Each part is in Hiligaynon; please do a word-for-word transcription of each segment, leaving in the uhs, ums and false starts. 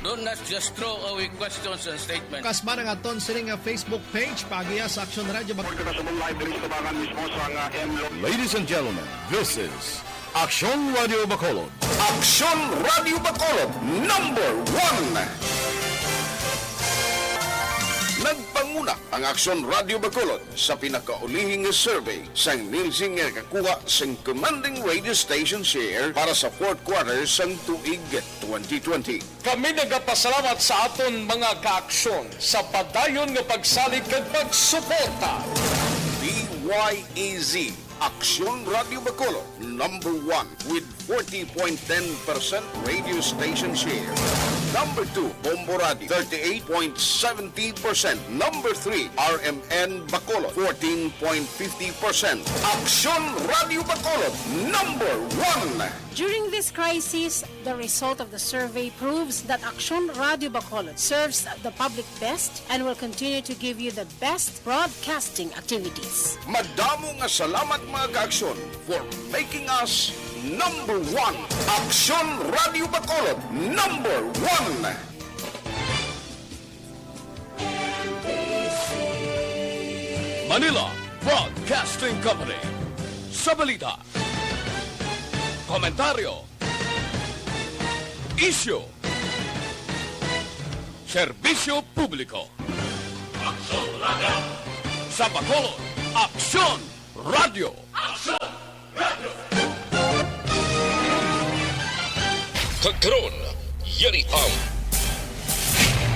Don't not just throw away questions and statements. Kasma ang aton sini nga Facebook page, paagiha sa Aksyon Radyo Bacolod. Report ka sa Mumbai, diri sa Tabangan mismo sa nga M Lo- Ladies and gentlemen, this is Aksyon Radyo Bacolod. Aksyon Radyo Bacolod, number one. Nagpanguna ang Aksyon Radyo Bacolod sa pinakaulihing survey sang Nielsen nga nakakuha sing commanding radio station share para sa fourth quarter sang tuig twenty twenty. Kami nagapasalamat sa aton mga kaaksyon sa padayon nga pagsalig kag pagsuporta. D Y E Z, Aksyon Radyo Bacolod, number one with forty point ten percent radio station share. Number two, Bombo Radio, thirty-eight point seventy percent. Number three, R M N Bacolod, fourteen point fifty percent. Aksyon Radyo Bacolod, number one. During this crisis, the result of the survey proves that Aksyon Radyo Bacolod serves the public best and will continue to give you the best broadcasting activities. Madamo nga salamat, mga kaaksyon, for making us number one. Aksyon Radyo Bacolod, number one. Manila Broadcasting Company. Sa balita, komentaryo, isyu, serbisyo publiko. Aksyon Radyo. Sa Bacolod, Aksyon Radyo. Aksyon Radyo. Kag karon, yari ang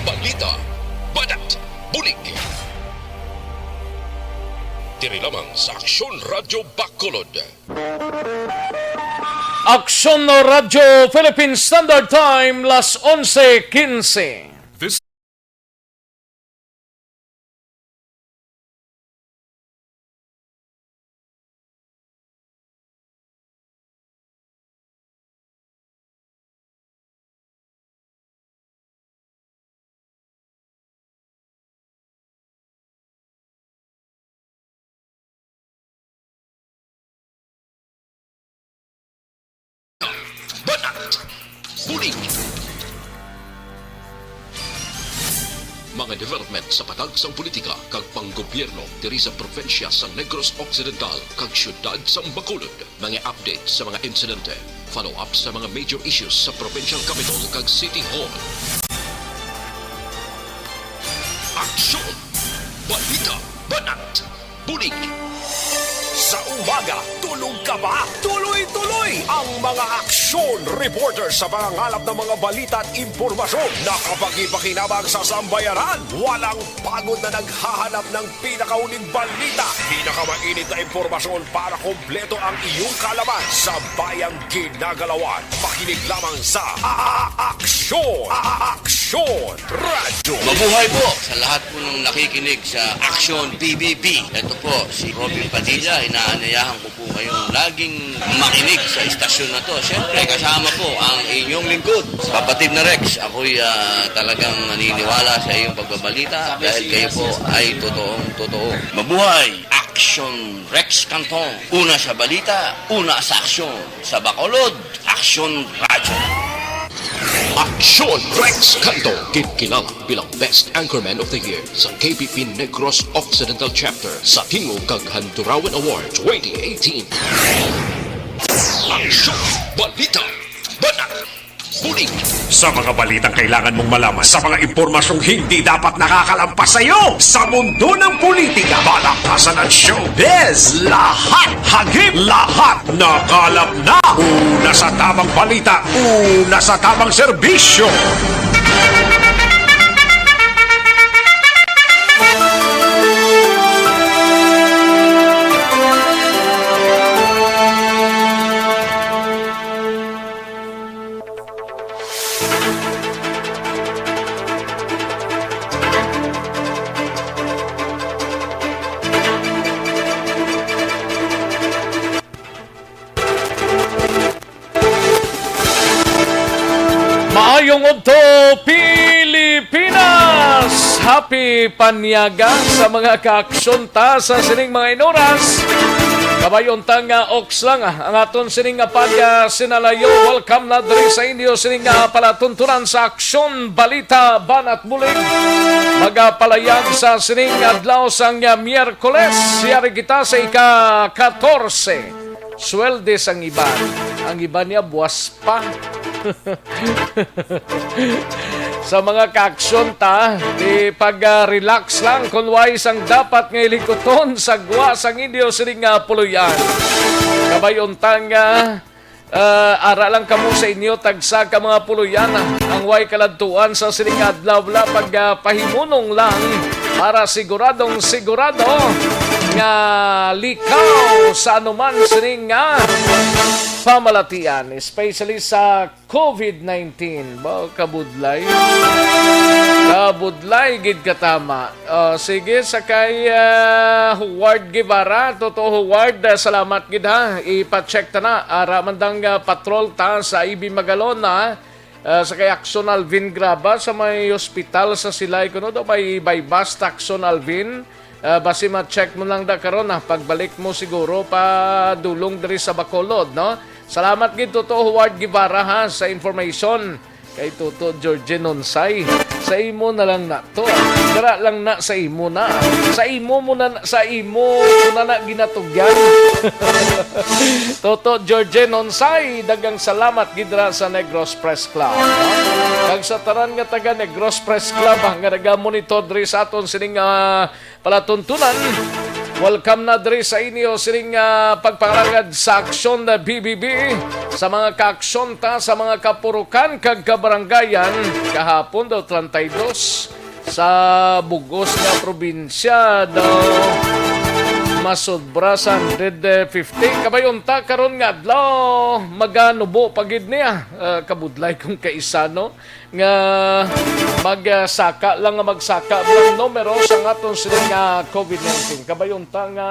balita, banat, bulig. Diri lamang sa Aksyon Radyo Bacolod. Aksyon Radyo Philippine Standard Time, las onse quince. This Banat. Bulig. Mga development sa patag sang politika kag panggobyerno diri sa probinsya sang Negros Occidental kag siyudad sang Bacolod. Mga update sa mga insidente, follow-up sa mga major issues sa provincial capital kag city hall. Aksyon! Balita! Banat! Bulig! Sa umaga, tulog ka ba? Tuloy-tuloy ang mga aksyon reporter sa pangangalap ng mga balita at impormasyon na kapakipakinabang sa sambayanan. Walang pagod na naghahanap ng pinakauling balita, pinakamainit na impormasyon para kompleto ang iyong kaalaman sa bayang ginagalawan. Makinig lamang sa A-, A-, Aksyon, A-, A-, Aksyon Radyo. Mabuhay po sa lahat po ng nakikinig sa Aksyon P B B. Ito po si Robin Padilla, inaanyayahan ko po kayong laging makinig sa istasyon na to. Siyempre, kasama po ang inyong lingkod, Kapatid na Rex. Ako'y, ah, talagang naniniwala sa iyong pagbabalita dahil kayo po ay totoong totoo. Mabuhay! Aksyon Rex Cantong. Una sa balita, una sa aksyon. Sa Bacolod, Aksyon Radyo. Aksyon Rex Cantong, ginkilala bilang Best Anchorman of the Year sa K P P Negros Occidental Chapter sa Tingog kag Handurawan Award twenty eighteen. Aksyon, balita, banat, bulig. Sa mga balitang kailangan mong malaman, sa mga impormasyong hindi dapat nakakalampas sa iyo, sa mundo ng politika, balakasan at showbiz, lahat hagip, lahat nakalap na. Una sa tamang balita, una sa tamang serbisyo. Maayong udto, Pilipinas! Happy panyaga sa mga kaaksyon ta sa sining mga inuras. Kabay unta nga ox lang, ah, ang aton sining nga pag, ah, sinalayo. Welcome na diri sa inyo sining nga palatuntunan sa Aksyon Balita Banat Bulig. Magapalayag sa sining adlaw sang, ah, Miyerkules. Yari kita sa ika katorse. Sweldes ang iban. Ang iban niya buwas pa. Sa mga kaaksyon ta, di pag, ah, relax lang kun way sang dapat nga hilikuton sa gwa sang inyo sining nga puloy-an. Kabay unta nga, ah, ara lang kamo sa inyo tagsa ka mga puloy-an, ah, ang way kaladtuan sa sining nga adlaw, wala pag, ah, pahimunong lang para siguradong sigurado nga likaw sa anuman sining nga pamalatian, especially sa covid nineteen. Ba, kabudlay. Kabudlay gid katama. Ah, sige, sa kay, ah, Howard Guevara. Totoo, Howard, ah, salamat gid, ha. Ipa-check ta na. Ara man dang, ah, patrol ta sa A B Magalona. Ah, sa kay Action Alvin Graba sa may hospital sa Silay, kuno daw may buy-bust, Action Alvin. Ah, basi ma-check mo lang da karon, ah, pagbalik mo siguro pa dulong diri sa Bacolod, no? Salamat gid, Toto Howard Guevara, ha, sa information. Kay Toto George Nonsay, sa imo na lang na to, ah. Dira lang na sa imo na. Sa imo mo na, sa imo mo na, na ginatugyan. Toto George Nonsay, daghang salamat gid ra sa Negros Press Club, no? Kag sa tanan nga taga Negros Press Club, ah, nga naga-monitor diri sa aton sining, ah, palatuntunan. Welcome na diri sa inyo sining, ah, pagpangalagad sa Aksyon na B B B, sa mga kaaksyon ta, sa mga kapurukan kag kabarangayan. Kahapon daw, treinta y dos sa bugos nga probinsya daw, masobra sa hundred fifty. Kabay unta karon nga adlaw, maganubo pa gid niya. Ah, kabudlay kung kaisa, no? Nga magsaka lang, nga magsaka lang numero sa aton sini nga covid nineteen. Kabay unta nga,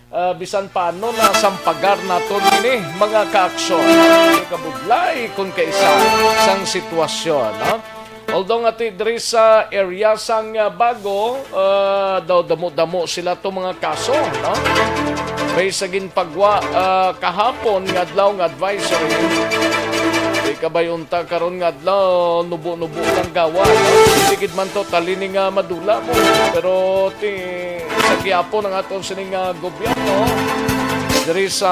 ah, bisan paano na sampagar naton ini, mga kaaksyon. Kabudlay kung kaisa sang sitwasyon, no? Although nga ti-, diri sa area sang, ah, Bago, ah, daw damo-damo sila to mga kaso, no? May sa ginpagwa, ah, kahapon nga adlaw nga advisory. Di kabay unta karon nga adlaw, nubo-nubo lang gawa, no? Sigid man to, tali ni nga madula mo. Pero ti-, sa gihapon ang aton sining, ah, gobyerno diri sa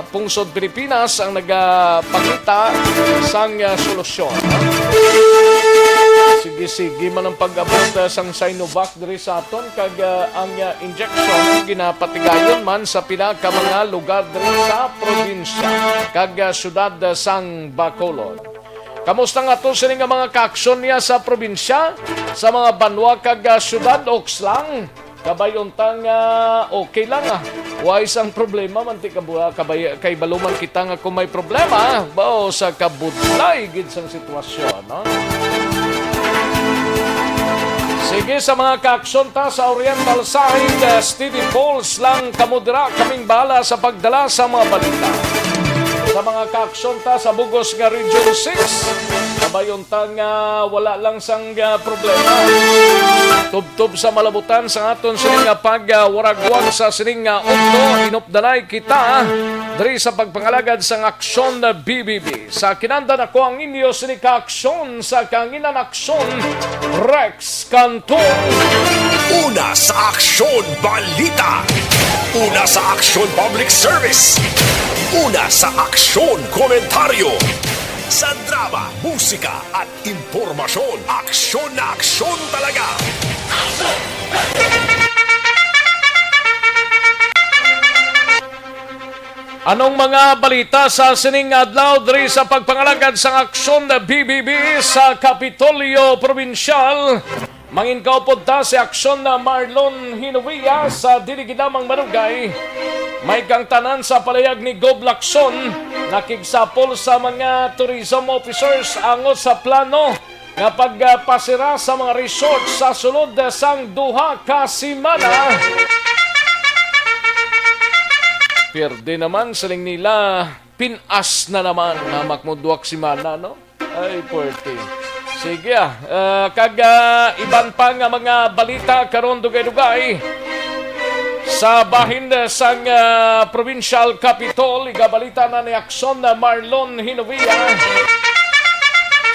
pungsod Pilipinas ang nagapakita sang, ah, solusyon. Sige-sige man ang pag-abot, ah, sang Sinovac diri sa aton, kag, ah, ang, ah, injection ginapatigayon man sa pila ka mga lugar diri sa probinsya kag, ah, syudad, ah, sang Bacolod. Kamusta nga to sini nga mga kaaksyon niya sa probinsya, sa mga banwa kag, ah, syudad, oks lang? Kabay unta nga okay lang, ah. Way sang problema man ti kabu-, kabay, kay baluman kita nga kung may problema, bao sa kabudlay gid sang sitwasyon, no? Sige, sa mga kaaksyon ta sa Oriental side, ah, steady pulse lang kamo dira, kaming bahala sa pagdala sa mga balita. Sa mga kaaksyon ta sa bugos nga Region six, kabay unta nga wala lang sang, ah, problema. Tubtob sa malabutan sa aton sining nga pagwaragwag sa sining nga udto, inupdanay kita diri sa pagpangalagad sang Aksyon B B B. Sa kinandan ako ang inyo sini ka aksyon sa kanginan aksyon, Rex Canton. Una sa aksyon, balita. Una sa aksyon, public service. Una sa aksyon, komentaryo. Sa drama, musika, at impormasyon, aksyon na aksyon talaga. Anong mga balita sa sining adlaw diri sa pagpangalagad sang Aksyon B B B sa Kapitolyo Probinsyal? Manginkaupod ta si Aksyon na Marlon Hinovia sa dili gid lamang malugay. May kang tanan sa palayag ni Gob Lacson, nakigsapol sa mga tourism officers angot sa plano nga pagpasira sa mga resort sa sulod sang duha ka semana. Pierde naman, siling nila, pin-as na naman, hamak mo duha ka semana, no? Ay, puwerte. Sige, ah. Ah, kag, ah, iban pa nga mga balita karon, dugay-dugay. Sa bahin, eh, sang, ah, Provincial Capitol, igabalita na ni Action, ah, Marlon Hinovia.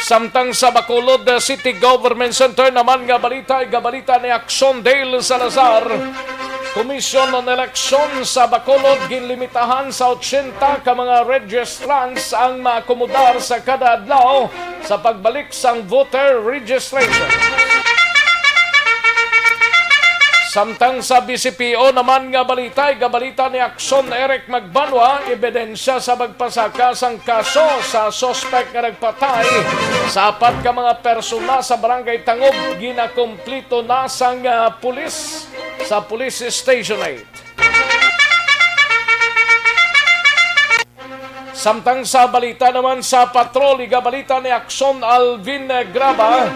Samtang sa Bacolod, ah, City Government Center naman nga balita, igabalita ni Action Dale Salazar. Commission on Election sa Bacolod ginlimitahan sa ochenta ka mga registrants ang maakomodar sa kada adlaw sa pagbalik sang voter registration. Samtang sa B C P O naman nga balita, igabalita ni Action Eric Magbanwa, ebidensya sa magpasaka sang kaso sa suspek nga nagpatay sa apat ka mga persona sa Barangay Tangob ginakumplito na sang, ah, pulis sa Police Station eight. Samtang sa balita naman sa patrol, igabalita ni Action Alvin Graba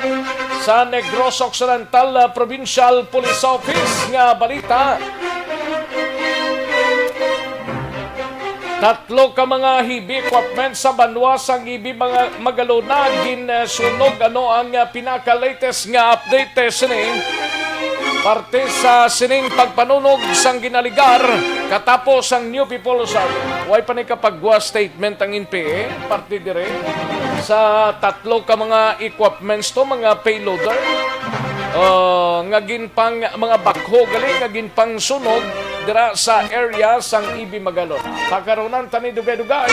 sa Negros Occidental, ah, Provincial Police Office nga balita. Tatlo ka mga heavy equipment sa banwa sang Ibi mga Magalona ginsunog, ano ang, ah, pinaka-latest nga update, eh, sini. Parte sa sining pagpanunog sang ginaligar katapos ang New People's Army. Way pa ni kapagwa statement ang N P A, parte dire sa tatlo ka mga equipments to, mga payloader, uh, nga ginpang, mga backhoe gali nga ginpangsunog dira sa area sang Ibi Magalona. Pakarunan tani dugay-dugay.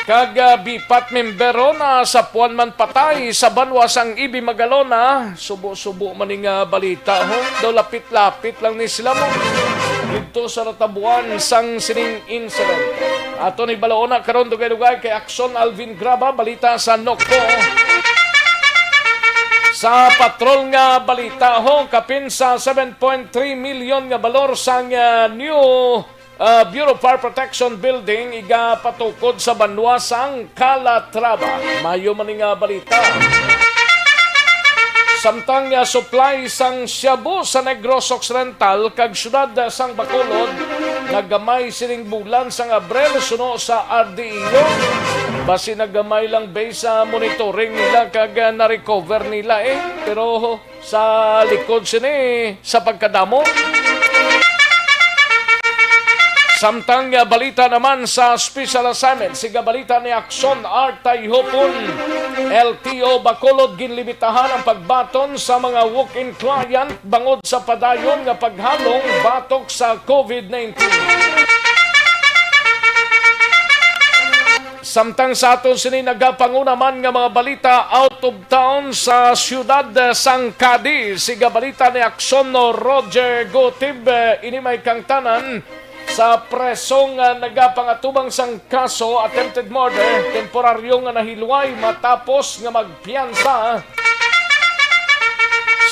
Kag, ah, bipat membero na sa puan man patay sa banwa sang Ibi Magalona. Subo-subo man ni nga balita, ho. Daw lapit-lapit lang ni sila mo didto sa natabuan sang sining incident. Aton ibalauna karon dugay-dugay kay Action Alvin Graba, balita sa Nokpo. Sa patrol nga balita, ho, kapin sa seven point three million nga balor sang, ah, new ah, Bureau of Fire Protection Building, igapatukod sa banwa sang Calatrava. Mayo man ni nga balita. Samtang, ah, supply sang shabu sa Negros Occidental kag siyudad sang Bacolod, nagamay sining bulan sang Abril suno sa R D E O. Basi nagamay lang based sa monitoring nila kag, ah, na-recover nila, eh. Pero sa likod sini sa pagkadamo. Samtang, ah, balita naman sa special assignment, siga balita ni Action Art Tayhopon, L T O Bacolod, ginlimitahan ang pagbaton sa mga walk-in client bangod sa padayon nga paghalong batok sa COVID nineteen. Samtang sa aton sini nagapanguna man nga mga balita out of town, sa siyudad sang Cadiz, siga balita ni Aksyon Roger Gutib, ini may kangtanan sa preso nga nagapangatubang sang kaso attempted murder, temporaryo nga nahilway matapos nga magpiyansa.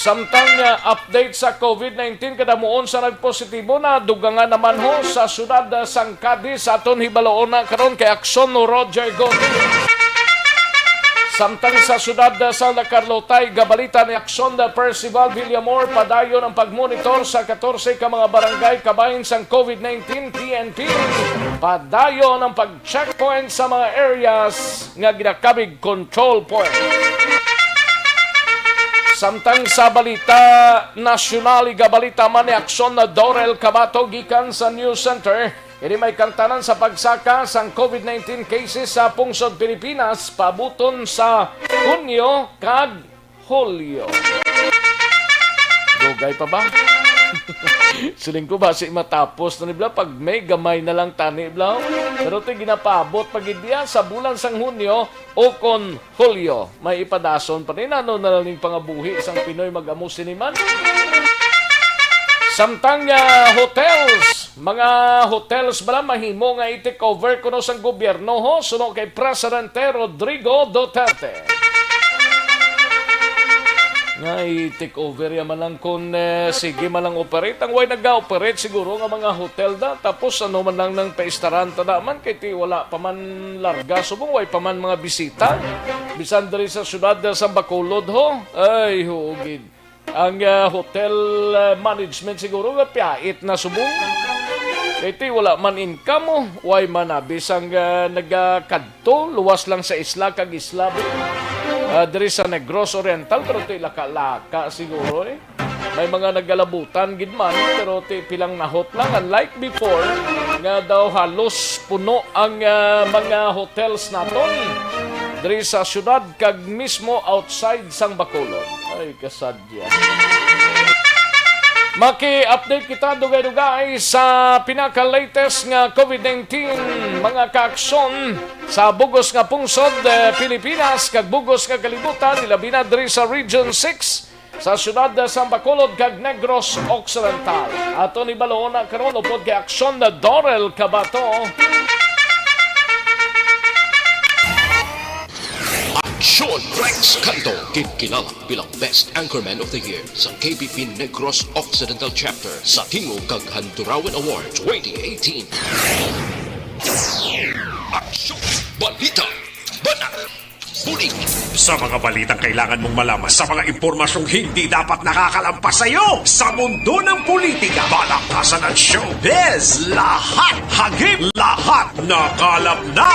Samtang, ah, update sa COVID nineteen, kadamuon sa nagpositibo na dugangan naman ho sa siyudad, ah, sang Cadiz. Aton hibaloon na karon kay Aksyon Roger Goti. Samtang sa siyudad, ah, sa La Carlota, gabalita ni Aksyon, ah, Percival Villamor, padayon ang pagmonitor sa katorse ka mga barangay kabahin sang COVID nineteen P N P. Padayon ang pag-checkpoint sa mga areas nga ginakabig control point. Samtang sa balita nasyonal, igabalita man ni Aksyon na Dorel Cabato gikan sa News Center. Ini may kangtanan sa pagsaka sang COVID nineteen cases sa pungsod Pilipinas pabuton sa Hunyo kag Hulyo. Dugay pa ba? Siling ko ba si matapos na ni bla pag may gamay na lang tani bla. Pero ti ginapabot pag sa bulan sang Hunyo o kon Hulyo, may ipadason pa ni nano na lang ning pangabuhi sang Pinoy mag-amo sini man. Samtang, ah, hotels, mga hotels bala mahimo nga i-take over kuno sang gobyerno ho, suno kay Presidente Rodrigo Duterte. Nga i-take over ya man lang kun, eh, sige man lang operate. Ang way naga-operate siguro nga mga hotel da. Tapos ano man lang nang paistaran ta da man kay ti wala pa man larga subong way pa man mga bisita. Bisan diri sa siyudad sa Bacolod ho. Ay, huugid. Ang, ah, hotel, ah, management siguro nga piyait na subong. Kay ti wala man income, oh. Way man na bisang, ah, nagakadto, luwas lang sa isla kag isla, bi. ah, diri sa Negros Oriental, pero ti laka-laka siguro, eh. May mga nagalabutan gid man, pero ti pilang nahot lang. Unlike before, nga daw halos puno ang, ah, mga hotels naton diri sa syudad kag mismo outside sang Bacolod. Ay, kasadya. Maki-update kita dugay-dugay sa pinaka-latest nga COVID nineteen, mga kaaksyon sa bugos nga pungsod, eh, Pilipinas kag bugos nga kalibutan, ilabi na diri sa Region six, sa siyudad sa Bacolod kag Negros Occidental. Aton ibalo na karon upod kay Aksyon na Dorel Kabato. Aksyon Rex Canto, ginkilala bilang Best Anchorman of the Year sa K B P Negros Occidental Chapter sa Tingog kag Handurawan Award twenty eighteen. Aksyon, balita, banat, bulig. Sa mga balitang kailangan mong malaman, sa mga impormasyong hindi dapat nakakalampas sa iyo, sa mundo ng politika, balakasan at showbiz, lahat hagip, lahat nakalap na.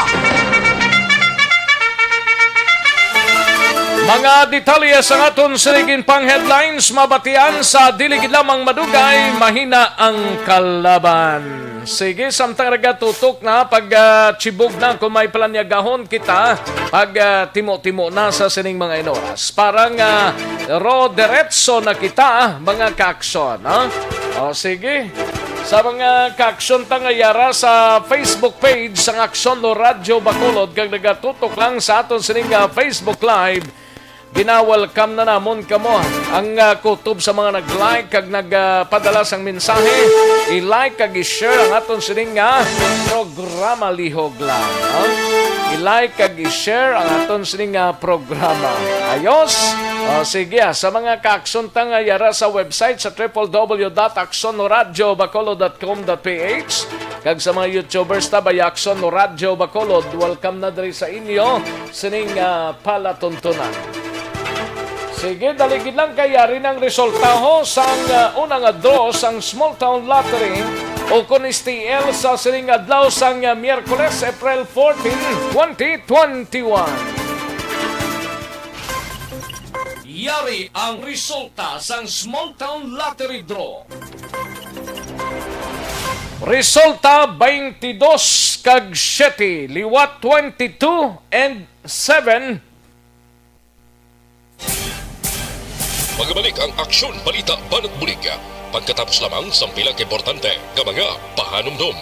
Mga detalye sa aton sining pang headlines mabatian sa dili gid lamang madugay, mahina ang kalaban. Sige, samtang nagatutok na, pag, ah, chibog na kung may palanyagahon kita, pag, ah, timo-timo na sa sining mga inoras. Parang, ah, ro diretso na kita, mga kaaksyon, ha? O, sige. Sa mga kaaksyon ta nga yara sa Facebook page sang Aksyon no Radyo Bacolod kag nagatutok lang sa aton sining, ah, Facebook Live, gina-welcome na namon kamo. Ang, ah, kutob sa mga nag-like kag nag, ah, padala sang mensahe, i-like kag i-share ang aton sining nga programa, lihog lang, ha? I-like kag i-share ang aton sining nga programa. Ayos? O, sige, ah, sa mga kaaksyon ta nga yara sa website sa triple W dot aksyon no radyo bacolod dot com dot P H, kag sa mga YouTubers ta, Bayaksyon no Radyo Bacolod, welcome na diri sa inyo sining, ah, palatuntunan. Sige, dali gid lang kay yari nang resulta ho sang, ah, una nga draw sang Small Town Lottery o kon S T L sa sining adlaw sang, ah, Miyerkules, April fourteen, twenty twenty-one. Yari ang resulta sang Small Town Lottery Draw. Resulta, twenty-dos kag siyete, liwat twenty-two and seven. Magabalik ang Aksyon, Balita, Banat, Bulig pagkatapos lamang sang pila ka importante nga mga pahanumdom.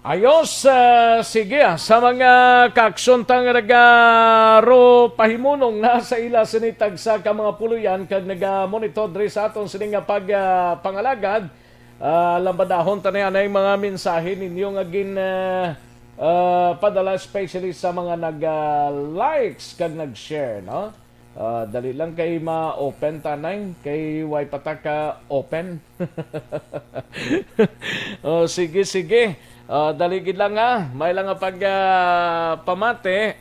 Ayos, ah, sige, ah, sa mga kaaksyon ta nga nagaro pahimunong na sa ila sini tagsa ka mga puloy-an kag naga-monitor diri sa aton sini nga pag, ah, pangalagad, ah, lambadahon ta ni anay mga mensahe ninyo nga gin, ah, ah, padala, especially sa mga nag, ah, likes kag nag-share, no? Ah, dali lang kay ma-open ta, nay, kay way pa ta ka-open. Oh, sige, sige. Ah, dali gid lang, ha. May lang nga pag, ah, pamati,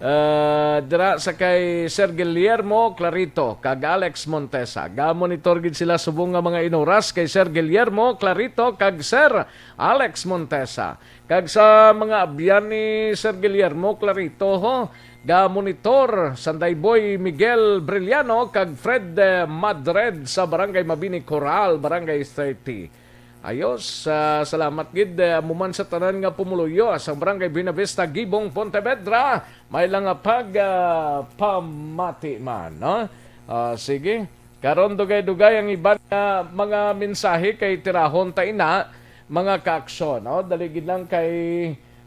ah, dira sa kay Sir Guillermo Clarito kag Alex Montesa. Ga-monitor gid sila subong nga mga inoras kay Sir Guillermo Clarito kag Sir Alex Montesa. Kag sa mga abyan ni Sir Guillermo Clarito, ho, ga-monitor Sanday Boy Miguel Brillano kag Fred, eh, Madred sa Barangay Mabini Coral, Barangay thirty. Ayos, ah, salamat gid, eh, amo man sa tanan nga pumuluyo sang Barangay Buenavista, Gibong, Pontevedra, may lang nga pag, ah, pamati man, no? Ah, sige. Karon, dugay-dugay ang iban nga mga mensahe kay tirahon ta ina, mga kaaksyon, no? Dali gid lang kay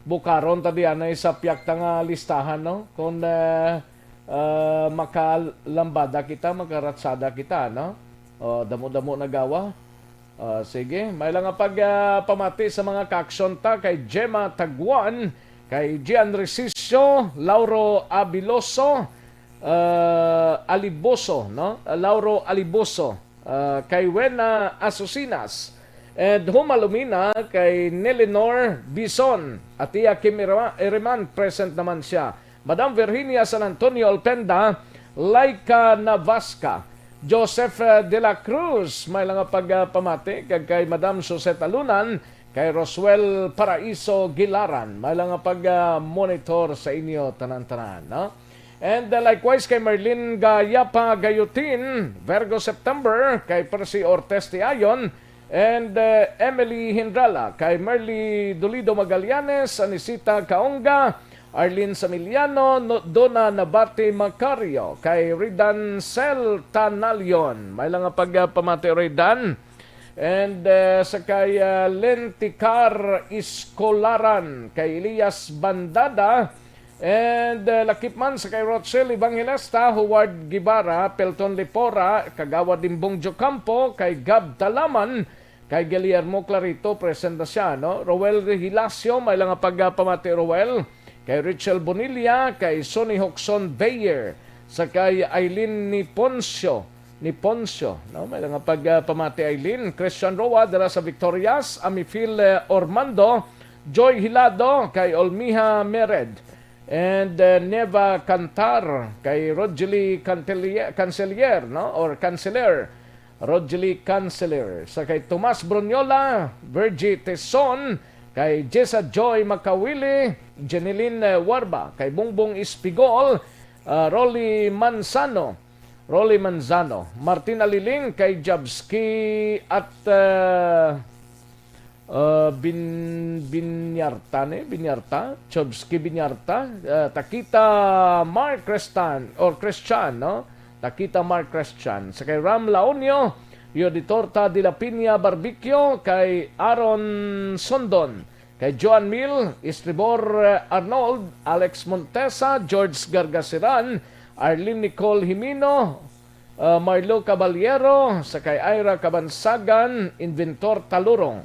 bukaron ta dianay sa pihak ta nga listahan, no? Kung, eh, eh, makalambada kita, makaratsada kita, no? O, damo-damo na gawa. Ah, sige, may lang nga pag, ah, pamati sa mga kaaksyon ta kay Gemma Taguan, kay Gian Resicio, Lauro Abiloso, ah, Aliboso, no? Lauro Aliboso, ah, kay Wena Asusinas, and Huma Lumina, kay Nelenor Bison, Atia Kim Irma-, Iriman, present naman siya. Madam Virginia San Antonio Alpenda, Laika Navasca, Joseph, eh, de la Cruz, may lang nga pagpamati, kag kay Madam Suzette Alunan, kay Roswell Paraiso Gilaran, may lang nga pag-monitor sa inyo tanan-tanan, no? And, uh, likewise kay Merlin Gayapa Gayutin, Virgo September, kay Percy Ortes Tiayon, and, uh, Emily Hindrala, kay Merly Dolido Magallanes, Anisita Kaonga, Arlene Samiliano, no, Donna Nabati Macario, kay Ridan Cel Tanalion. May lang nga pagpamati, Ridan. And, uh, sa kay, uh, Lenticar Iscolaran, kay Elias Bandada, and, uh, lakip man sa kay Rochelle Evangelista, Howard Guevara, Pelton Lipora, Kagawad Dimbong Jocampo, kay Gab Talaman, kay Guillermo Clarito, present na siya, no? Roel Hilacio, may lang nga pagpamati, Roel. Kay Richel Bonilla, kay Sonny Hoxon Bayer, sa kay Aileen Niponcio, Niponcio, no? May lang nga pagpamati, Aileen. Christian Roa, dira sa Victorias, Amifil, eh, Ormando, Joy Hilado, kay Olmiha Mered, and, eh, Neva Cantar, kay Rogely Cantelier, Cancelier, no? Or Cancelier, Rogely Cancelier, sa kay Tomas Bruniola, Virgie Tison, kay Jessa Joy Makawili, Jeneline, eh, Warba, kay Bongbong Espigol, ah, Rolly Manzano, Rolly Manzano, Martin Aliling, kay Jabski at, ah, ah, Bin-, Binyarta, ni? Binyarta? Chobski Binyarta, ah, Takita Mark Crestan, or Christian, no? Takita Mark Christian. Sa kay Ram Laonio, Yoditorta de la Piña Barbecue, kay Aaron Sondon, kay Joan Mil, Estribor, eh, Arnold, Alex Montesa, George Gargasiran, Arlene Nicole Jimeno, uh, Marlo Caballero, sa kay Ira Cabansagan, Inventor Talurong,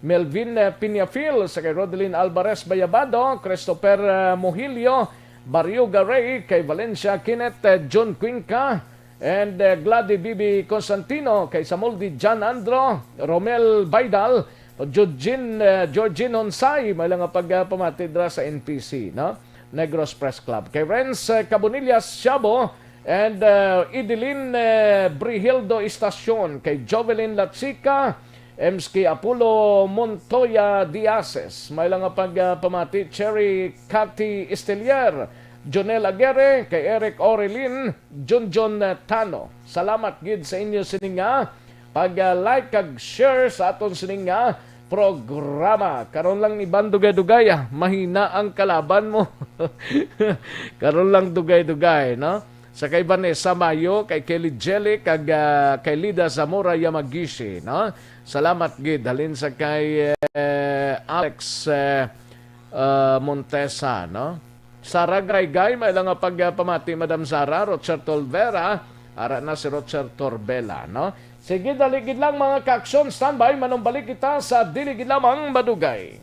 Melvin, uh, Piñafil, sa kay Rodelin Alvarez Bayabado, Christopher, uh, Mohilio, Barrio Garay, kay Valencia Kenneth, uh, John Cuenca, and, uh, Glady Bibi Constantino, kay Samoldi John Andro, Romel Baidal, Georgine, uh, Georgine Honsay, may lang nga pagpamati dira sa N P C, no? Negros Press Club. Kay Renz, uh, Cabonillas Siabo, and, uh, Idilin, uh, Brihildo Estacion, kay Jovelyn Lachica, M S K Apollo Montoya Diases, may lang nga pagpamati, Cherry Cathy Estelier, Jonel Aguirre, kay Eric Orelin, Junjun, uh, Tano. Salamat gid sa inyo sining nga pag, uh, like kag share sa aton sining nga programa. Karon lang, Iban, dugay-dugay, ah. Mahina ang kalaban mo. Karon lang dugay-dugay, no? Sa kay Vanessa Mayo, kay Kelly Jelly, kag, ah, kay Lida Zamora Yamagishi, no? Salamat gid. Halin sa kay, eh, Alex, eh, ah, Montesa, no? Sara Gaygay, may lang nga pagpamati, Madam Sara. Rocher Tolvera, ara na si Rocher Torbela, no? Sige, dali gid lang, mga ka-aksyon, standby, manumbalik kita sa dili gid lamang madugay.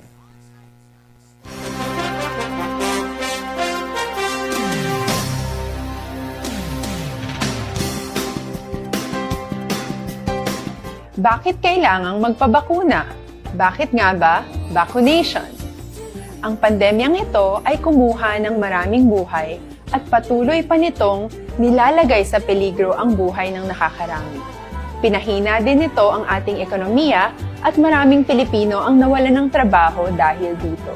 Bakit kailangang magpabakuna? Bakit nga ba vaccination? Ang pandemyang ito ay kumuha ng maraming buhay at patuloy pa nitong nilalagay sa peligro ang buhay ng nakakarami. Pinahina din nito ang ating ekonomiya at maraming Pilipino ang nawalan ng trabaho dahil dito.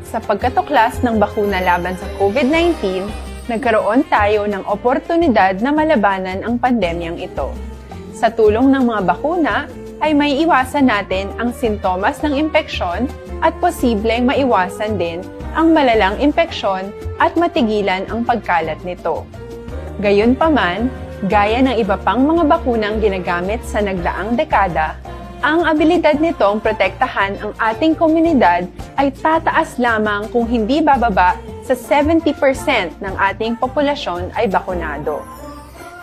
Sa pagkatuklas ng bakuna laban sa COVID nineteen, nagkaroon tayo ng oportunidad na malabanan ang pandemyang ito. Sa tulong ng mga bakuna, ay maiiwasan natin ang sintomas ng impeksyon at posibleng maiwasan din ang malalang impeksyon at matigilan ang pagkalat nito. Gayunpaman, gaya ng iba pang mga bakunang ginagamit sa nagdaang dekada, ang abilidad nitong protektahan ang ating komunidad ay tataas lamang kung hindi bababa sa seventy percent ng ating populasyon ay bakunado.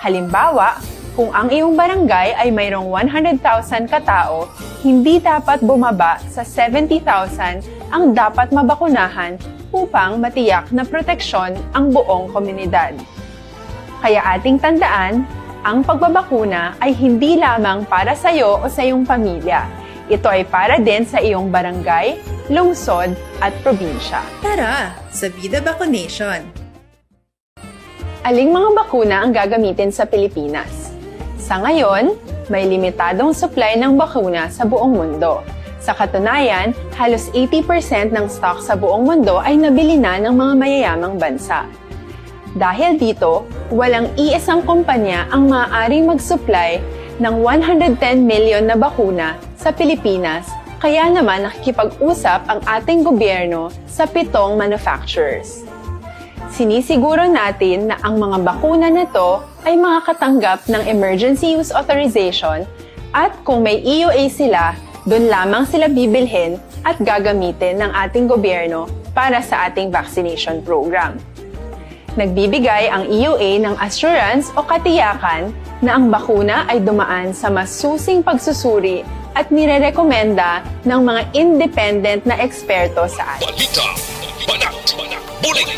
Halimbawa, kung ang iyong barangay ay mayroong one hundred thousand katao, hindi dapat bumaba sa seventy thousand ang dapat mabakunahan upang matiyak na proteksyon ang buong komunidad. Kaya ating tandaan, ang pagbabakuna ay hindi lamang para sa iyo o sa iyong pamilya. Ito ay para din sa iyong barangay, lungsod, at probinsya. Tara sa Vida Vaccination! Aling mga bakuna ang gagamitin sa Pilipinas? Sa ngayon, may limitadong supply ng bakuna sa buong mundo. Sa katunayan, halos eighty percent ng stock sa buong mundo ay nabili na ng mga mayayamang bansa. Dahil dito, walang iisang kumpanya ang maaaring mag-supply ng one hundred ten million na bakuna sa Pilipinas, kaya naman nakikipag-usap ang ating gobyerno sa pitong manufacturers. Sinisiguro natin na ang mga bakuna na to ay makakatanggap ng emergency use authorization, at kung may E U A sila, doon lamang sila bibilhin at gagamitin ng ating gobyerno para sa ating vaccination program. Nagbibigay ang E U A ng assurance o katiyakan na ang bakuna ay dumaan sa masusing pagsusuri at nirerekomenda ng mga independent na eksperto sa atin. Balita, banat, bulig.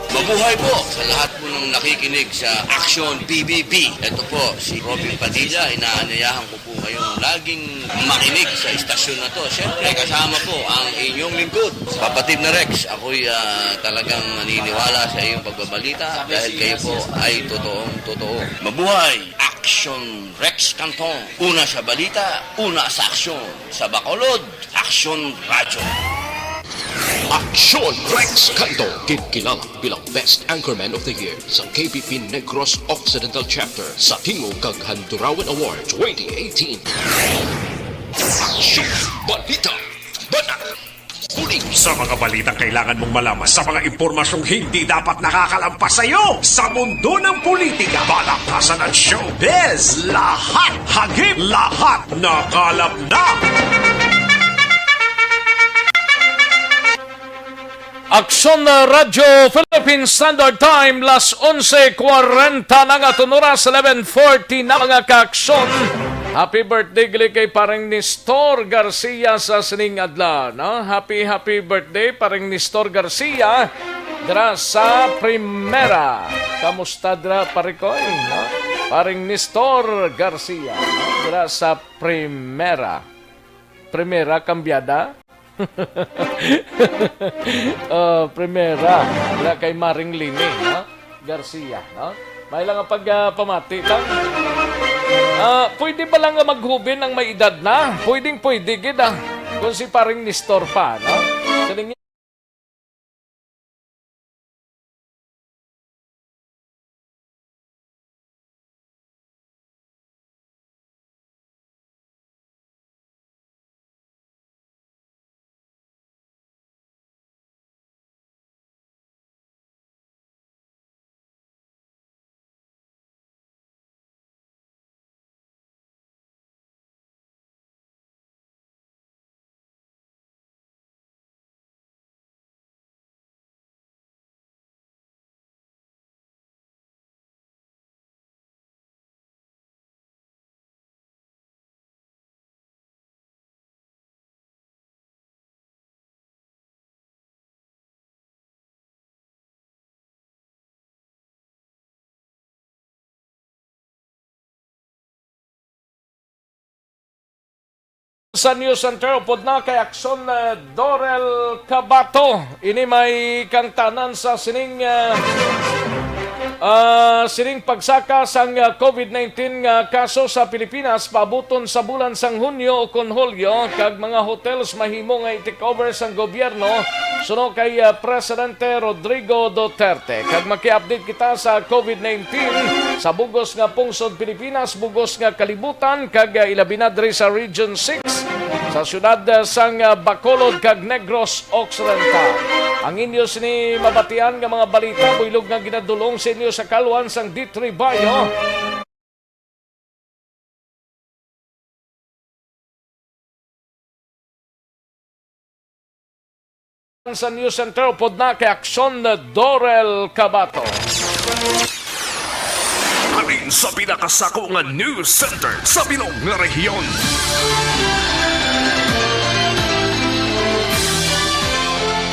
Mabuhay po sa lahat po ng nakikinig sa Action P B B. Ito po si Robin Padilla, inaanyayahan ko po kayong laging makinig sa istasyon na to. Siyempre, kasama po ang inyong lingkod, kapatid na Rex. Ako'y, ah, talagang naniniwala sa iyong pagbabalita dahil kayo po ay totoong totoo. Mabuhay! Action Rex Canton. Una sa balita, una sa aksyon. Sa Bacolod, Aksyon Radyo. Aksyon Rex Canto, kinkilala bilang Best Anchorman of the Year sa K B P Negros Occidental Chapter sa Tingog kag Handurawan Award twenty eighteen. Aksyon Balita Banat Bulig. Sa mga balitang kailangan mong malaman, sa mga impormasyong hindi dapat nakakalampas sa iyo, sa mundo ng politika, balaktasan at showbiz, lahat hagip, lahat nakalap na. Aksyon na Radyo Philippine Standard Time, las onse kwarenta na nga aton oras, eleven forty na, mga kaaksyon. Happy birthday gali kay Pareng Nestor Garcia sa sining adlaw, no? Happy, happy birthday, Pareng Nestor Garcia, dira sa Primera. Kamusta dira, pare ko, eh, no? Pareng Nestor Garcia, no? Dira sa Primera. Primera, kambyada? Ah, Primera, dira kay Maring Lini, no? Garcia, no? May lang ang pag, ah, pamati lang. Ah, pwede ba lang nga maghubin ang may edad na? Pwedeng pwede gid, ah. Kung si Paring Nestor pa, no? Siling Sa News Center, upod na kay Aksyon, eh, Dorel Cabato. Ini may kangtanan sa sining, eh, ah, sining pagsaka sang, eh, covid nineteen nga kaso sa Pilipinas paabuton sa bulan sang Hunyo ukon Hulyo, kag mga hotels mahimo nga i-take over sang gobyerno suno kay, ah, Presidente Rodrigo Duterte. Kag maki-update kita sa covid nineteen sa bug-os nga pungsod Pilipinas, bug-os nga kalibutan, kag, ah, ilabi na diri sa Region six, sa siyudad, ah, sang, ah, Bacolod kag Negros Occidental. Ang inyo sini mabatian nga mga balita, buylog nga ginadul-ong sa inyo sa kaluan sang D three Bayo. Sa News Center, upod na kay Aksyon Dorel Cabato. Halin sa pinakasako nga News Center sa bilog nga rehiyon.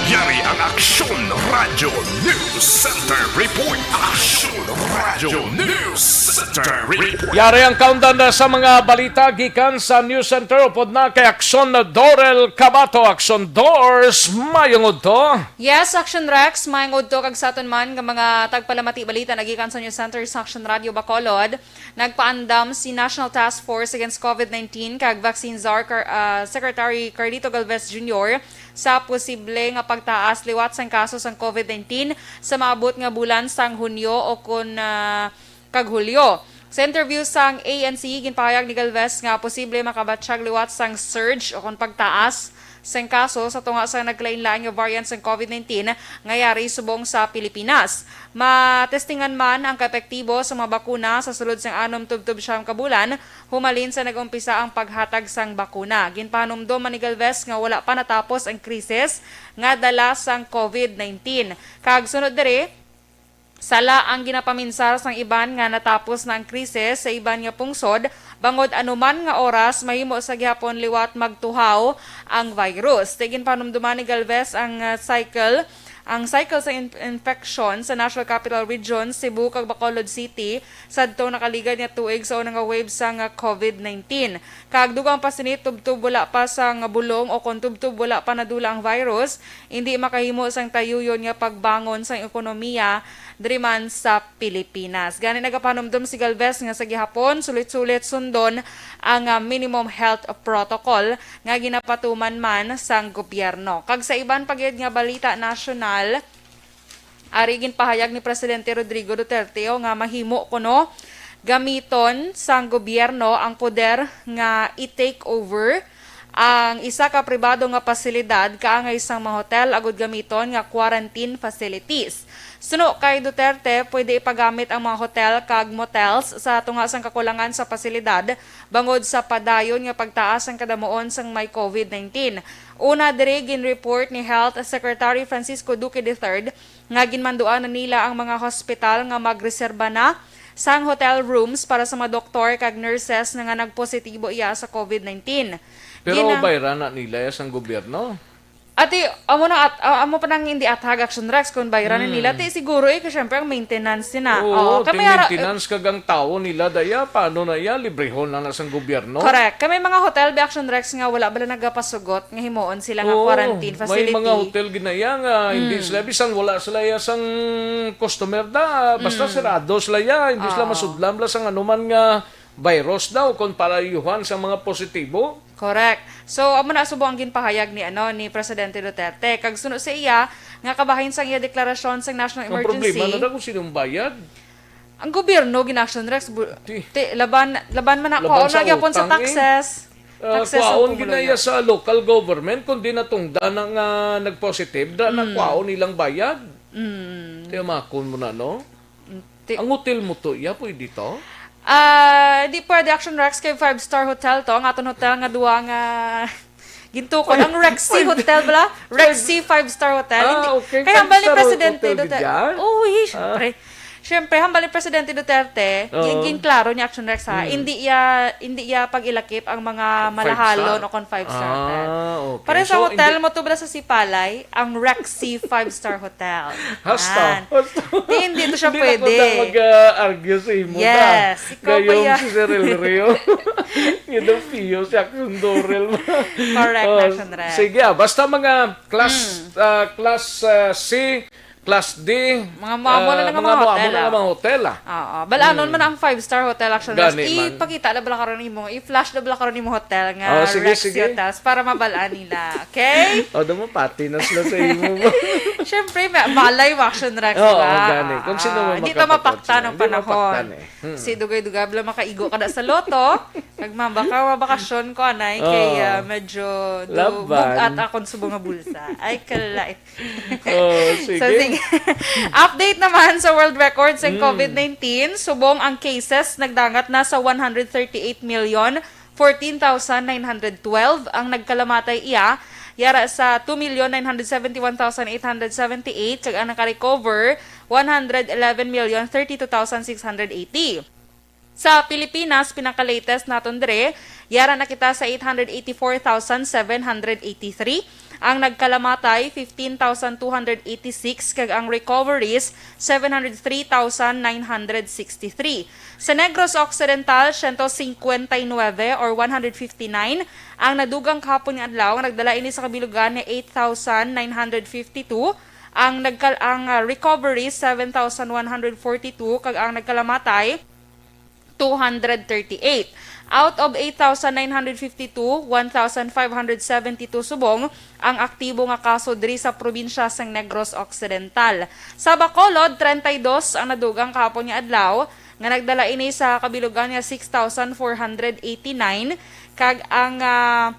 Yari ang Aksyon Radio News Center Report. Aksyon Radio News Center Report. Yari ang countdown na sa mga balita gikan sa News Center. Upod na kay Aksyon Dorel Cabato. Aksyon Dors, mayong udto. Yes, Action Rex, mayong udto kag sa aton man nga mga tagpalamati balita nagikan sa News Center sa Action Radio Bacolod. Nagpaandam si National Task Force Against COVID nineteen kag Vaccine Czar Car- ah, Secretary Carlito Galvez Junior sa posible nga pagtaas liwat sang kaso sang COVID nineteen sa maabot nga bulan sang Hunyo o kon, ah, kag Hulyo. Sa interview sang A N C, ginpahayag ni Galvez nga posible makabatyag liwat sang surge o kon pagtaas sang kaso sa tunga sa nagkalainlain nga variant sang COVID nineteen nga yari subong sa Pilipinas. Matestingan man ang kaepektibo sa mga bakuna sa sulod sang anom tubtob siyam ka bulan humalin sa nag-umpisa ang paghatag sang bakuna. Ginpahanumdom man ni Galvez nga wala pa natapos ang krisis nga dala sang COVID nineteen. Kag sunod diri, sala ang ginapaminsar sang iban nga natapos na ang krisis sa iban nga pungsod, bangod anuman nga oras mahimo sa gihapon liwat magtuhaw ang virus. Ginpanumduman ni Galvez ang, ah, cycle, ang cycle sa in- infection sa National Capital Region, Cebu kag Bacolod City sadto nakaligad nga tuig sa una nga wave sang COVID nineteen. Kag dugang pa sini, tubtob wala pa sang bulong o kon tubtob wala pa nadula ang virus, hindi makahimo sang tayuyon nga pagbangon sang ekonomiya diri man sa Pilipinas. Gani nagapanumdom si Galvez nga sa gihapon, sulit-sulit sundon ang, ah, minimum health protocol nga ginapatuman man sang gobyerno. Kag sa iban pa gid nga balita nasyonal, ari ginpahayag ni Presidente Rodrigo Duterte, o, nga mahimo kuno gamiton sang gobyerno ang poder nga i-take over ang isa ka pribado nga pasilidad kaangay sang mga hotel agud gamiton nga quarantine facilities. Suno kay Duterte, pwede ipagamit ang mga hotel kag motels sa tunga sang kakulangan sa pasilidad bangod sa padayon nga pagtaas sang kadamuon sang may COVID nineteen. Una diri, ginreport ni Health Secretary Francisco Duque the third nga ginmanduan na nila ang mga hospital nga magreserba na sang hotel rooms para sa mga doktor kag nurses na nga nagpositibo iya sa COVID nineteen. Pero Gina- bayran na nila ya sang gobyerno? Ati, amo na at, ah, amo pa nang hindi athag, Action Rex, kung bayran na Hmm. nila, ti siguro eh, kasi syempre ang maintenance sina. Oo, Oo, kami ting ara- maintenance kag ang tawo nila daya, paano na iya, librehon na na sang gobyerno? Correct. Kami mga hotel, bi Action Rex nga wala bala nagapasugot nga himuon sila nga Oo, quarantine may facility. mga hotel ginaya nga hindi Mm. sila, bisan wala sila ya sang customer da, basta Mm. sirado sila ya, hindi sila Oo. masudlan bala sang anuman nga virus daw kon palayuhan sa mga positibo. Correct. So, amo na subong ang ginpahayag ni, ano, ni Presidente Duterte. Kag suno sa iya, nga kabahin sang iya deklarasyon sang national Ang emergency, problema na daw kung sinong bayad. Ang gobyerno, gin-action, Rex, bu- Ti. ti, laban, laban man ako, Laban sa una gyapon sa utang, eh. taxes. Ah, Taxes ang kwaon pumuluyo. ginaya sa local government, kung di natungdan na nga nag-positive, da na Mm. kwaon nilang bayad. Mm. Tiyamakon mo na, no? Mm, ti- Ang hotel mo to, iya, pwede to? Ah, di pwede, Action Rex, kay five-star hotel to. Ang aton hotel nga duwa nga gintukod. Ang Rexy Pwede. Hotel bala? Rexy five-star hotel. Ah, Hindi. okay. Kaya hambal ni Five-star Presidente hotel Duterte. Bidyan? Oo, eh, Ah. syempre. Syempre, hambal ni Presidente Duterte, Oo. gin-, ginklaro niya, Action Rex, ha? Mm. Hindi iya, hindi iya pag-ilakip ang mga Five-star? malahalon o kung five-star Ah, hotel. okay. Pare sa So, hotel hindi mo to bala sa Sipalay, ang Rexy five-star hotel. Hasta, Yan. hasta. Di, hindi to siya Hindi na pwede. ko na mag-argue sa imo na. Yes, ikaw pa Gayong yan. si Sir El Rio. Yun ang piyo si Action Dorel. Correct, Oh, Action Rex. sige, ah, basta mga class, Mm. ah, class, ah, C, class D, Mga amo na ah, lang ang mga mga amo-amo hotel, na lang ah. mga hotel, ah. Oo. Balanon Mm. man ang five-star hotel, Action Rex. Gani man. Ipakita na bala karon imo, i-flash na bala karon imo hotel nga Oh, sige, Rexy sige. Hotels para mabalaan nila. Okay? O, daw mapati na sila sa imo. Siyempre, ma- malay mo, Action Rex, Oo, diba? gani. Kung sino Ah, man hindi makapatay ta mapaktan sila. ang Hindi panahon. mapaktan eh. Hmm. Si dugay-dugay, bala makaigo ka na sa loto. Kag mabaka, mabakasyon ko, anay, kay, Oo. ah, medyo du- Laban. bugat akong subong nga bulsa. Ay, kalay. Oh, So, sige. sige. Update naman sa world record sa Mm. COVID nineteen. Subong ang cases nagdangat na sa one hundred thirty-eight million fourteen thousand nine hundred twelve ang nagkalamatay iya, yara sa two million nine hundred seventy-one thousand eight hundred seventy-eight, kag ang nakarecover, one hundred eleven million thirty-two thousand six hundred eighty. Sa Pilipinas, pinaka-latest naton dire, yara na kita sa eight hundred eighty-four thousand seven hundred eighty-three. Ang nagkalamatay, fifteen thousand two hundred eighty-six, kag ang recoveries, seven hundred three thousand nine hundred sixty-three. Sa Negros Occidental, siyento singkwenta y nuwebe or one hundred fifty-nine ang nadugang kahapon nga adlaw, nga nagdala ini sa kabilugan nga eight thousand nine hundred fifty-two. Ang nagkal-, ang, ah, recoveries, seven thousand one hundred forty-two, kag ang nagkalamatay, two hundred thirty-eight. Out of eight thousand nine hundred fifty-two, one thousand five hundred seventy-two subong ang aktibo nga kaso diri sa probinsya sang Negros Occidental. Sa Bacolod, treinta y dos ang nadugang kahapon nga adlaw, nga nagdala ini sa kabilugan nga six thousand four hundred eighty-nine, kag ang, ah,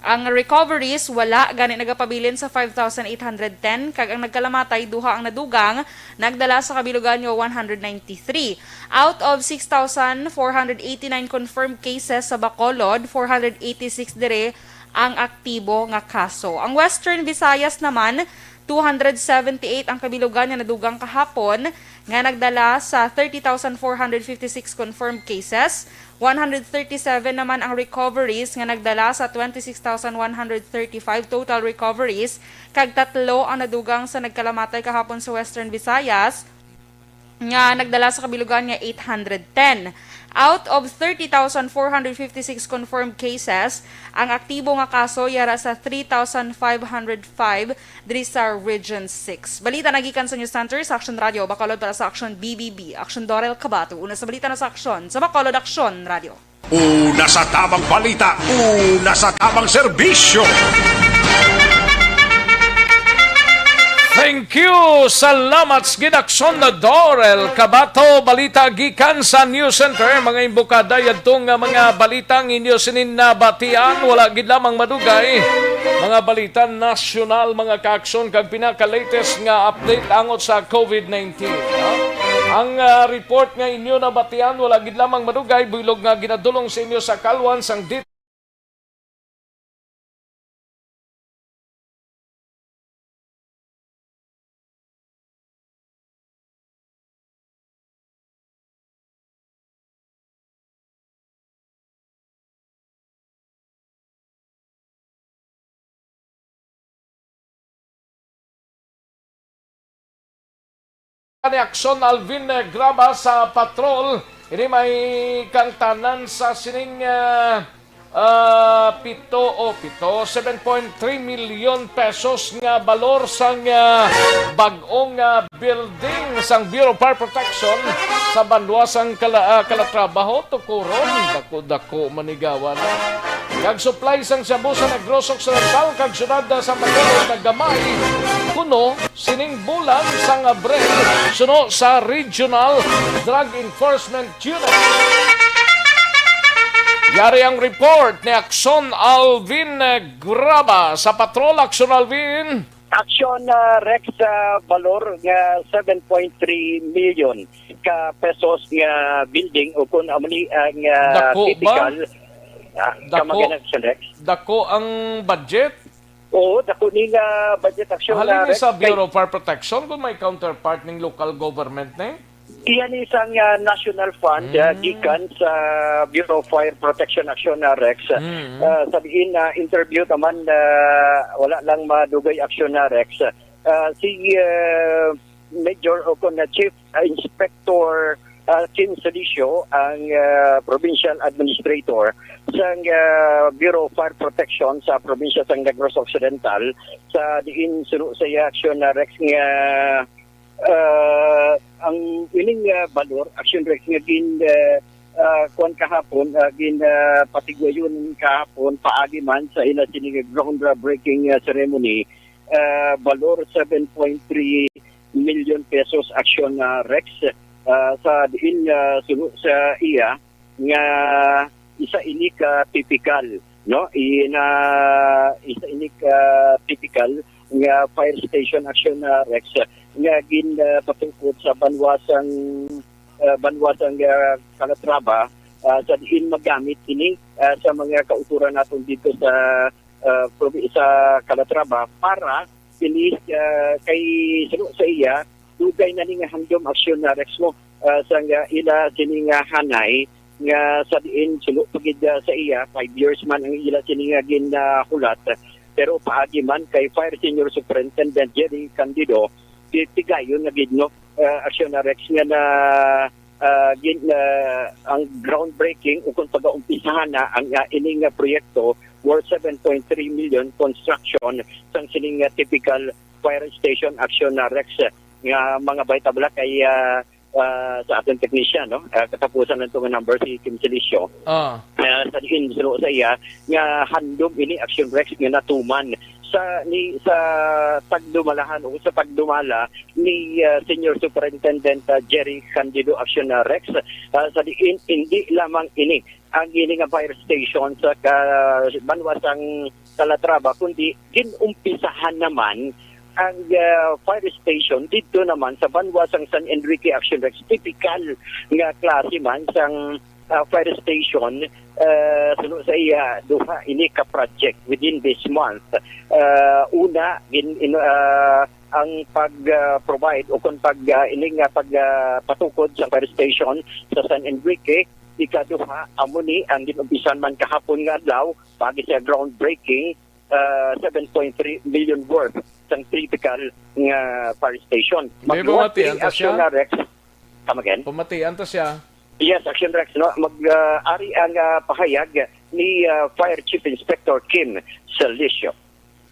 ang recoveries wala gani nagapabilin sa five thousand eight hundred ten, kag ang nagkalamatay, duha ang nadugang, nagdala sa kabilugan nga one hundred ninety-three. Out of six thousand four hundred eighty-nine confirmed cases sa Bacolod, four hundred eighty-six dire ang aktibo nga kaso. Ang Western Visayas naman, two hundred seventy-eight ang kabilugan nga nadugang kahapon, nga nagdala sa thirty thousand four hundred fifty-six confirmed cases. One hundred thirty-seven naman ang recoveries, nga nagdala sa twenty-six thousand one hundred thirty-five total recoveries, kag tatlo ang nadugang sa nagkalamatay kahapon sa Western Visayas, nga nagdala sa kabilugan nga eight hundred ten. Out of thirty thousand four hundred fifty-six confirmed cases, ang aktibo nga kaso yara sa three thousand five hundred five diri sa Region six. Balita nagikan sa News Center sa Action Radio Bacolod para sa Action B B B. Action Dorel Cabato, una sa balita na sa Action sa Bacolod, Action Radio. Una sa tabang balita, una sa tabang serbisyo. Thank you. Salamat sa gid, Action na Dorel Cabato. Balita gikan sa News Center. Mga imbokada, yadto nga mga balita ang inyo sinin nabatian. Wala gid lamang madugay. Mga balita nasyonal, mga kaaksyon, kag pinaka-latest nga update angot sa covid nineteen, ha? Ang, ah, report nga inyo nabatian, wala gid lamang madugay, buylog nga ginadulong sa inyo sa kalwan sang D ni Action Alvin, eh, Graba sa patrol. Ini may kangtanan sa sining, ah, ah, pito, o pito, seven point three million pesos nga balor sang, ah, bag-ong, ah, building sang Bureau of Fire Protection sa banwa sang Kala-, ah, Calatrava. Tukuron, dako-dako manigawa na. Kag supply sang shabu sa Negros Occidental kag siyudad sa Bacolod nga gamay kuno sining bulan sang Abril suno sa Regional Drug Enforcement Unit. Yari ang report ni Action Alvin Graba sa Patrol. Action Alvin. Action, ah, Rex, ah, balor nga seven point three million ka pesos nga building, o kung amo ni ang, ah, Dako ba? Typical, ah, Dako. Kamag-anak sa Rex. Dako ang budget? Oo, dako ni nga budget, Action, Halin ah, ni Rex, sa kay Bureau of Fire Protection kung may counterpart ning local government ni? Iya ni sang, ah, national fund, ah, Mm. gikan sa Bureau of Fire Protection, Action, ah, Rex. Mm. Ah, sa diin na interview naman, ah, wala lang madugay, Action, ah, Rex. Ah, si, ah, Major o kon na Chief, ah, Inspector, ah, Kim Salicio, ang, ah, Provincial Administrator sang, ah, Bureau of Fire Protection sa probinsya sang Negros Occidental, sa diin suno sa iya, Action, ah, Rex, nga ah, ang ining, ah, balor, Action Rex, nga gin, ah, ah, kuwan kahapon, ah, gin, ah, patigwayon kahapon, paagi man sa ila sini nga groundbreaking, ah, ceremony, ah, balor seven point three million pesos, Action, ah, Rex, ah, sa diin, ah, suno sa iya, nga isa ini ka typical, no? Ina, isa ini ka typical nga fire station, Action, ah, Rex, nga gin, ah, patukod sa banwa sang, ah, banwa sang, ah, Calatrava, ah, sa diin magamit ini, ah, sa mga kauturan naton dito sa, ah, probi-, sa Calatrava para ini, ah, kay suno sa iya, dugay na ni nga handom, Action, ah, Rex, mo. ah, sang, ah, ila sini nga hanay nga sa diin suno pa gid, ah, sa iya, five years man ang ila sini nga ginahulat. Pero paagi man kay Fire Senior Superintendent Jerry Candido, ti-, tigayon na gid, no, ah, Aksyon Rex, nga na, ah, gin-, ah, ang groundbreaking o kung pag-aumpisahan na ang, ah, ining, ah, proyekto worth seven point three million construction sang sining, ah, typical fire station, Aksyon Rex, nga mga bayta bala kay, ah, ah, sa aton technician, no? Ah, katapusan lang to nga number si Kim Celicio. Ah. Ah, sa diin suno sa iya nga handom ini, Aksyon Rex, nga natuman sa ni sa pagdumalahan o sa pagdumala ni, ah, Senior Superintendent, ah, Jerry Candido, Aksyon Rex, ah, sa diin hindi lamang ini ang ini nga fire station sa ka-, banwa sang Calatrava, kundi ginumpisahan naman ang, ah, fire station dito naman sa banwa sang San Enrique, Aksyon Rex. Typical nga klase man sang, ah, fire station, ah, suno sa iya, duha ini ka project within this month. Ah, una, gin-, in-, ah, ang pag, ah, provide o kung pag, ah, ini nga pag, ah, patukod sa fire station sa San Enrique. Ikaduha, amo ni ang gin-umpisan man kahapon nga adlaw, pagi sa groundbreaking, ah, seven point three million worth sang typical nga fire station. Di ba Magluwas mati, ni antas siya? Aksyon Rex. Come again? Pamatian ta siya. Yes, Action Rex, no? Mag, ah, ari ang, ah, pahayag ni, ah, Fire Chief Inspector Kim Salicio.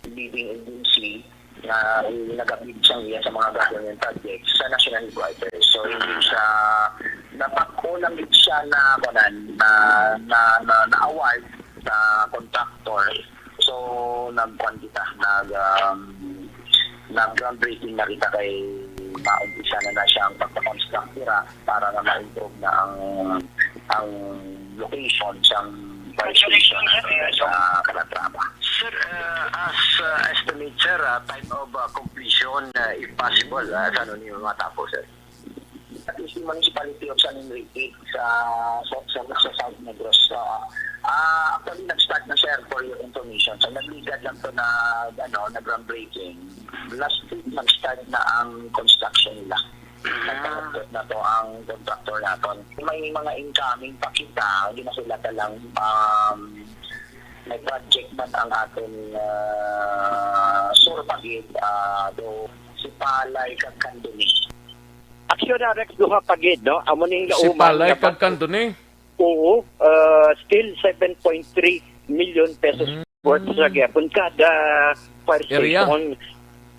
Bidding agency na nagabid sang iya sa mga government projects sa national headquarters. So, hindi siya, napako lang gid siya na, kuwan, na, na, na, na-award sa contractor. So, nagkuwan kita, nag, um, nag-groundbreaking na kita kay maumpisa na na siyang pagpa-construct nira para nga ma-improve na ang, ang location sang fire station sa Calatrava. Sir, uh, as, uh, estimate, sir, uh, time of, uh, completion, uh, if possible, uh, sa ano niyo matapos, sir? At least the municipality of San Enrique sa, sa, sa, sa South Negros. So, ah, actually, nag-start na, sir, for your information. So, nagligad lang to na, ano, na groundbreaking. Last week, nag-start na ang construction nila. Nagkatapos na to ang contractor naton. May mga incoming pa kita, hindi na sila talang, um, may project man ang aton, ah, sur pagid, ah, do si Palay kag Candoni. Aksyon na, Rex, duha pa gid, no? Amo ning Si nauman Palay nga kag ba-, Candoni? Oo, ah, still seven point three million pesos Mm. worth sa gyapon kada fire Area? station.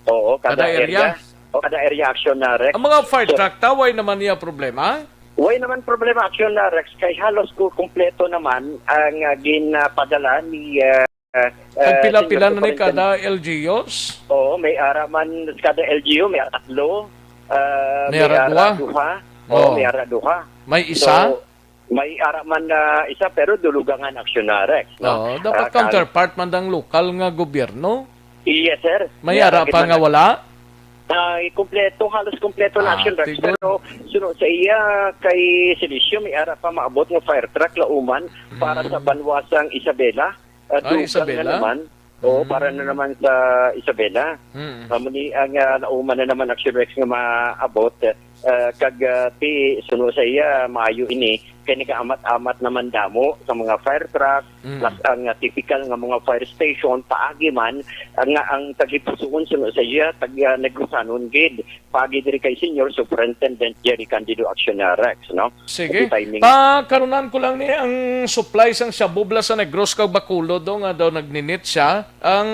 Oo, kada Kada area? area. O, kada area, Aksyon na, Rex. Ang mga fire So, truck, ta, way naman niya problema? Way naman problema, Aksyon na, Rex, kay halos ku-, kumpleto naman ang, ah, ginapadala ni, ah, ah, Kag ah, pila-pila Senior na ni Superintendent. kada L G Us? Oo, may ara man kada L G U, may ara tatlo. Ah, May may ara ara duha? duha. Oo, Oo. may ara duha. May isa? So, may ara man na isa, pero dulugangan, Aksyon na, Rex, no? Oo, dapat Ah, kag counterpart man dang lokal nga gobyerno. Yes, sir. May May ara ara gid pa man nga na wala? Ay, kompleto, halos kompleto na, Ah, Aksyon Rex. Tigo. Pero suno sa iya kay Silicio, may ara pa maabot nga fire truck lauman para sa Mm. banwa sang Isabela. Ah, Ay, dugang na Isabela? naman. Oo, Mm. para na naman sa Isabela. Mm. Amo ni ang, ah, lauman na naman, Aksyon Rex, nga maabot. Ah, kag, ah, ti, suno sa iya, maayo ini. Kay nagaamat-amat naman damo sa mga fire truck, Mm. plus ang, ah, typical nga mga fire station, paagi man, ah, nga ang tagipusoon suno sa iya, tag, ah, Negrosanon gid. Paagi diri kay Senior Superintendent Jerry Candido Action, ah, Rex, no? Sige. Happy timing. Pakarunan ko lang ni ang supply sang Shabubla sa Negros kag Bacolod, do, nga daw nagninit siya. Ang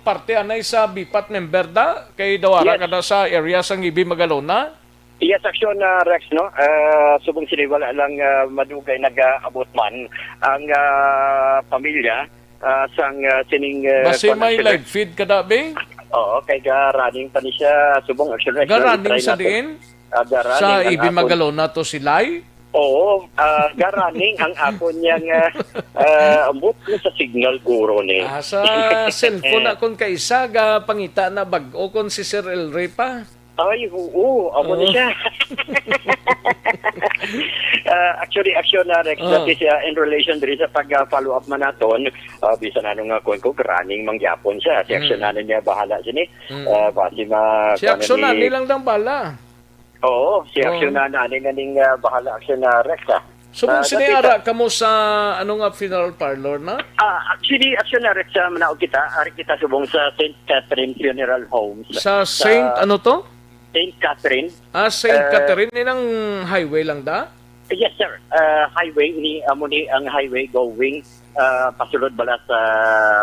parte anay sa Bipat member da, kay daw ara Yes. ka na sa area sang Ibi Magalona? Yes, Action, ah, Rex, no? Ah, subong sini, wala lang, ah, madugay nag-aabot man ang, ah, pamilya, ah, sang, ah, sining, ah, Basi may connection. live feed ka, da, be? Oo, kay ga-running pa ni siya, subong, Action Rex, no? Ga-running I-try sa natin. diin? Ah, ga-running Sa ang Ibi akon. Magalona to silay? Oo, ah, ga-running ang akon niyang, ah, ah, ambot ko sa signal, guro, ni. Ah, sa cellphone akon kaisa, ga pangita na bag-o kon si Sir El Rey pa. Ay, oo, amo na Oo. siya. Ah, actually, Action na, Rex, Oo. that is, ah, in relation diri sa pag-follow up man naton, ah, bisan ano nga kuwan ko, running man gyapon siya. Si Mm. Action na niya bahala sini. Mm. Ah, basi ma-, Si kuwan Action ni na nilang dang bala. Oo, si Oo. Action na, na, na, ning, ah, bahala, Action na, Rex, ah. Subong Ah, sini dati ara sa kamo sa, ano nga, funeral parlor na? Ah, actually, Action na, Rex, ah, manaog kita, ari kita subong sa Saint Catherine Funeral Homes. Sa Saint, Sa ano to? Saint Catherine. Ah, Saint Eh, Catherine, inang highway lang da? Yes, sir. Ah, highway, ini, amo ni ang highway going, ah, pasulod bala sa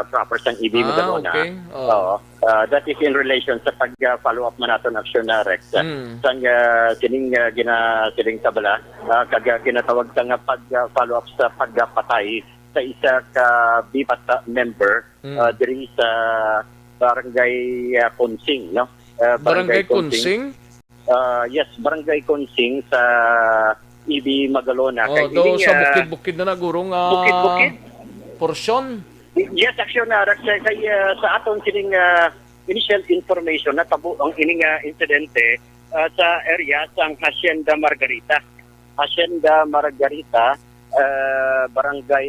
proper sang E B Ah, Magalona. Okay. Oh. Oo. Ah, that is in relation sa pag, ah, follow up man naton, Action na, Rex. Mm. Sang, ah, sining, ah, gina-, sining tabala, ah, kag, ah, ginatawag sa nga pag, ah, follow up sa pagpatay sa isa ka BPAT member, Mm. ah, diri sa Barangay, ah, Consing, no? Ah, Barangay Barangay Consing. Consing? Ah, yes, Barangay Consing sa E B Magalona. Oh, Kay do ining, sa ah, bukid-bukid na na, guro, nga Bukid-bukid? Porsyon. Yes, Action na, Rex, kay, ah, sa aton sining, ah, initial information, natabo ang ining, ah, insidente, ah, sa area sang Hacienda Margarita. Hacienda Margarita, ah, Barangay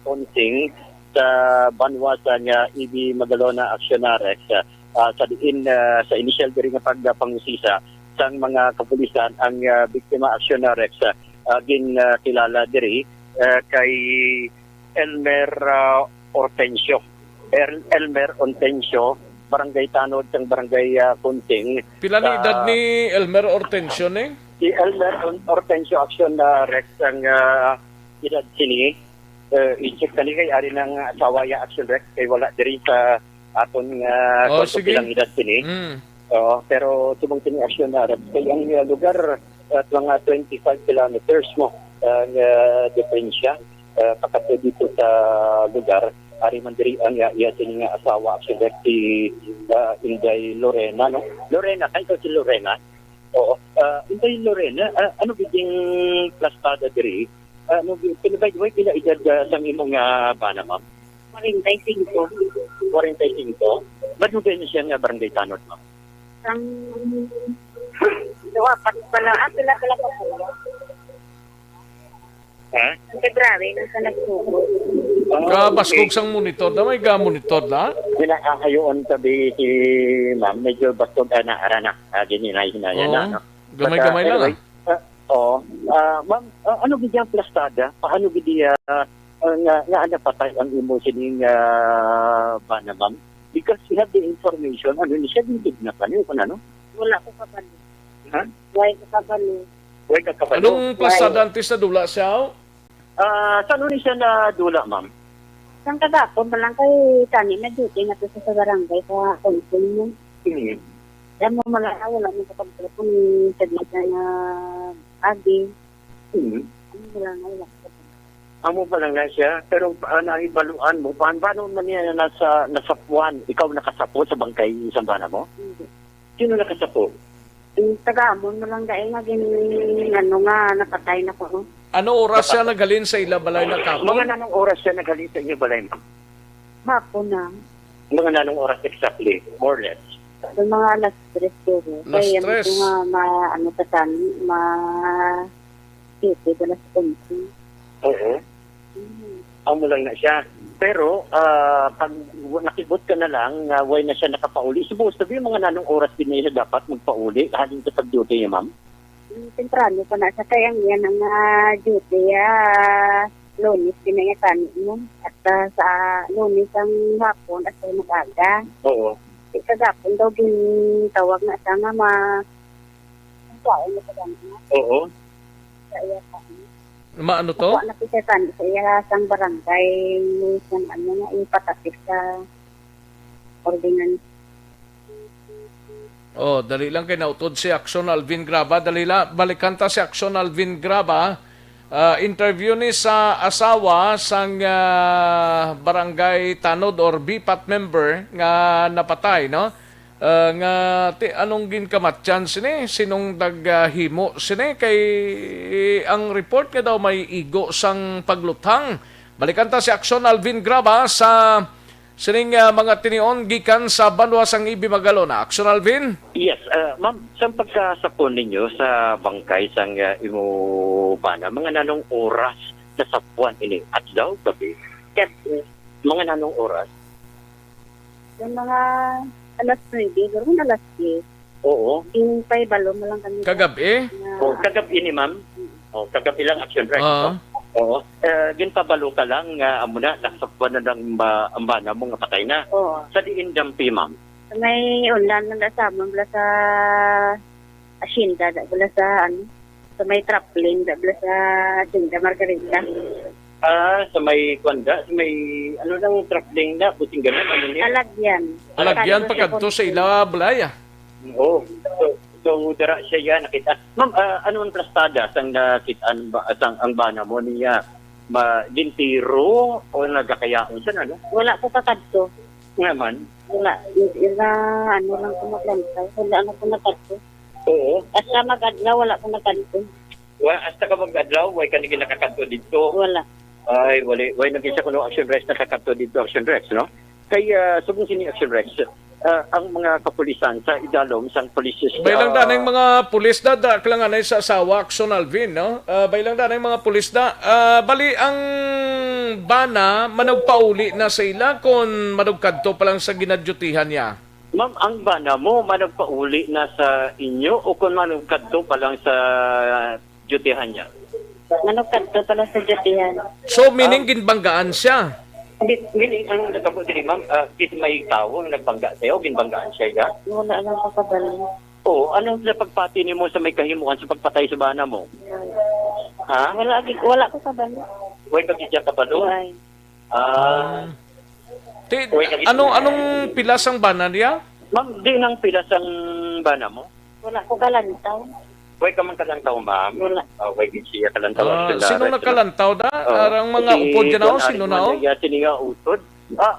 Consing, sa banwa sang E B Magalona, Action na, Rex. Ah, sa diin, ah, sa initial diri nga pagpangusisa sang mga kapulisan, ang, ah, biktima, Action na, Rex, ah, ah, gin, ah, kilala diri, ah, kay Elmer, ah, Ortencio. El-, Elmer Ortencio, barangay tanod sang barangay, ah, Consing. Pila ni edad Ah, ni Elmer Ortencio ni? Si Elmer Or-, Ortencio, Action na, Rex, ang, ah, edad sini. Eh, i-check tani kay ari nang asawa ya, Action, Rex, kay wala diri sa aton nga Oh, kung sige. Pilang edad sini. Mm. Oo, pero subong sini, Action na, Rex, kay ang, ah, lugar at mga twenty-five kilometers mo ang, ah, diferensya, ah, pakadto dito sa lugar. Ari man diri ang, ah, iya sini nga asawa, Action, Rex, si, ah, Inday Lorena, no? Lorena, kay ikaw si Lorena? Oo. Ah, Inday Lorena, ah, ano gid yung plastada diri? Ah, ano gid, pila, by the way, pila edad, ah, sang imong, ah, bana, ma'am? Forty-five. Forty-five? Ba't mo ba siya nga barangay tanod, ma'am? Sang, duha, pat pala. Ah, pila, pila ka pala? Ha? February na sa nagsugo. Ah, Kabaskog okay. Sang monitor na, may ga-monitor na? Ginaahayoon tabi si ma'am, medyo baskog, ah, na, ara na. Ah, ginhinay-hinay Oo. Na, no? Gamay-gamay But, ah, lang, anyway, ah. Ah, oo. Ah, ma'am, ah, ano gid ang plastada? Paano gid iya, ah, nga, nga napatay ang imo sining, ah, bana, ma'am? Because we have the information, ano ni siya, din kidnap, ano, kung ano? Wala ko kabalo. Ha? Wala ko kabalo. Wala ka kabalo? Anong Wala. Plastada antes na dula siya? Ah, saan ni siya nadula, ma'am? Sang kagapon pa lang kay tani na duty na to sa barangay sa Consing mo. Hmm. Yan mo mala, wala mo kapag-telefon sa dito na agi. Hmm. Ano wala na, wala. Amo pa lang na siya, pero, ah, nahibaluan mo, pa-, paano man niya nasa, nasapuan? Ikaw nakasapo sa bangkay sa bana mo? Hindi. Sino nakasapo? Yung taga-amon mo lang dahil nga gin-, ano nga, napatay na ko, no? Ano oras siya naghalin sa ila balay na kapon? Mga nanong oras siya naghalin sa inyo balay, ma'am? Hapon na. Mga nanong oras exactly, more or less? Sa mga alas tres siguro. Alas Kaya tres. Ito nga, ma-, ano ka sa amin, ma-, siyete, alas onse. Oo. Mm. Amo lang na siya. Pero, ah, pag nakibot ka na lang, nga way na siya nakapauli, supposed to be, mga nanong oras din na siya dapat magpauli, halin sa pag-duty niya, ma'am? Mm, temprano pa na siya. Kaya ang yan ang, ah, duty, ah, Lunes, pinayatan mo. At, ah, sa Lunes ang hapon, at sa mag-aga. Oo. Kagapon daw, gintawag na siya nga ma-, ang tao na sa ganun. Oo. Sa iya pa. Maano to? Kuha na po siya sa, sa iya sang barangay, sang ano nga, ipatapit sa ordinance. Oh, dali lang kay nautod si Action Alvin Graba. Dali la, balikan ta si Action Alvin Graba. Ah, interview ni sa asawa sang, ah, barangay tanod or BPAT member nga napatay, no? Ah, nga ti-, anong ginkamatyan sini? Sinong nag, ah, himo sini? Kay ang report nga daw may igo sang pagluthang. Balikan ta si Action Alvin Graba sa sining, ah, mga tinion gikan sa banwa sang Ibi Magalona. Action Alvin? Yes, ah, ma'am, sa pagkasapon ninyo sa bangkay sang, ah, imo bana, mga nanong oras nasapuan ini? Adlaw, gabi? Yes, sir. Mga nanong oras? Yung mga alas nuebe, siguro mga alas diyes. Oo. Yung pay balo mo lang kami. Kagab-i? Na Oh, kagab-i ni ma'am. Oh, kagab-i lang, Action Rex. Ah. Oo. Eh, ginpabalo ka lang nga amo na, nasakpan na ng ma-, ang bana mo nga patay na. Oo. Sa diin dampi, ma'am? Sa may unlan na sa amon, bala sa asyenda, da, bala sa, ano, sa may traplin, da, bala sa asyenda, Margarita. Ah, sa may kwanda, sa may, ano lang, traplin na, busing ganun, ano niya? Alagyan. Alagyan, Alagyan pa kadto sa ila balay, ah. Oo. So, so, dira siya yan, nakita. Ma'am, ah, ano ang plastada sang nakita ang ba-, sang ang bana mo niya? Ma-, gintiro o nagakayaon siya, ano? Wala ko kakadto. Nga man? Wala. Ila, ano lang ko maglantaw. Wala, ano ko nakadto. Oo. Hasta mag-adlaw, wala ko nakadto. Wa-, hasta ka mag-adlaw, way ka naging nakakadto dito? Wala. Ay, wali. Way naging sa kuno Action Rex nakakadto dito, Action Rex, no? Kay, ah, subong sini Action Rex, ah, ang mga kapulisan sa idalom sang police Bailang ah, danay mga pulis da, da, kailangan ay sa asawa, Action Alvin, no? Ah, bailang danay mga pulis da. Ah, bali ang bana, managpauli na sa ila kung managkadto pa lang sa ginadyutihan niya? Ma'am, ang bana mo, managpauli na sa inyo o kung managkadto pa lang sa dyutihan niya? Managkadto pa lang sa dyutihan. So, meaning Ah. ginbanggaan siya? Di, meaning, ang natabo diri, ma'am, ah, is may tawo ang nagbangga sa'yo, ginbanggaan siya, ya? Wala lang ko kabalo. Oo, ano sa pagpati nimo sa may kahimuan sa pagpatay sa bana mo? Ha? Wala, agi-, wala ko kabalo. Way ka gid siya kabalo? Way. Ah. Ti-, Way ka gid anong, siya. anong pilas ang bana niya? Ma'am, di nang pilas ang bana mo? Wala ko kalantaw. Way ka man kalantaw, ma'am? Wala. Ah, way gid siya kalantaw. Ah, Actually, sino Rex, no? nagkalantaw da? Oh. Arang mga Si upod dyan ako, Juan sino Aris na, oh? Manaya, sini nga utod? Ah,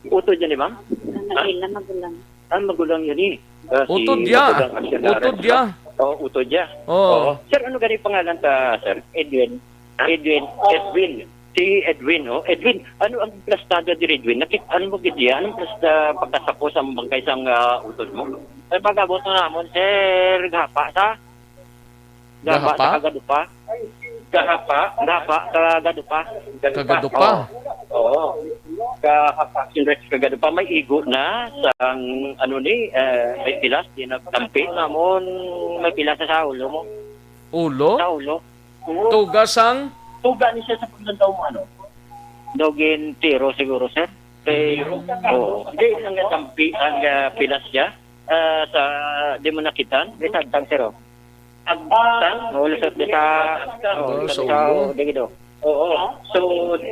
utod yan, eh, ma'am? Ang Ha? ila magulang. Ah, magulang yan, eh. Ah, si Utod ya. Magulang Action Utod Rex, ya. no? Oh, utod ya. Oh. Oo. Sir, ano gani pangalan ta, sir? Edwin. Ha? Edwin. Edwin. Si Edwin, oh. Edwin, ano ang plastada diri, Edwin? Nakit-, ano mo gid iya? Anong plasta pagkasakos ang bangkay sang, ah, utod mo? Ay, pag-abot na namon, sir, gahapa sa Gahapa? Gahapa? Sa Kagadupa. Gahapa? Gahapa, Kagadupa. Kagadupa? Oo. Oo. Gahapa, Kindred, Kagadupa. May igo na sa, ano ni, eh, may pilas, di nagtampi. Namon, may pilas sa ulo mo. Ulo? Sa ulo. Oo. Tuga sang? Tuga ni siya sa paglantaw mo, ano? Daw gintiro siguro, sir. Kay, Gintiro? Oo. Di, ang tampi, ang, ah, pilas siya. Ah, sa, di mo nakitan? Di sa agtang, sir, oh. Agtang? Oo, lusot di sa, oo, Oh, lusot sa di sa ulo. Oo, di gid, oh. Oo. So,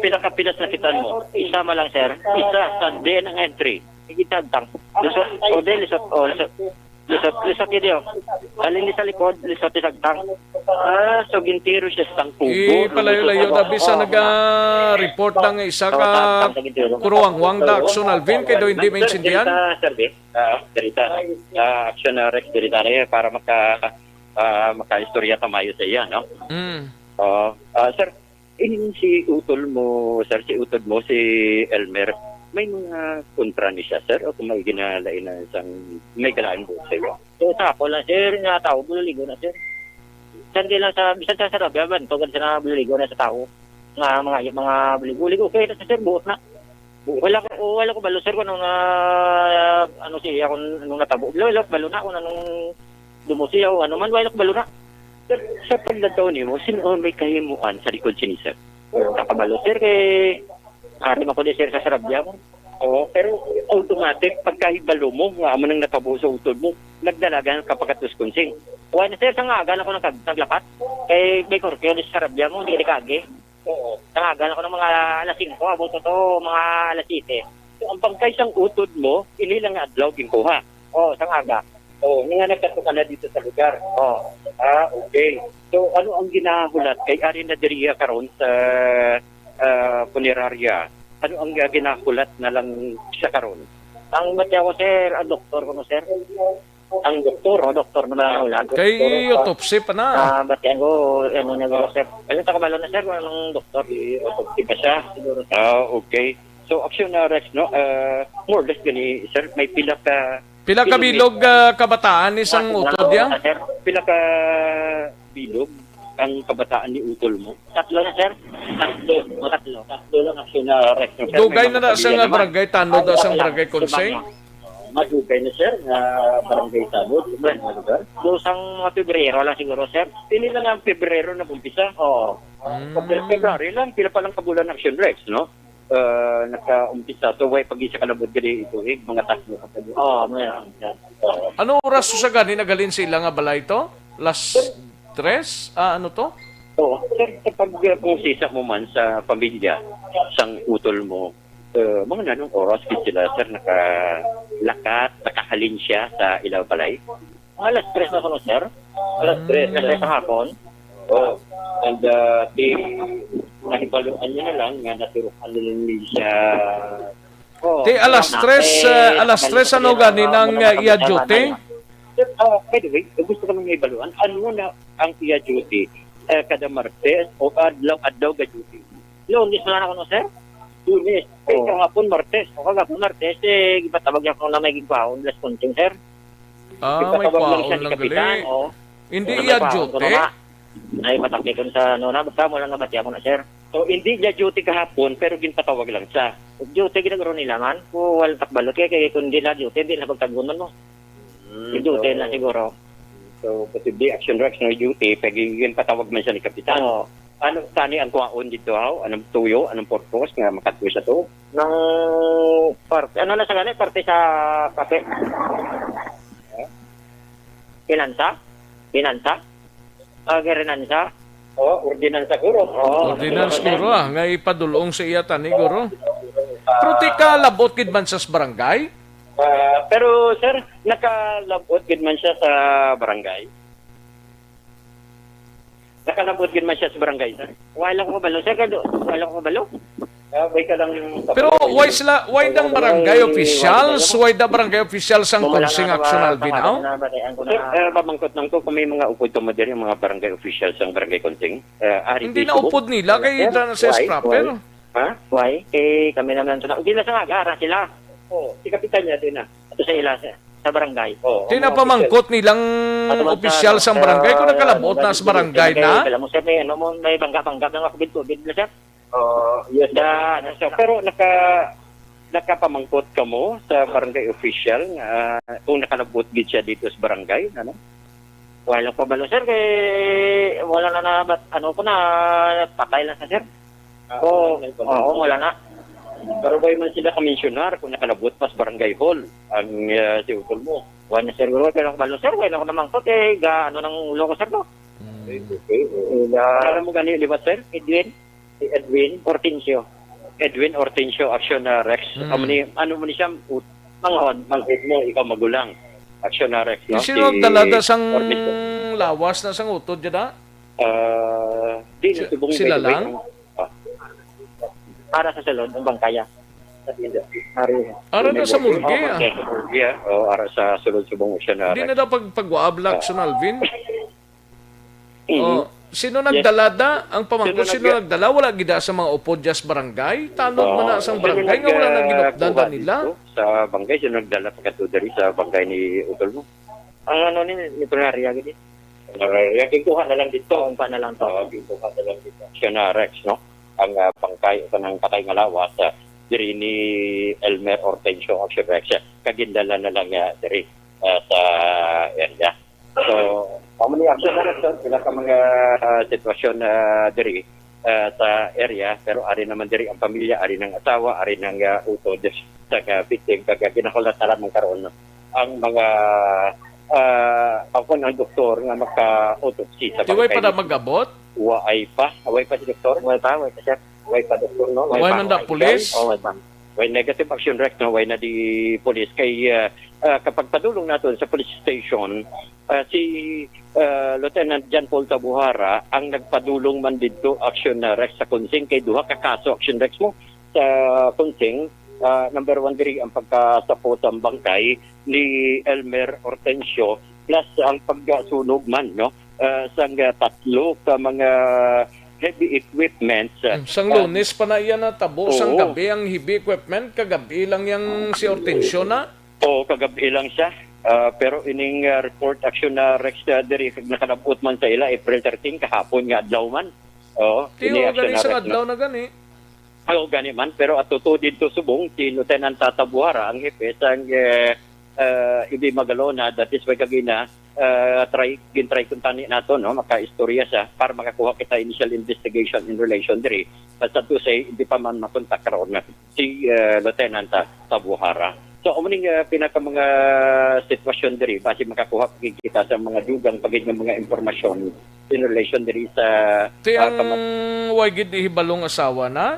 pila ka pilas nakitan mo? Isa man lang, sir. Isa sa D N A entry. Di gid sa agtang. Lusot, o di, lusot, o, lusot. Lusot, lusot gid, oh. Halin di sa likod, lusot di sa agtang. Ah, so gintiro siya sa tangkubo. Ipalayo-layo na, bisan naga-report lang nga isa ka kuruwangwang da, Action Alvin, kay daw hindi maintindihan. Sir, diri ta, sir, di? Ah, diri ta. Ah, Action, ah, Rex, diri ta na yun para maka-, ah, makaistorya ta maayo sa iya, no? Mm. Oo. Ah, sir, ining si utol mo, sir, si utod mo, si Elmer, may mga kontra ni siya, sir, o kung may ginalain na sang, may galain mo sa iyo? So, sa ako lang, sir, nga tao, bululigo na, sir. Sir, di lang sa, bisan sa sarap, yaman, tugad sa mga bululigo na sa tao. Nga, mga, mga bululigo, okay na, sir, buot na. Wala ko, wala ko balo, sir, kung anong, ah, ano siya, kung anong natabo. Wala, wala ko balo na kung anong dumusi ako, ano man, wala ko balo na. Sir, sa paglantaw nimo, sino may kahimuan sa likod sini, sir? Nakabalo, sir, kay ari man ko di, sir, sa sarabya mo. Oo, pero automatic, pagkahibalo mo, nga amo nang natabo sa utod mo, nagdalagan ka pagkatus kunsing. Wala, sir, sa nga aga na ko nagkag-, naglapat. Kay may kurkyo di sa sarabya mo, hindi ka di kagi. Oo. Tangagan ako ng mga alas singko, abot ko to, mga alas siyete. So, ang bangkay sang utod mo, ini lang nga adlaw ginkuha. Oo, sang aga. Oo, nga nagkadto ka na dito sa lugar. Oo. Ah, okay. So, ano ang ginahulat? Kay ari na diri iya karon sa, ah, punerarya. Ano ang, ah, ginahulat na lang siya karon? Ang mati ako, sir, ang doktor ko, no, sir. Ang doktor, oh, doktor na lang wala. Kay autopsy pa na. Ah, batian ko, ano na guro, sir. Ano, takabalo na, sir, kung anong doktor? Autopsy pa siya, siguro. Ah, okay. So, action na arrest, no? Ah, more or less gani, sir, may pila ka Pila ka bilog, ah, kabataan ni sang utod, ya? Pila ka bilog ang kabataan ni utol mo? Tatlo na, sir. Tatlo. Tatlo. Tatlo lang action na arrest, no, sir. Dugay na na sa nga barangay, tanod na sa barangay Conseng. Madugay na, sir, nga barangay tanod, sa mga lugar. Do sang mga Pebrero lang siguro, sir. Hindi lang ang Pebrero nag-umpisa. Oo. Mm. February lang, pila pa lang ka bulan Action Rex, no? Ah, naka-umpisa. So, way pag isa kalabot gali ito, eh, mga tatlo ka bulan. Oo, meron, sir. Oo. Ano oras sa gani nagalin sa ila nga balay to? Las tres? Ah, ano to? Oo, sir, kapag, uh, kung sisa mo man sa pamilya, sang utol mo, uh, mga nanong oras gid sila, sir, nakalakat, nakahalin siya sa ila balay? Alas tres na kuno, sir. Alas tres, alas tres sa hapon. Oh, and, uh, di, nahibaluan niya na lang nga naturukan na lang ni siya. Oh, Ti alas tres, eh, uh, alas tres, ano gani nang, uh, iya duty? Sir, uh, by the way, gusto ko nang ibaluan, ano na ang iya duty, eh, kada Martes o adlaw-adlaw ga duty? Lunes na lang ako, no, sir? Lunes. Eh, oh, kahapon, Martes. O, kahapon, Martes, eh, gipatawag niya ako na may gigwaon, last kunting, sir. Ah, may kwaon lang gali. Hindi iya duty. Ay, matakikon sa, ano na, basta mo lang nabatiya mo na, sir. So, hindi niya duty kahapon, pero ginpatawag lang siya. Duty, ginagro nila man. Kung wala takbalot, kaya, kaya kung di na duty, di na pagtagbunan mo. Mm, duty na siguro. So, posible Action Rex na duty, pag ginpatawag man siya ni Kapitan. Oo. Ano, tani ang kwaon dito, haw? Anong tuyo? Anong purpose nga makadto siya to? Nang parte, ano na sa gani? Parte sa kape? Pinansa? Pinansa? Ah, Gerinansa? Oh, ordinansa, guro. Oh, ordinance, guro, ah, nga ipadulong sa iya tani, guro. Pero ti kalabot gid man sa barangay? Ah, pero, sir, nakalabot gid man siya sa barangay. Nakalabot gid man siya sa barangay, sir. Wala ko kabalo, sir, kay do-, wala ko kabalo. Ah, why ka lang. Pero why sila, why dang barangay officials, why da barangay officials ang Kunsing Action Alvin, aw? Sir, eh, pamangkot lang ko kung may mga upod ka mo diri, mga barangay officials ang barangay Kunsing. Eh, ari. Hindi na upod nila kay da na sa proper. Ha? Why? Eh, kami naman sa, hindi na sa nga, gara sila. Oh, si Kapitan niya din na. Ato sa ila, sir, sa barangay. Oh, di na pamangkot nilang opisyal sang barangay kung nakalabot na sa barangay na. Kala mo, sir, may, ano mo, may bangga-bangga na nga COVID-COVID na, sir. Oh, yes, sir. Da, ano, sir, pero naka-, nakapamangkot ka mo sa barangay official nga, ah, kung nakalabot gid siya dito sa barangay, ano? Wala ko balo, sir, kay wala na, na, ano ko na, patay lang sa, sir. Ah, oo, wala na. Pero wala man sila ka-mensionar kung nakalabot pa sa barangay hall ang, ah, si utol mo. Wala, sir, wala ko balo, sir, wala ko namangkot, eh, ga, ano nang ulo ko, sir, no? Hmm. Okay, okay. Alam mo gani, di ba, sir? Edwin? Si Edwin Hortensio. Edwin Hortensio, Action, ah, Rex. Hmm. Amo ni, ano mo ni siya? Ut-, manghod, manghod mo, ikaw magulang. Action, ah, Rex, no? Sino nagdala da sang lawas na sang utod dyan, ah? Ah, di, si-, subong sila lang? Ah. Para sa sulod, ang bangkaya. Ari. Ara na sa morgue, ah. Sa morgue, ah. Oh, ara sa sulod subong siya na. Di na daw pag-, pagwaab, Lakson Alvin? Mm. Oh, sino nagdala da? Ang pamangkot, sino nagdala? Wala gid da sa mga upod dyan sa barangay? Tanod man na sang barangay nga wala nang ginupdan da nila. Sa barangay, sino nagdala pagkadto diri sa barangay ni utol mo? Ang ano ni, ni Punaria gid. Punaria, ginkuha na lang dito. Ginkuha na lang to. Oo, ginkuha na lang dito. Siya na, Rex, no? Ang, ah, bangkay o kanang patay nga lawas, ah, diri ni Elmer Hortensio, Action Rex, ah, kagindala na lang, ah, diri, ah, sa area. So, amo ni Action Rex, ah, sila ka mga, ah, sitwasyon, ah, diri, ah, sa area, pero ari naman diri ang pamilya, ari ng asawa, ari ng, ah, utod sa, ah, victim, kag, ah, ginakulataran man karon, no? Ang mga, ah, ako ang doktor nga maka-autopsy sa Di way pa bangkay na ni mag-abot? Way pa, way pa si doktor? Way pa, way pa, sir. Way pa, doktor, no? Way pa. Way man da, pulis? Oh, way pa. Way negative, Action Rex, no? Way na di pulis. Kay, ah, ah, kapag padulong naton sa police station, ah, si, ah, Lieutenant John Paul Tabuhara ang nagpadulong man didto, Action, ah, Rex, sa Kunsing. Kay duha ka kaso, Action Rex, mo sa Kunsing, ah, number one diri ang pagkasapo sa bangkay ni Elmer Hortensio, plus ang pagkasunog man, no? Ah, sang, ah, tatlo ka mga heavy equipments, ah, Hmm, sang ah, Lunes pa na iya natabo, sang Oo. gabi ang heavy equipment, kagabi lang yang si Hortensio na. Oo, kagabi lang siya. Ah, pero ining, ah, report, Action, ah, Rex, ah, diri, nakalabot man sa ila, April thirteen, kahapon nga adlaw man. Oo, Tiyo, ini, Action, gani ah, sa Rex, adlaw no? na gani. Oo, gani man, pero ato to dito subong, si Lieutenant Tata Buhara, ang hepe sang, eh, uh, Ibi Magalona, that is why kagina, uh, try, gin-try kung tani nato, no, makaistorya siya para makakuha kita initial investigation in relation diri. But sad to say, hindi pa man makontak karon si, uh, Lieutenant, uh, Tabuhara. So, amo ning, uh, pinaka mga sitwasyon diri, basi makakuha pa gid kita sa mga dugang pa gid nga mga impormasyon in relation diri sa, Ti uh, ang kamat- way gid ihibalong asawa na?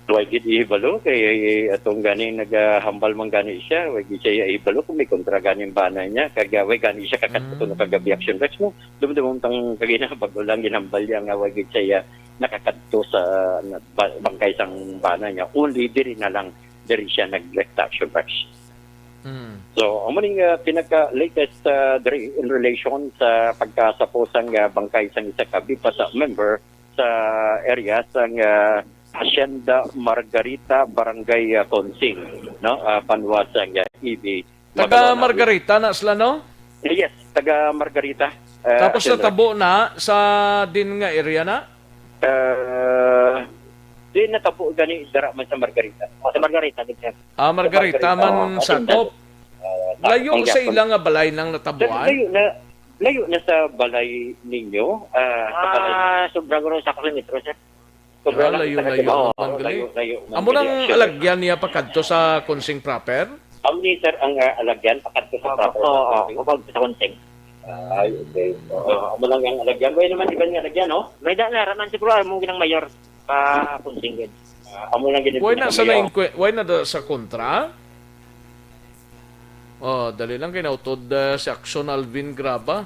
Way gid ihibalo kay atong gani nagahambal man gani siya, way gid siya ihibalo kung may kontra gani ang bana niya, kag, uh, way gani siya kakadto Mm. kagabi action Rex, no? Dumdumon tang kagina, bago lang ginhambal niya nga way gid siya nakakadto sa, na, ba-, bangkay sang bana niya. Only diri na lang, diri siya nagrekta action Rex. Mm. So, amo ning, uh, pinaka latest, uh, diri in relation sa pagkasapo sang, uh, bangkay sang isa ka BIPASA member sa area sang, uh, Hacienda Margarita, Barangay, uh, Consing, no? Uh, banwa sang, uh, Ibi, Taga Magalona. Margarita na sila, no? Yes, taga Margarita. Uh, Tapos Hacienda. Natabo na sa din nga area na? Uh, di natabo gani dara man sa Margarita. Oh, sa Margarita, gid, sir. Ah, Margarita Margarita, man oh, sakop. Ah, layo sa ila nga balay nang natabuan? Layo na, layo na sa balay ninyo. Ah, sa balay. Ah, sobra guro sa kilometro, sir. Sobra. Ah, lang layo, sa layo, oh, man gali. Layo, layo man. Amo nang alagyan niya pakadto sa Consing proper? Amo ni, sir, ang, ah, alagyan pakadto sa proper. Oo, oo, sa Consing. Ay, okay. Oo, amo lang ang alagyan. Way naman iban nga alagyan, no? May da na raman siguro among ginang mayor pa Consing gid. Ah, amo lang gid. Why na sa na, why na da sa kontra? Oh, dali lang kay nautod, uh, si Action Alvin Graba.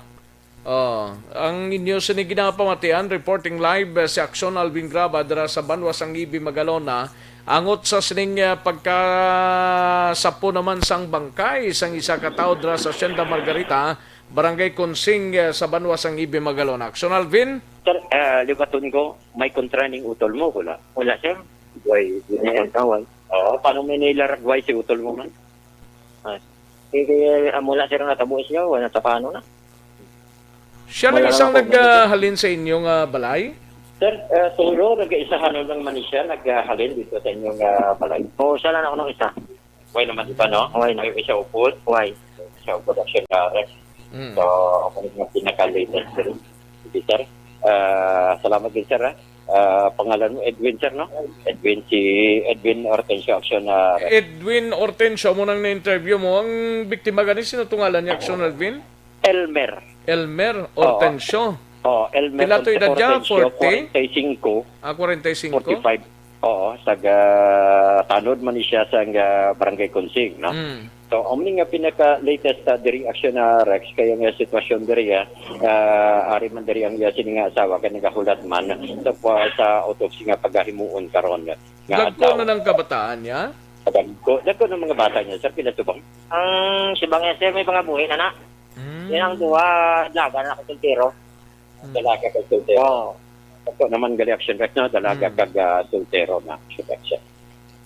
Oh, ang inyo sini ginapamatian, reporting live, uh, si Action Alvin Graba dira sa banwa sang Ibi Magalona. Angot sa sining, uh, pagkasapo naman sang bangkay sang isa ka tawo dira sa Hacienda Margarita, Barangay Consing, uh, sa banwa sang Ibi Magalona. Action Alvin? Sir, uh, libaton ko, may kontra ning utol mo, wala? Wala, sir. Why? Wala, sir. Oo, paano may nilaragway si utol mo man? Ah, eh, kaya, ah, mula, sir, natabo siya, wala sa paano na. Siya lang isang naghalin sa inyong, ah, balay? Sir, ah, solo, nag-isa lang man siya naghalin dito sa inyong, ah, balay. Oo, siya lang ako nung isa. Why naman iba, no? Why na? May isa upod. Why? Isa upod, action, ah, Rex. Mm. So, ako rin yung pinaka-latest, sir. Sige, sir. Ah, salamat din, sir, ah. Ah, pangalan mo, Edwin, sir, no? Edwin, si Edwin Hortensio Action, ah, Edwin Hortensio, mo nang na-interview mo. Ang biktima gani, sino to ngalan niya, Action Alvin? Elmer. Elmer Oo. Hortensio. Oh, Elmer Pila to edad niya? Hortensio, forty? Kwarenta y singko. Ah, kwarenta y singko? Forty-five. Oo, taga Tanod man ni siya sa, ah, Barangay Consing, no? Mm. So, ang nga pinaka-latest, ah, diri action na, Rex, kaya nga sitwasyon diri, ah, ah, ari man diri ang iya sini nga asawa kay nagahulat man sa, sa autopsy nga pagahimuon karon nga Dagko adlaw. Na ng kabataan niya? Dagko, dagko ng mga bata niya, sir, pila subong? Ang subong niya, sir, may pangabuhi na na. Mm. Yan ang duha, dalaga na, soltero. Mm. Dalaga kag soltero. Oo. Ako naman gali action right now, dalaga Mm. kag, ah, soltero na action right siya.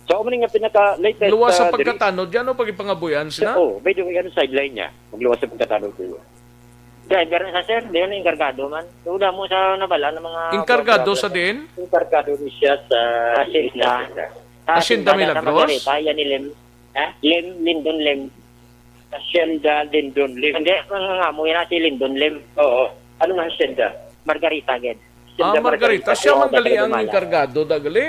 So, amo ni nga pinaka-latest, Luwas sa ah, diri- pagkatanod, yan o pagipangabuyan sila? So, oh, by the way, ano sideline niya? Magluwas sa pagkatanod diri. Driver na sa, sir, di na enkargado man. Duda mo sa nabala ng mga Enkargado sa din? Enkargado ni siya sa Hacienda. Sa Hacienda Hacienda sa Milagros? Margarita, yan ni Lim. Ha? Lim, Lindon Lim. Hacienda Lindon Lim. Hindi, ang nga mo, yan si Lindon Lim. Oo. Ano nga hacienda? Margarita, gid. Ah, Hacienda Margarita. Margarita. Siya Oo, man gali ang Margarita. Enkargado, da gali.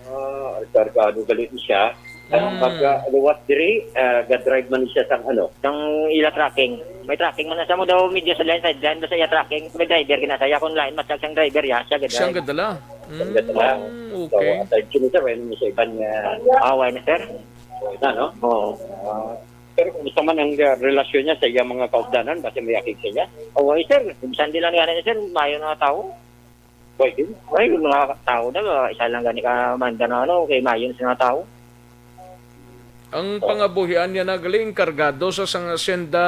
Ah, enkargado gali siya. Ang Mm. pagluwas diri, ah, ga-drive man siya sang ano? Sang ila tracking. May tracking man na sa mo daw, medyo sa line, sideline, sa iya tracking. May driver, ginasaya kung lain, matag sang driver, ya, siya gadala. Siya gadala. Siya gadala. Mm, So, okay. aside sini, sir, wala naman siya iban nga Ah, wala na, sir. Wala, no? Oo. Ah, pero kumusta man ang, ah, relasyon niya sa iyang mga kaupdanan? Basta may akig sa iya? Oo, eh, sir. Kung saan di lang yan, eh, sir, mayo na tao. Pwede. Ay, yung mga tao na, isa lang gani ka manda na ano, kay mayo na sa mga tao. Ang Oo. pangabuhian niya na gali, enkargado sa sang hacienda,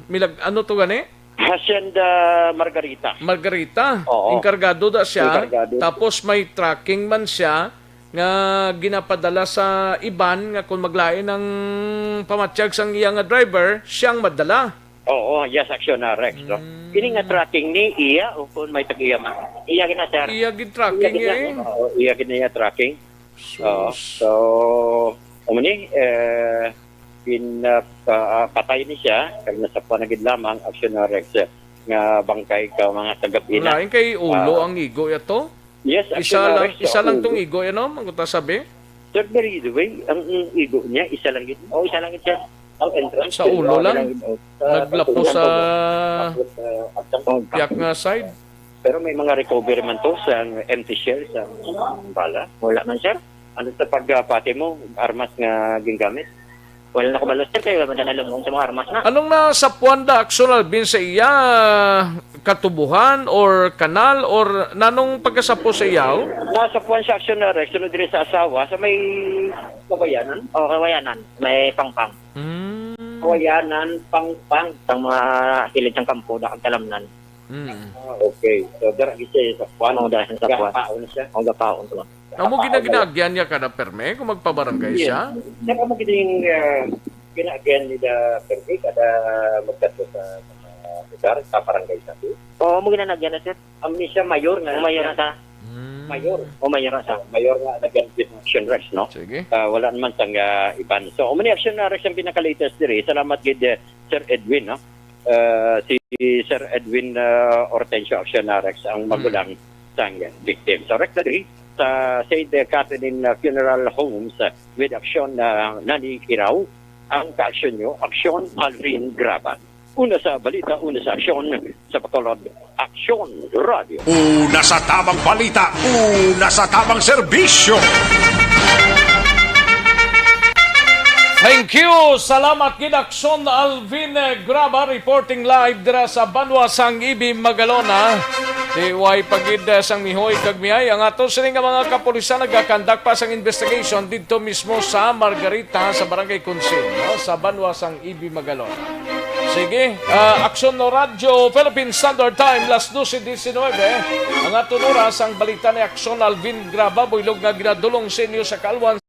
milag-, ano to gani? Hacienda Margarita. Margarita. Oo. Enkargado da siya. Enkargado. Tapos may tracking man siya nga ginapadala sa iban nga kung maglain ang pamatyag sang iya nga driver, siyang madala. Oo, yes, action na, Rex, no? Mm. Ini nga tracking ni iya o kung may tag-iya man? Iya gina, sir. Iya gid tracking Iya gid iya, na. eh. Oo, iya gid na iya tracking. Oo. Sus. So, amo ni, eh, Gin, ah, pa-, ah, patay ni siya, kag nasapwan na gid lamang, Action Rex, nga bangkay ka mga kagab-i na. Lain kay ulo Ah. ang igo yato? Yes, Action Isa lang, Rex, sa isa lang ulo. Tong igo, ano? Mangguta sabi? Sir, by the way, ang igo niya, isa lang gid. Oh, isa lang gid siya. Ang entrance Sa niya, ulo isa lang. lang gid. Oh, sa Naglapos sa Tapos, ah, at sa piyak nga side. Pero may mga recovery man to sa empty shell sa bala. Wala man, sir. Ano sa pagpati mo, armas nga gingamit? Wala na ko balo, sir, kay wala man na nalungong sa mga armas na. Anong nasapwan da, Action Alvin, sa iya katubuhan or kanal or nanong pagkasapo sa iya? Nasapwan sa Action Rex, sunod diri sa asawa, sa may Kawayanan? O, Kawayanan. May Pangpang. Hmm. Kawayanan, Pangpang. Ang mga kilid sang kampo, dakag talamnan. Mm. Ah, okay. So, dara gid siya sa kuan. Oh, dara siya sa kuan. Gapaon siya. Oh, gapaon ko lang. Amo Gapaon gina-, na lang. Ginaagyan niya kada perme kung magpabarangay Yes. siya? Sir, amo gid yung, ah, ginaagyan nila perme kada magkadto sa, sa lugar, sa barangay sa Oo, amo ginanagyan na, sir. Amo ni siya, mayor nga. O, mayor na sa. Hmm. Mayor. O, mayor na sa. Mayor nga nag-, Action Rex, no? Sige. Ah, wala naman sang, ah, iban. So, amo ni Action Rex ang pinaka-latest diri. Salamat gid, eh, Sir Edwin, no? Ah, si Sir Edwin, ah, Hortensio Action Rex ang Hmm. magulang sang victim. So, Rex, diri sa Saint Catherine, ah, Funeral Homes, ah, with Action, ah, Nani Kiraw, ang ka-action nyo, Action Alvin Graban. Una sa balita, una sa aksyon, sa Bacolod, Aksyon Radio. Una sa tabang balita, una sa tabang serbisyo. Thank you. Salamat gid, Aksyon Alvin, eh, Graba, reporting live dira sa banwa sang Ibi, Magalona. Di way pa gid, eh, sang mihoy kag mihay ang ato sini nga mga kapulisan nagakandak pa sang investigation didto mismo sa Margarita, sa Barangay Consil, no? Sa banwa sang Ibi, Magalona. Sige, ah, Aksyon no Radyo Philippine Standard Time, las dose diecinuebe. Ang aton oras, ang balita ni Aksyon Alvin Graba, buylog nga ginadulong sa inyo sa kaalwan.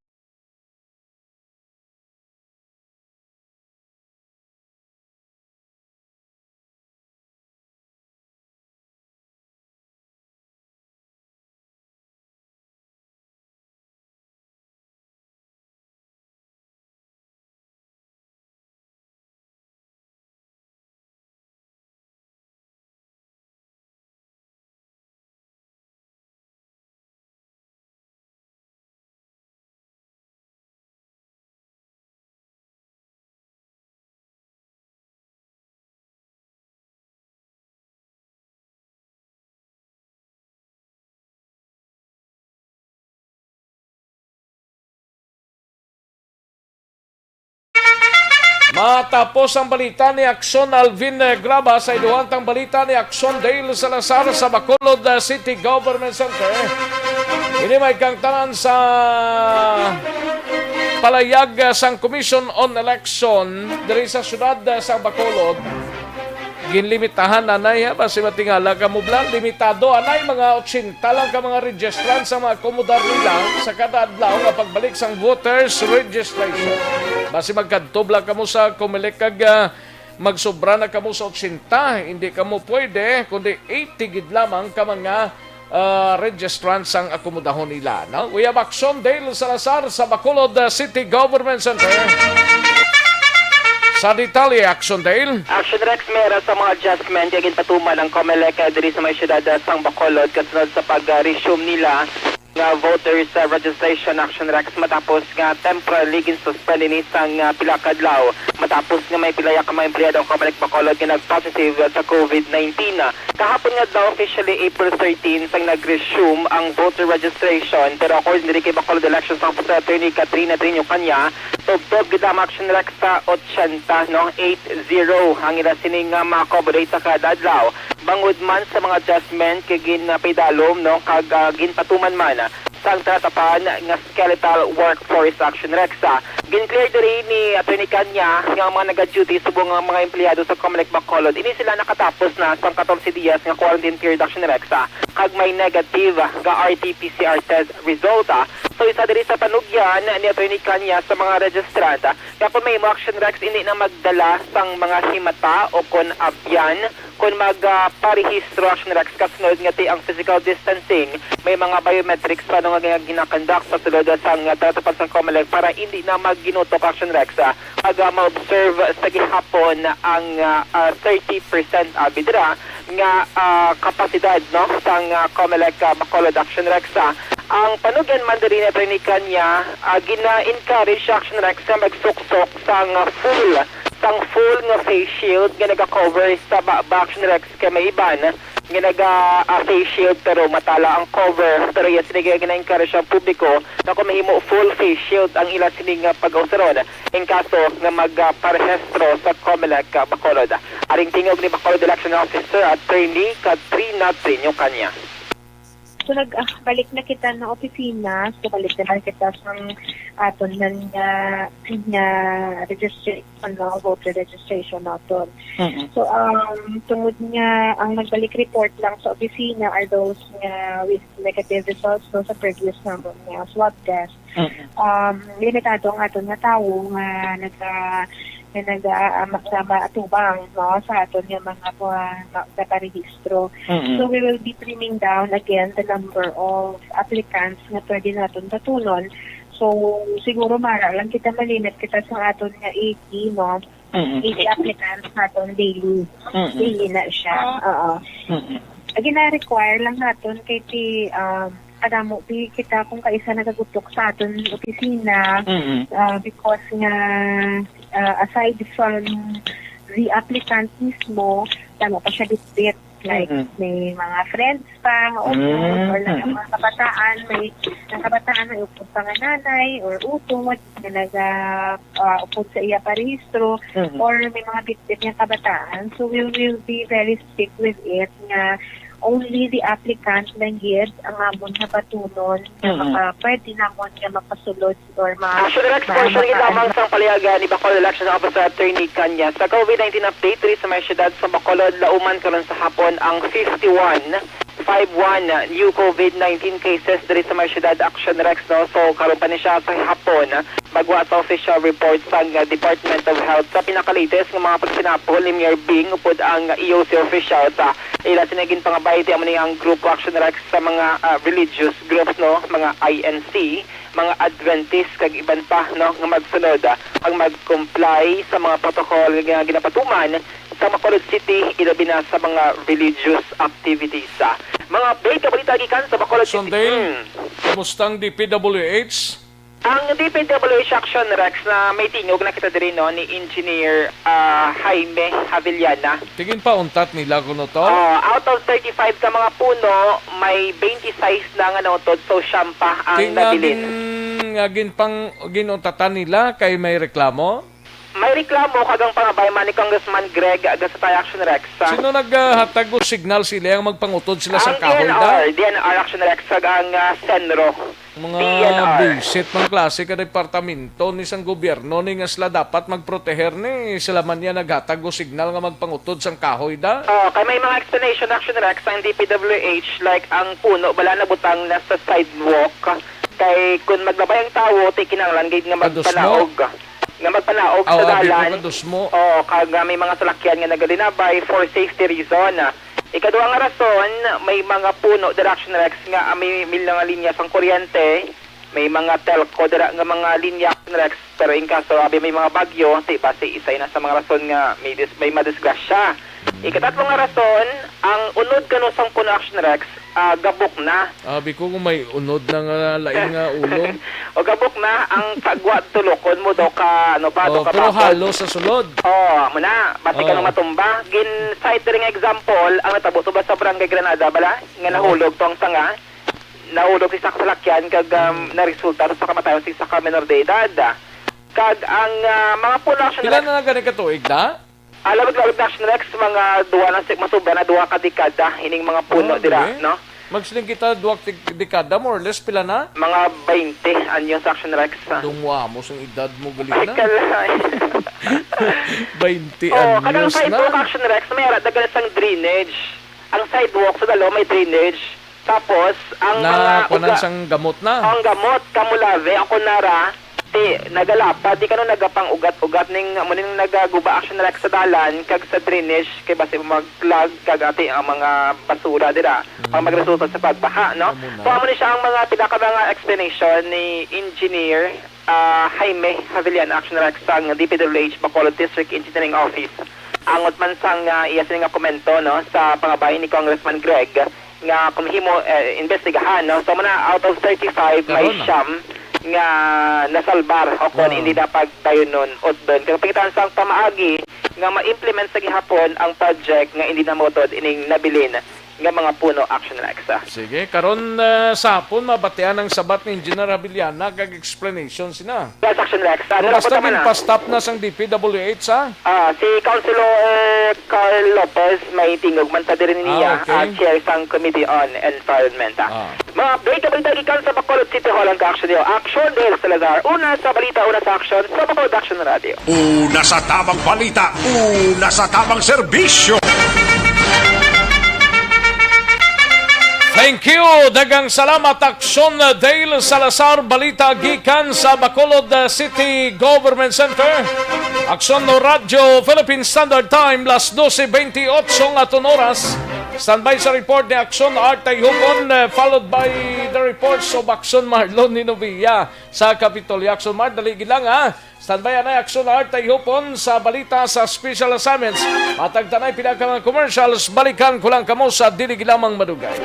Matapos ang balita ni Aksyon Alvin, eh, Graba, sa iduhang tang balita ni Aksyon Dale Salazar sa Bacolod, eh, City Government Center. Ini may kangtanan sa palayag, eh, sang Commission on Election diri sa siyudad, eh, sa Bacolod. Ginlimitahan anay, ha, basi matingala kamo, Blan, limitado anay, mga otsenta lang ka mga registrants ang mga akomodar nila sa kada adlaw nga pagbalik sang voters registration. Basi magkadto bala kamo sa Comelec kag, ah, magsobra na kamo sa otsenta, hindi kamo pwede kundi eighty gid lamang ka mga ah, registrants ang akomodahon nila, no? We have Action Dale Salazar sa Bacolod, ah, City Government Center. Sa detalye, Action Dale. Action Rex, may ara sa mga adjustment kay ginpatuman ang Comelec, ah, diri sa may siyudad, ah, sang Bacolod kasunod sa pag-resume nila nga voters, ah, registration, Action Rex, matapos nga temporarily ginsuspend ini sang, ah, pila ka adlaw matapos nga may pila ka mga empleyado ang Comelec Bacolod nga nag-positive sa covid nineteen. Kahapon nga adlaw, officially April thirteen, sang nag-resume ang voter registration. Pero according diri kay Bacolod Elections Officer Attorney Katrina Triño Caña, tubtob gid ang Action Rex sa otsenta, no, eight zero, ang ila sini nga ma-accommodate sa kada adlaw. Bangod man sa mga adjustment kay gin, ah, paidalom, no, kag, ah, ginpatuman man sang tinatapan nga skeletal workforce, Action Rex. Gin-clear diri ni Attorney Caña nga ang mga naga-duty subong nga mga empleyado sa Comelec Bacolod, ini sila nakatapos na sang katorse dias nga quarantine period, Action Rex, kag may negative nga R T P C R test result. So, isa diri sa panugyan ni Attorney Kanya sa mga registrant, ah, nga kung may imo Action Rex, hindi na magdala sang mga himata o kon abyan, kung mag, ah, parehistro Action Rex, kasunod nga ti ang physical distancing, may mga biometrics pa nga ginakonduct sa sulod sang, ah, tratapad sang Comelec para hindi na magginutok Action Rex, ah, pag, ah, ma-observe sa gihapon ang, ah, ah, thirty percent abi dira nga, ah, kapasidad, no, sang, ah, Comelec, ah, Bacolod Action Rex. Ah, ang panugyan man diri ni Attorney Kanya, ah, gina-encourage Action Rex nga magsuksok sang, ah, full, sang full nga face shield nga nagakover sa ba-, ba Action Rex kay may iban nga naga, ah, face shield pero matala ang cover. Pero iya sini gina-encourage ang publiko na kung mahimo full face shield ang ila sini nga pag-usaron in kaso nga magparehistro sa Comelec, ah, Bacolod. Aring tingog ni Bacolod Election Officer Attorney Katrina Treño Kanya. So, nag, ah, balik na kita na opisina. So, balik na lang kita sa aton man nga, nga registration, no? Voter registration naton. Mm-mm. So, um, tungod nga ang nagbalik report lang sa opisina are those nga with negative results, no, sa previous naman nga swab test. Mm-mm. Um, limitado ang aton nga tawo nga naga-, nga naga-, ah, ma-, nga maatubang, no, sa aton nga mga, ah, ma-, naparehistro. Mm-mm. So, we will be trimming down again the number of applicants nga pwede naton batunon. So, siguro mara lang kita malimit kita sa aton nga eighty, no? Mm-mm. Eighty applicants naton daily. Mm-mm. Daily na siya. Ah. Oo. Mm-mm. Ang gina-require lang naton kay ti, um, kadamo ti kita kung kaisa nagagutok sa aton opisina, Mm-mm. ah, because nga, ah, aside from the applicant mismo, damo pa siya bitbit. Like, Mm-mm. may mga friends pa nga upod, Mm. or like, ang mga kabataan, may, ang kabataan may upod pa nga nanay or utod nga naga, ah, upod sa iya parehistro, Mm-mm. or may mga bitbit nga kabataan. So, we will be very strict with it nga only the applicant lang gid ang amon nga batunon nga Mm-mm. maka-, pwede namon nga mapasulod or ma-, Action Rex, ma-, portion gid maka-, lamang sang paliyagan ni Bacolod Election Officer Attorney Kanya. Sa COVID nineteen update diri sa may siyudad sa Bacolod, lauman karon sa hapon ang fifty-one, five one new COVID nineteen cases diri sa may siyudad, Action Rex, no? So, karon pa ni siya sa hapon, magwa sa official report sang, uh, Department of Health sa pinaka-latest nga mga pagsinapol ni Mayor Bing upod ang E O C official sa ila sini ginpangabay. Ti amo ni ang grupo, Action Rex, sa mga, uh, religious groups, no? Mga I N C, mga Adventist kag iban pa, no, nga magsunod, ah, ang mag-comply sa mga protocol nga ginapatuman sa Bacolod City, ilabi na sa mga religious activities, ah. Mga update nga balita gikan sa Bacolod City. Sunday, Hmm. kumusta ang D P W H? Ang D P W H, Action Rex, na may tingog na kita diri, no, ni Engineer, ah, Jaime Javillana. Tingin pa untat nila kuno to? Oh, out of thirty-five ka mga puno, may twenty-six na nga nautod, so siyam pa ang Tingagin nabilin. Nga gin-, pang-, ginuntatan nila kay may reklamo? May reklamo kag ang pangabay man ni Congressman Greg Gasatay, Action Rex, ah. Sino naghatag og signal sila ang magpangutod sila sa Ang kahoy D N R, da? D N R, Action Rex, kag ang, ah, Senro. Mga D N R. Bisit man klase ka departamento ni sang gobyerno ni nga sila dapat magproteher ni, sila man niya naghatag og signal nga magpangutod sang kahoy da. Oh, kay may mga explanation, Action Rex, ang D P W H, like ang puno bala nabutang na sa sidewalk. Kay kung maglabay ang tawo, ti kinahanglan gid nga Kadusmo. magpanaog, nga magpanaog sa Oh, abi ko dalan. kadusmo. Oo, kag, ah, may mga salakyan nga nagalinabay for safety reason. Ikaduha nga rason, may mga puno dira, Action Rex, nga, ah, may, may mga linya sang kuryente, may mga telco dira nga mga linya, Action Rex, pero in kaso abi may mga bagyo, ti basi isa na sa mga rason nga may dis-, may madisgrasya. Ikatatlo nga rason, ang unod kano sang puno, Action Rex, ah, gabok na. Abi ko kung may unod na nga lain nga ulo. O gabok na ang kagwa, tulokon mo daw ka, ano ba, Oh, daw ka pero bakod. Halo sa sulod. Oh, amo na. Basi Oh. ka nung matumba. Gin-cite diri nga example, ang natabo to ba sa Barangay Granada, bala? Nga Oh. nahulog to ang sanga. Nahulog sa isa ka salakyan kag, um, Hmm. naresulta sa kamatayon sa isa ka menor de edad. Kag ang, ah, mga puno, Action Pila Rex, na gani ka tuig na? Ah, lawig-lawig na, Action Rex, mga duwa na si-, masubra na duha ka dekada ining mga puno Oh, dira, dili. no? Magsiling kita, duha ka dekada, more or less, pila na? Mga twenty anyos, Action Rex, ah. Dungwa mo sang edad mo, gali Ay, na. kalay. Twenty Oh, kanang anyos na. sidewalk, Action Rex, may ara, dagan sang drainage. Ang sidewalk sa dalo may drainage. Tapos, ang mga kuwanan uga-, sang gamot na. Ang gamot, kamulabe, ang kunara, ti, nagalapad, di kano nagapang-ugat-ugat ning, amo ning nagaguba Action Rex sa dalan, kag sa drainage, kay basi maglag, kag ati ang mga basura dira, Mm. ang magresulta sa pagbaha, no? Amo na. So, amo ni siya ang mga pila ka mga explanation ni Engineer, ah, Jaime Javillana, Action Rex sang D P W H Bacolod District Engineering Office. Angot man sang, ah, iya sini nga komento, no, sa pangabahin ni Congressman Greg, nga kung himo, eh, imbestigahan, no? So, muna, out of thirty-five, may Karon na. siyam nga nasalbar o kung Ah. hindi na pagdayunon, utdon. Kaya pangitaan sa pamaagi nga ma-implement sa gihapon ang project nga hindi na mautod ining nabilin nga mga puno, Action Rex. Sige, karon, ah, sa hapon, mabatian ang sabat ni Engineer Javillana kag explanation sina. Yes, Action Rex. Ano Pero lang po basta tama na? ginpa-stop na sang D P W H, ha? Ah, si Councilor Carl Lopez may tingog man sa diri Ah, niya, okay. ah, chair sang Committee on Environment, ah. Ah. Mga update na balita gikan sa Bacolod City Hall ang ka-action niyo. Action Dale Salazar. Una sa balita, una sa action, sa Bacolod Action Radio. Una sa tamang balita, una sa tamang serbisyo. Thank you. Daghang salamat, Action Dale Salazar. Balita gikan sa Bacolod, uh, City Government Center. Action Radio Philippine Standard Time, las doce veintiocho nga aton oras. Standby sa report ni Action Art Tayhupon, uh, followed by the reports of Action Marlon Ninovia sa Kapitolyo. Action Mart, dali gid lang, ha. Standby anay, Action Art Tayhupon sa balita sa special assignments. Matag tanay pila ka mga commercials, balikan ko lang kamo sa dili gid lamang madugay.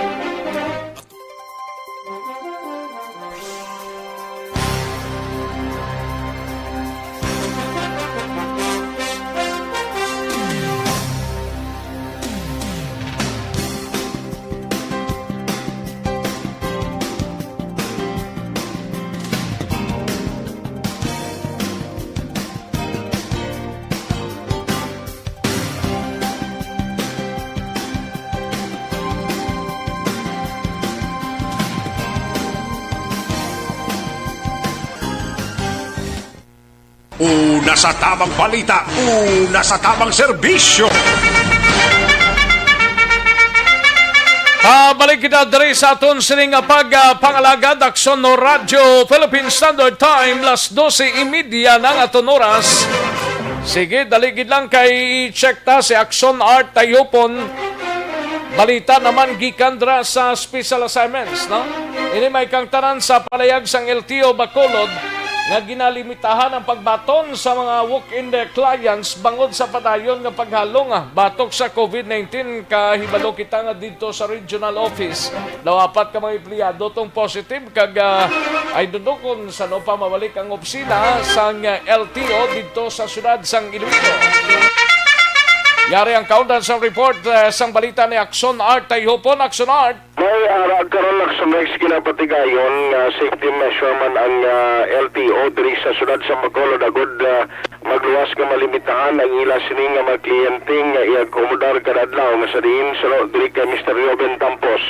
Una sa tamang balita, una sa tamang serbisyo. Ah, balik kita diri sa aton sining nga pag, ah, pangalagad, Aksyon no Radyo Philippine Standard Time, las doce y media na ang aton oras. Sige, dali gid lang kay i-check ta si Action Art Tayupon. Balita naman gikan dira sa special assignments, no? Ini may kangtanan sa palayag sang L T O Bacolod nga ginalimitahan ang pagbaton sa mga walk-in clients bangod sa padayon nga paghalong, ah, batok sa covid nineteen. Kahibalo kita nga didto sa regional office, daw apat ka mga empleyado tong positive kag, ah, ay dundukon sa no pa mabalik ang opisina sang, ah, L T O didto sa siyudad sang Iloilo. Yari ang kaundan sang report, ah, sang balita ni Action Art Tayhupon. Action Art. May ara karon, Action Rex, ginapatigayon nga safety measure man ang, ah, L T O diri sa siyudad sa Bacolod agod, ah, magluwas nga malimitahan ang ila sini nga mga kliyente nga i-akomodar kada adlaw, nga sa diin suno diri kay Mister Ruben Tampos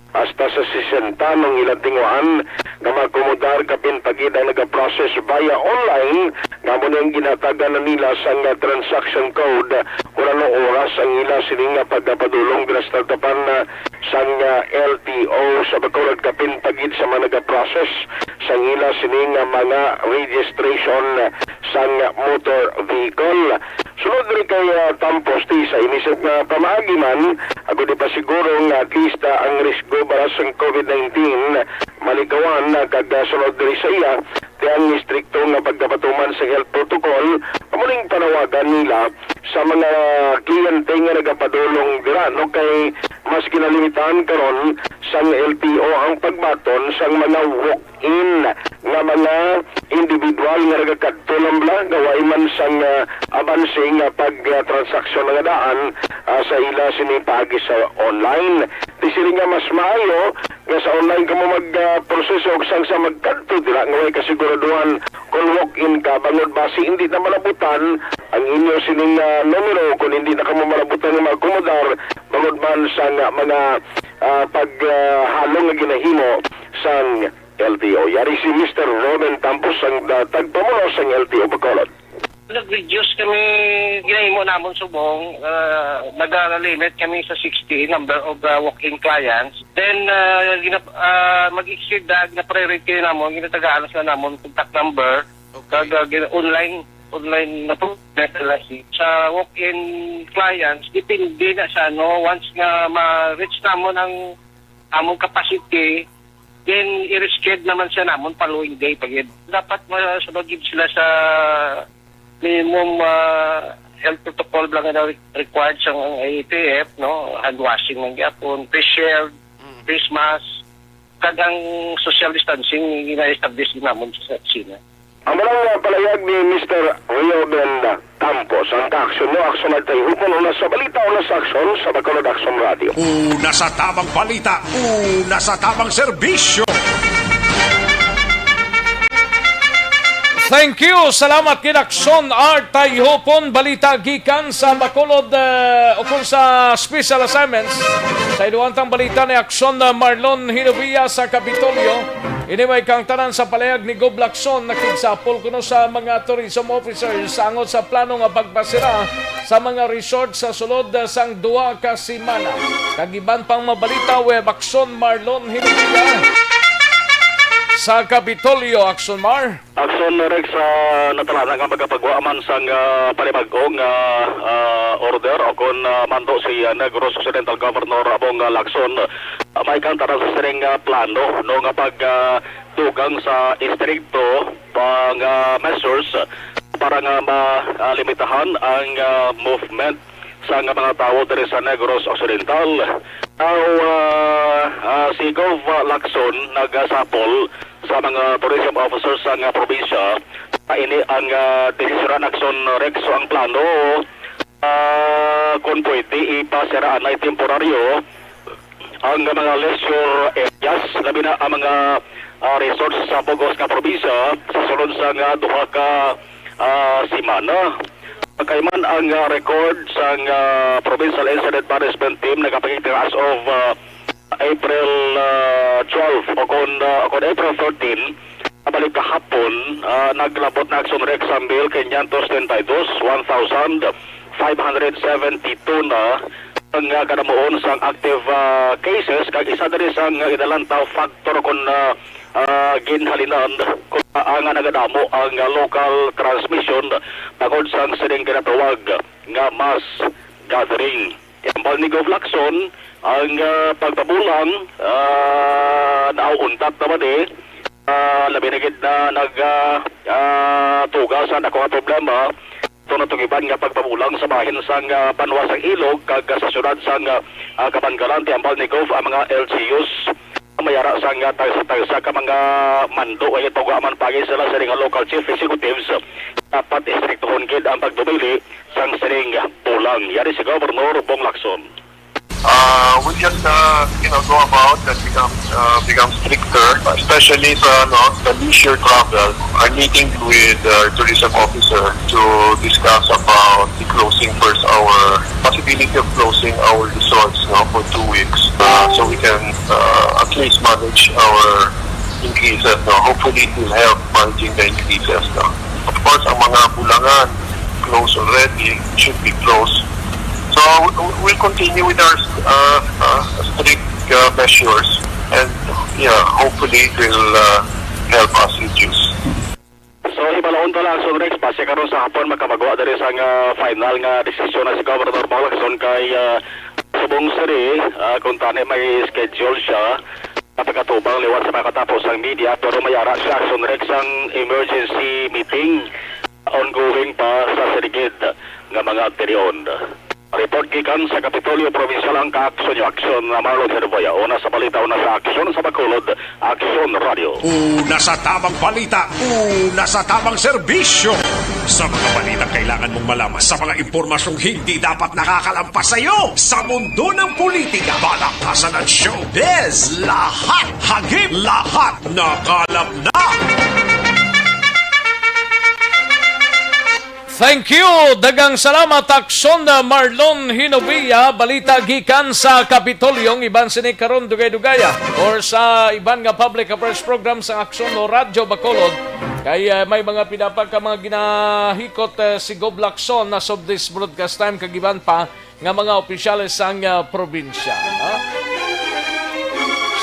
hasta sa sesenta ang ila tinguhaan nga maakomodar kapin pa gid ang nagaprocess via online, nga amo ni ang ginhatagan na nila sang, ah, transaction code kon ano oras ang ila sini nga pagpadulong dira sa tatapan, ah, sang, ah, L T O sa Bacolod kapin pa gid sa mga nagaprocess sang ila sini nga mga registration sang motor vehicle. Sunod diri kay, ah, Tampos, ti sa inisip nga pamaagi man, agud ipasiguro nga at least, ah, ang risgo para sang covid nineteen malikawan, ah, kag, ah, sunod diri sa iya, ti ang istrikto nga pagkapatuman sa health protocol, amo ning panawagan nila sa mga kliyente nga nagapadulong dira, no, kay mas ginalimitahan karon sang L T O ang pagbaton sang mga walk-in nga mga individual nga nagakadto lang bala nga way man sang, ah, abanse nga pag, ah, transaksyon nga daan, ah, sa ila sini paagi sa online. Ti siling nga mas maayo nga sa online kamo mag, ah, proseso og sang sa magkadto dira nga way kasiguraduhan kon walk-in ka, bangod basi hindi na malabutan ang inyo sining, ah, numero kon hindi na kamo malabutan nga maakomodar bangod man sa nga mga, ah, pag, ah, halong nga ginahimo sang L T O. Yari si Mister Roman Tampos ang, ah, tagpamuno sang L T O Bacolod. Nag-reduce kami, ginahimo namon subong, ah, nag-limit kami sa sixty number of, ah, walk-in clients. Then, ah, ginap-, ah, mag-exceed na, gina-priority namon, ginatagaan sila namon contact number, Okay. kag, ah, gina-, online, online na po, sa walk-in clients, depende na sa, ano, once nga ma-reach namon ang among capacity, then i-reschedule naman siya namon following day pa gid. Dapat ma-, subagid sila sa minimum, ah, health protocol lang na re-, required sa A T F, no? Hand washing man gyapon, face shield, Mm. face mask, kag ang social distancing gina-establish namon sa opisina. Amo lang nga palayag ni Mister Reuben Campos, ang kaaksyon mo, aksyon nagtayhupon una sa balita, una sa aksyon sa Bacolod Aksyon Radio. Una sa tamang balita, una sa tamang serbisyo. Thank you. Salamat kay Aksyon Art Tayhupon. Balita gikan sa Bacolod, eh, ukon sa special assignments. Sa iluwantang balita ni Aksyon, eh, Marlon Hinovia sa Kapitolyo. Ini may kang tanan sa palayag ni Gob Lacson, nakigsapol kuno sa mga tourism officers sa angot sa plano nga pagbasira sa mga resort sa sulod sang duha ka semana. Kag iban pang mabalita, Web Aksyon Marlon Hinovia sa Kapitolyo. Aksyon Mar. Aksyon Rex, ah, natalana nga magapagwa man sang, ah, panibag-o nga, ah, order o kon, ah, mando si, ah, Negros Occidental Governor Bong, ah, Lacson. Ah, may kang tanan sa sining, ah, plano, no, nga pag, ah, dugang sa istrikto pa nga measures para nga ma-, ah, limitahan ang, ah, movement sa nga mga tawo diri sa Negros Occidental. Now, ah, ah, si Gov, ah, Lacson nagasapol sa mga tourism officers sa nga probinsya. Ini ang, ah, desisyon, Aksyon Rex, so ang plano, ah, kung pwede, ipasira anay temporaryo ang mga leisure areas, labi na ang mga, ah, resorts sa bug-os nga probinsya sa sulod sa nga duha ka, ah, semana. Kay man ang, ah, record sang, ah, Provincial Incident Management Team nagapakita as of, ah, April, ah, twelve o kon, ah, o kon April thirteen, balik kahapon, ah, naglabot na, Aksyon Rex, sa mil quinientos treinta y dos, one thousand five hundred seventy-two na ang, ah, kadamuon sang active, ah, cases, kag isa diri sang, ah, inalantaw factor kon, ah, ah, ginhalinan kon, ah, nga nagadamo ang, ah, local transmission tungod sang sining ginatawag nga mass gathering. Hambal ni Gov Lacson, ang, ah, pagpabulang, ah, nauuntat naman, eh. Ah, labi na gid na nag, ah, ah, tuga sa dako nga problema. Ito na tong iban nga pagpabulang sa bahin sang, ah, banwa sang Ilog kag sa siyudad sang, ah, ah, Kabangalan, ti hambal ni Gov ang mga L G Us. May ara sang, ah, tagsa-tagsa ka mga mando nga gituga man pagi sila sa mga local chief executives. Dapat istriktuhon gid ang pagdumili sang sining bulang. Yari si Gobernador Bong Lacson. Uh, we just, uh, you know, go about that become, uh, become stricter, especially sa, ano, sa leisure travel. I'm meeting with, uh, tourism officer to discuss about the closing first, our possibility of closing our resorts, no, for two weeks, uh, so we can, uh, at least manage our increases, no. Hopefully, it will help managing the increases, no. Of course, ang mga bulangan close already, should be closed. So, w-, w-, we'll continue with our, uh, uh, strict, uh, measures, and, yeah, hopefully it will, uh, help us reduce. So, hibalaon ta lang, Aksyon Rex, base karon sa hapon, makabagwa diri sang, ah, final nga desisyon na si Governor Bong Lacson kay, ah, subong sini, ah, kung tani may schedule siya, pagkatubang liwat sa makatapos ang media, pero may ara siya, Aksyon Rex, ang emergency meeting ongoing pa sa sirigid nga mga aktiridad. Report gikan sa Kapitolyo Provincial ang kaaksyon niyo, Aksyon Marlon Herboya. Una sa balita, una sa aksyon sa Bacolod, Aksyon Radio. Una sa tamang balita, una sa tamang serbisyo. Sa mga balitang kailangan mong malaman, sa mga impormasyong hindi dapat nakakalampas sa iyo, sa mundo ng politika, balaktasan at showbiz, lahat hagip, lahat nakalap na. Thank you. Daghang salamat, Akson Marlon Hinovia. Balita gikan sa Kapitolyo. Ang iban sini karon dugay-dugaya or sa iban nga public affairs program sa Akson o Radyo Bacolod. Kay, ah, may mga pidapa ka mga ginahikot, ah, si Gob Lacson na sub this broadcast time kag iban pa nga mga opisyales sang, ah, probinsya, ha?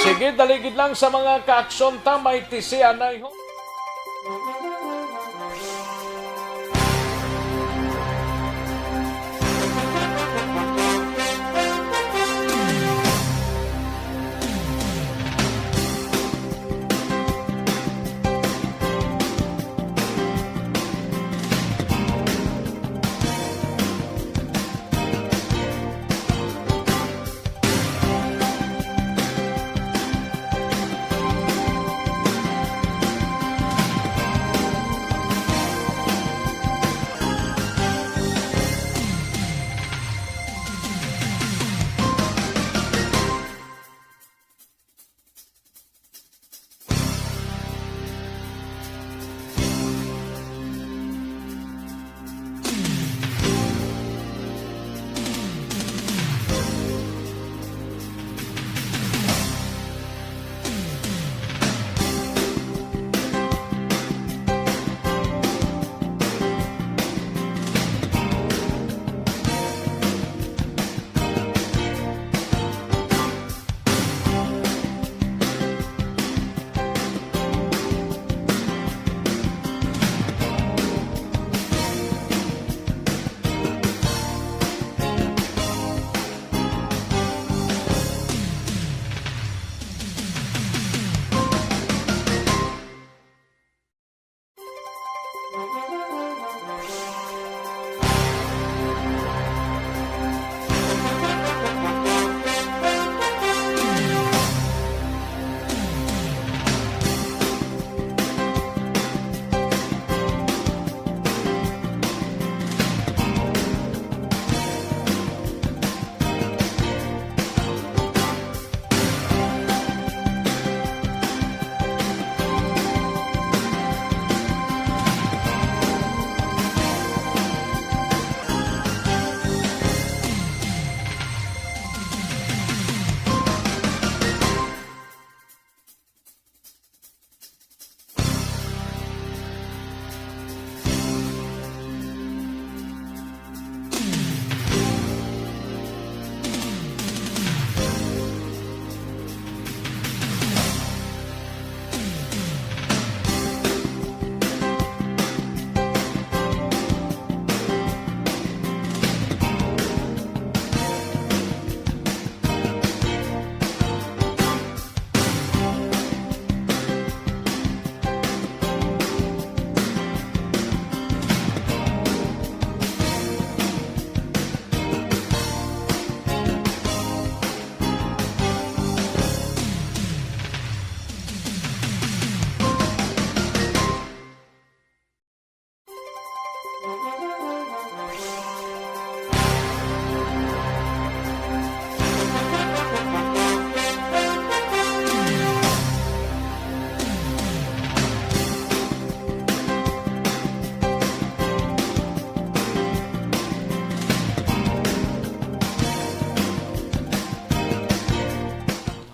Sige, dali gid lang sa mga kaakson ta, may tisianay ho.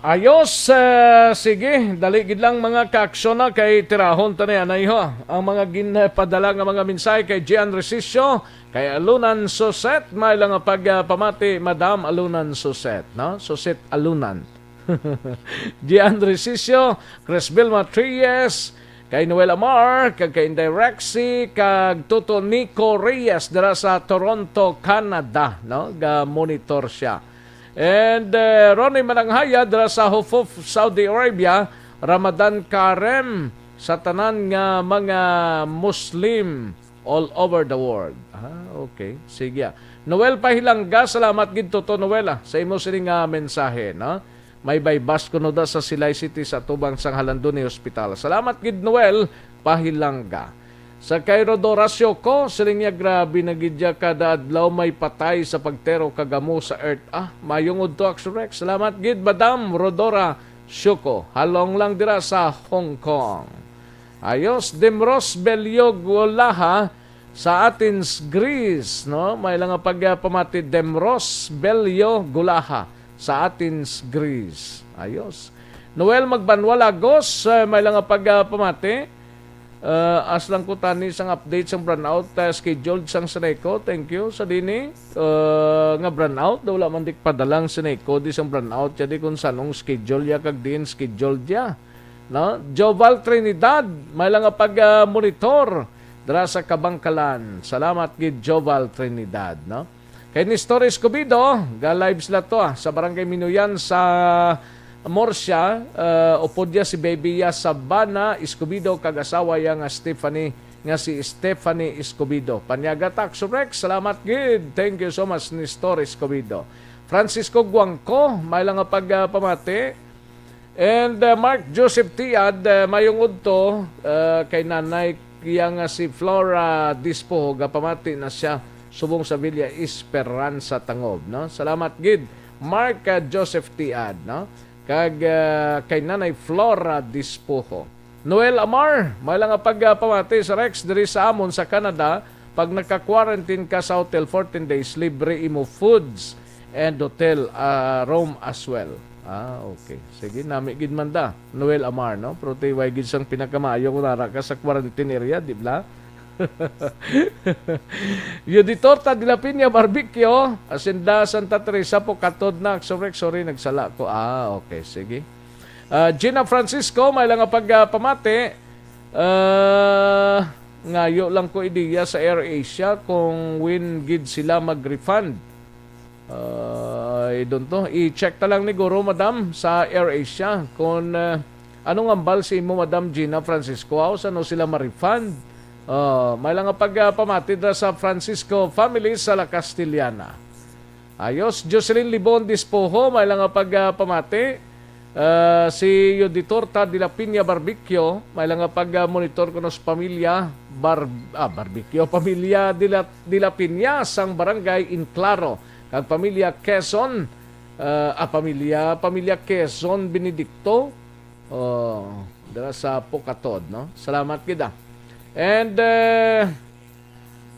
Ayos, eh, sige, dali gid lang, mga kaaksyon, na kay tirahon ta ni anay ho. Ang mga ginpadala nga mga mensahe kay Gian Resisio, kay Alunan Suset, may lang nga pagpamati, Madam Alunan Suset, no? Suset Alunan. Gian Resisio, Crisbel Matries, kay Noel Amar, kag kay Inday Rexy, kag Toto Nico Reyes dira sa Toronto, Canada, no? Ga-monitor siya. And, eh, Ronnie Mananghaya dira sa Hufuf, Saudi Arabia, Ramadan Karem sa tanan nga mga Muslim all over the world. Ah, okay. Sige, ah. Noel Pahilangga, salamat gid, Toto Noel, ah, sa imo sini nga mensahe, no? May baybas kuno da sa Silay City sa atubang sang Jalandoni Hospital. Salamat gid, Noel Pahilangga. Sa kay Rodora Sioko, siling niya, "Grabe na gid ya, kada adlaw may patay sa pagtero kag amo sa earth." Ah, mayong udto, Action Rex. Salamat gid, Madam Rodora Sioko. Halong lang dira sa Hong Kong. Ayos, Dimros Belio Gulaha, sa Athens, Greece, no? May lang nga pagpamati, Demros Belio Gulaha sa Athens, Greece. Ayos. Noel Magbanwa Lagos, eh, may lang nga pagpamati. Uh, as lang ko tani sang update sang brownout, uh, scheduled sang Seneco. Thank you sa dini, uh, nga brownout. Daw wala man dik padalang Seneco di sang brownout. Jadi kung sanong schedule ya kag diin scheduled ya. No? Joval Trinidad, may lang nga pag, ah, monitor dira sa Kabangkalan. Salamat gid, Joval Trinidad, no? Kay Nestor Escobedo, ga live sila to, ah, sa Barangay Minuyan sa Murcia, ah, upod ya si baby ya Sabana Escobedo kag asawa ya nga Stephanie, nga si Stephanie Escobedo. Panyaga Taxo Rex, salamat gid. Thank you so much, Nestor Escobedo. Francisco Guangco, may lang nga pag, ah, pamati. And, uh, Mark Joseph Tiad, uh, mayong udto, uh, kay nanay iya nga si Flora Dispoho, gapamati na siya subong sa Villa Esperanza Tangob, no? Salamat gid, Mark, uh, Joseph Tiad, no? Kag, uh, kay Nanay Flora Dispoho. Noel Amar, may lang nga pagpamati sa Rex diri sa amon sa Canada, pag naka-quarantine ka sa hotel fourteen days, libre imo foods and hotel, ah, room as well. Ah, okay. Sige, nami gid man da, Noel Amar, no? Pero ti way gid sang pinakamaayo kung nara ka sa quarantine area, di ba? Yudi Torta de la Piña Barbecue, Hacienda Santa Teresa, Pocatod na. Sorry, sorry, nagsala ko. Ah, okay, sige. Ah, Gina Francisco, may lang nga pagpamati. Ah, ngayo lang ko ideya sa AirAsia kung when gid sila mag-refund. Ah, I don't know. I-check ta lang ni guro, madam, sa AirAsia kung, ah, ano nga ambal si imo, Madam Gina Francisco, aw, sano sila ma-refund? Ah, may lang nga pagpamati dira sa Francisco family sa La Castellana. Ayos, Jocelyn Libon Dispoho, may lang nga pagpamati. Ah, si Yoditorta de la Piña Barbecue, may lang nga pag-monitor kuno sa pamilya Bar-, ah, Barbecue, pamilya de la, de la Piña sang Barangay Inclaro, kag pamilya Quezon, ah, ah, pamilya, pamilya Quezon Benedicto, oh, dira sa Pocatod, no? Salamat gid, ah. And, eh,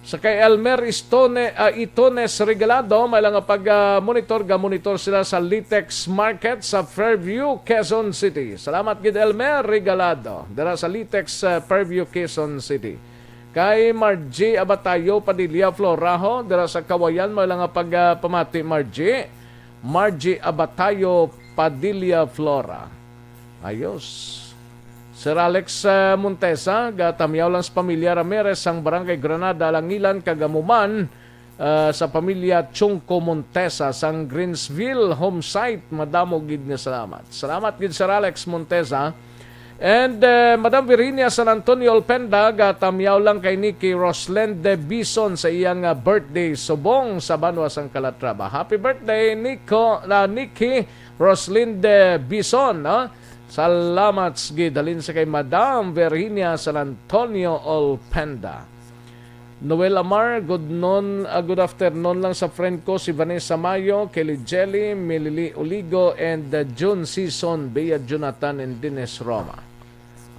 sa kay Elmer Istone, ah, Itones Regalado, may lang nga pag, ah, monitor, ga-monitor sila sa Litex Market sa Fairview, Quezon City. Salamat gid, Elmer Regalado, dira sa Litex, ah, Fairview, Quezon City. Kay Margie Abatayo Padilla Floraho, dira sa Kawayan, may lang nga pag, ah, pamati, Margie. Margie Abatayo Padilla Flora. Ayos. Sir Alex, ah, Montesa, gatamyaw lang sa pamilya Ramirez sang Barangay Granada, Langilan, kag amo man, ah, sa pamilya Chungco Montesa sang Greensville home site. Madamo gid nga salamat. Salamat gid, Sir Alex Montesa. And, eh, Madam Virginia San Antonio Olpenda, gatamyaw lang kay Nikki Roslende Bison sa iyang, ah, birthday subong sa banwa sang Calatrava. Happy birthday, Nico, na Nikki Roslinde Bison, no? Salamat gid halin sa kay Madam Virginia San Antonio Olpenda. Noel Amar, good noon, ah, good afternoon lang sa friend ko si Vanessa Mayo, Kelly Jelly, Milili Oligo, and, uh, June Season, Bea Jonathan, and Dennis Roma.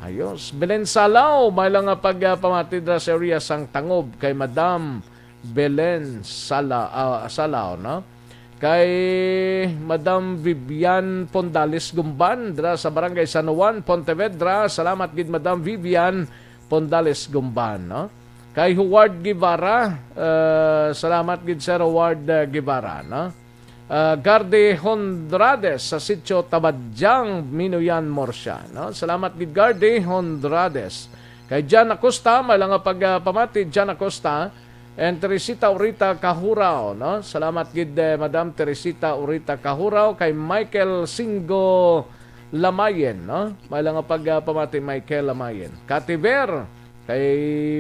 Ayos. Belen Salao, may lang nga pagpamati dira sa area sang Tangob kay Madam Belen Sala-, ah, Salao, no? Kay Madam Vivian Pondales Gumban, dira sa Barangay San Juan, Pontevedra. Salamat gid, Madam Vivian Pondales Gumban, no? Kay Howard Guevara, eh, salamat gid, Sir Howard, eh, Guevara, no? Ah, Garde Hondrades sa Sitio Tabadyang, Minuyan, Murcia, no? Salamat gid, Garde Hondrades. Kay Jan Acosta, may lang nga pagpamati, Jan Acosta, and Teresita Urita Kahurao, no? Salamat gid, eh, Madam Teresita Urita Kahurao, kay Michael Singo Lamayen, no? May lang nga pagpamati, Michael Lamayen. Kativer, kay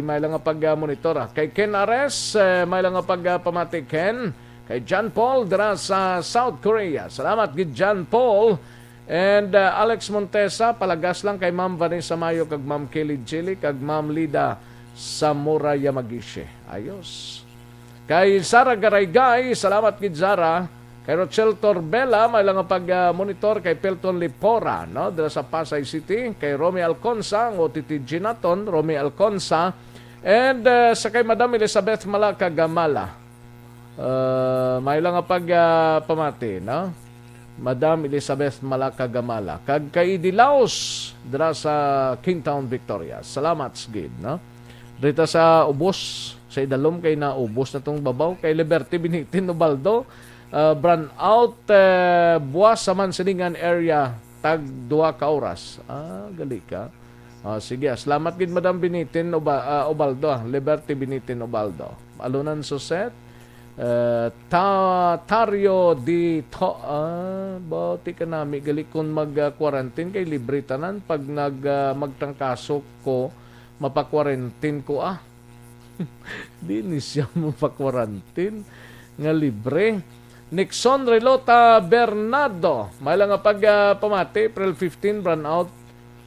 may lang nga pagmonitor, ah. Kay Ken Ares, eh, may lang nga pagpamati, Ken. Kay John Paul dira sa South Korea. Salamat gid, John Paul. And, uh, Alex Montesa, palagas lang kay Ma'am Vanessa Mayo kag Ma'am Kelly Chili kag Ma'am Lida Samura Yamagishi. Ayos. Kay Zara Garaygay, salamat gid, Zara. Kay Rochelle Torbela, may lang nga pag, ah, monitor kay Pelton Lipora, no? Dira sa Pasay City, kay Romy Alconsa, ang O T T Ginaton, Romy Alconsa, And, uh, sa kay Madam Elizabeth Malaca Gamala. Uh, may lang nga pag, uh, pamati, no? Madam Elizabeth Malaca Gamala. Kag kay Idi Laos, dira sa Kingtown, Victoria. Salamat, gid, no? Dito sa ubos, sa idalom kay naubos na tong babaw. Kay Liberty Binitin Ubaldo, uh, brownout, uh, buwas sa Mansilingan area, tag duha ka oras. Ah, gali ka. Ah, sige, ah, salamat gid, Madam Binitin Uba-, ah, Ubaldo, ah, Liberty Binitin Ubaldo. Alunan Suset, eh, Ta-, Tario di To-, ah, bati ka nami, gali kun mag-quarantine kay libre tanan. Pag nag, ah, magtrangkaso ko, mapa-quarantine ko, ah. Di ni siya mapa-quarantine nga libre. Nixon Relota Bernardo, may lang nga pag, ah, pamati, April fifteen, brownout,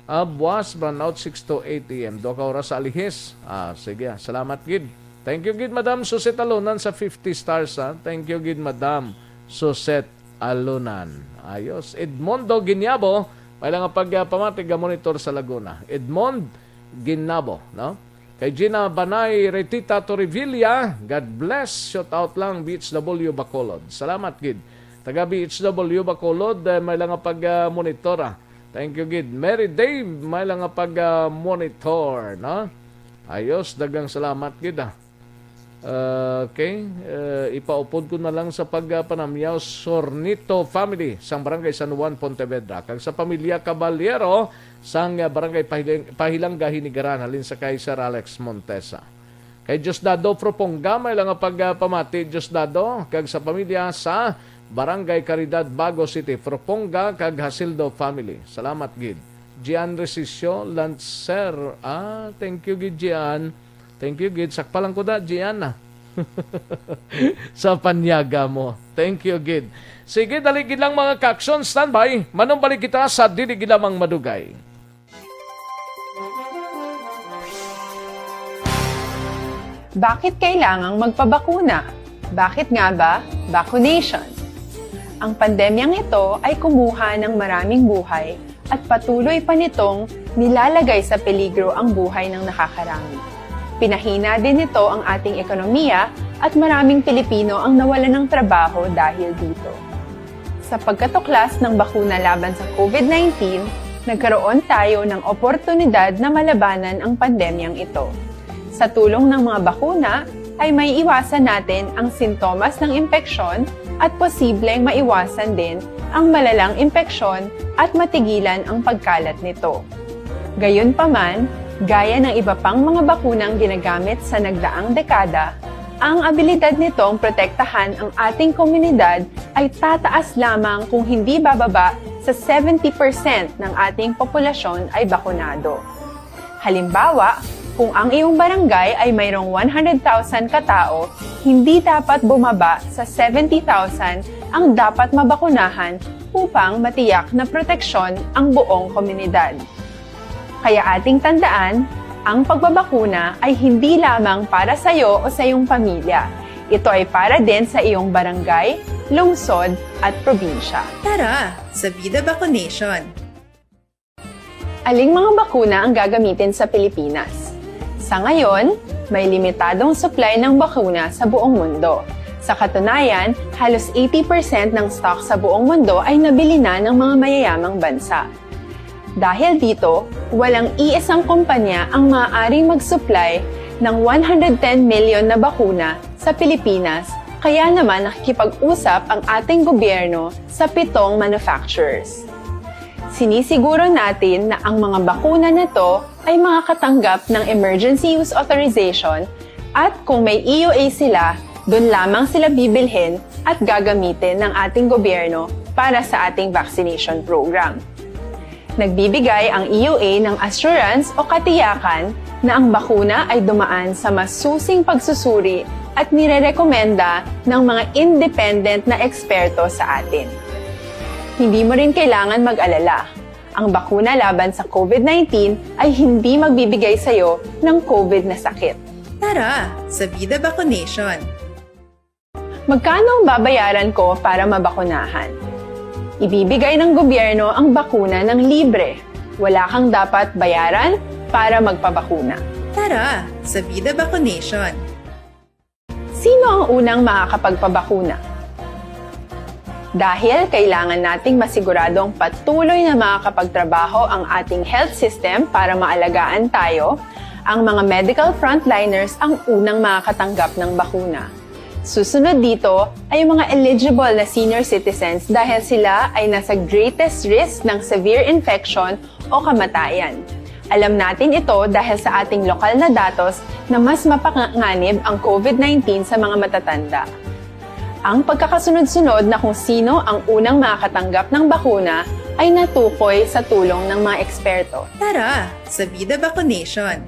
ah, buwas, brownout six to eight A M. Duha ka oras sa alihis. Ah, sige, ah, salamat gid. Thank you gid, Madam Suset Alunan sa fifty stars, ha. Thank you gid, Madam Suset Alunan. Ayos. Edmondo Ginyabo, may lang nga pag, ah, pamati, ga-monitor sa Laguna. Edmond Ginabo, no? Kay Gina Banay Retita Torrevilla, God bless. Shout out lang, B H W Bacolod. Salamat gid. Taga B H W Bacolod, eh, may lang nga pag, ah, monitor, ah. Thank you gid. Mary Dave, may lang nga pag, ah, monitor, no? Ayos, daghang salamat gid, ah. Okay, eh, ipaupod ko na lang sa pagpanamyaw, Sornito family, sang Barangay San Juan, Pontevedra, kag sa pamilya Caballero, sang, ah, Barangay Pahilang-, Pahilangga, Hinigaran, halin sa kay Sir Alex Montesa. Kay Diosdado Proponga, may lang nga pagpamati, Diosdado, kag sa pamilya sa Barangay Caridad, Bago City, Proponga, kag Hasildo family. Salamat gid. Gian Resisio Lancer, ah, thank you gid, Gian. Thank you gid. Sakpa lang ko da, Gian, ah. Sa panyaga mo. Thank you gid. Sige, dali gid lang, mga ka-aksyon. Standby. Manumbalik kita sa dili gid lamang madugay. Bakit kailangang magpabakuna? Bakit nga ba vaccination? Ang pandemyang ito ay kumuha ng maraming buhay at patuloy pa nitong nilalagay sa peligro ang buhay ng nakakarami. Pinahina din nito ang ating ekonomiya at maraming Pilipino ang nawalan ng trabaho dahil dito. Sa pagkatuklas ng bakuna laban sa COVID nineteen, nagkaroon tayo ng oportunidad na malabanan ang pandemyang ito. Sa tulong ng mga bakuna, ay maiiwasan natin ang sintomas ng impeksyon at posibleng maiwasan din ang malalang impeksyon at matigilan ang pagkalat nito. Gayunpaman, gaya ng iba pang mga bakunang ginagamit sa nagdaang dekada, ang abilidad nitong protektahan ang ating komunidad ay tataas lamang kung hindi bababa sa seventy percent ng ating populasyon ay bakunado. Halimbawa, kung ang iyong barangay ay mayroong one hundred thousand katao, hindi dapat bumaba sa seventy thousand ang dapat mabakunahan upang matiyak na proteksyon ang buong komunidad. Kaya ating tandaan, ang pagbabakuna ay hindi lamang para sa iyo o sa iyong pamilya. Ito ay para din sa iyong barangay, lungsod, at probinsya. Tara, sa Vida Vaccination! Aling mga bakuna ang gagamitin sa Pilipinas? Sa ngayon, may limitadong supply ng bakuna sa buong mundo. Sa katunayan, halos eighty percent ng stock sa buong mundo ay nabili na ng mga mayayamang bansa. Dahil dito, walang iisang kumpanya ang maaaring mag-supply ng one hundred ten million na bakuna sa Pilipinas, kaya naman nakikipag-usap ang ating gobyerno sa pitong manufacturers. Sinisiguro natin na ang mga bakuna na to ay makakatanggap ng emergency use authorization at kung may E U A sila, doon lamang sila bibilhin at gagamitin ng ating gobyerno para sa ating vaccination program. Nagbibigay ang E U A ng assurance o katiyakan na ang bakuna ay dumaan sa masusing pagsusuri at nirerekomenda ng mga independent na eksperto sa atin. Hindi mo rin kailangan mag-alala. Ang bakuna laban sa COVID nineteen ay hindi magbibigay sa iyo ng COVID na sakit. Tara, sa Vida Vaccination! Magkano ang babayaran ko para mabakunahan? Ibibigay ng gobyerno ang bakuna ng libre. Wala kang dapat bayaran para magpabakuna. Tara sa Vida Vaccination! Sino ang unang makakapagpabakuna? Dahil kailangan nating masiguradong patuloy na makakapagtrabaho ang ating health system para maalagaan tayo, ang mga medical frontliners ang unang makakatanggap ng bakuna. Susunod dito ay ang mga eligible na senior citizens dahil sila ay nasa greatest risk ng severe infection o kamatayan. Alam natin ito dahil sa ating lokal na datos na mas mapanganib ang COVID nineteen sa mga matatanda. Ang pagkakasunod-sunod na kung sino ang unang makakatanggap ng bakuna ay natukoy sa tulong ng mga eksperto. Tara sa Vida Vaccination!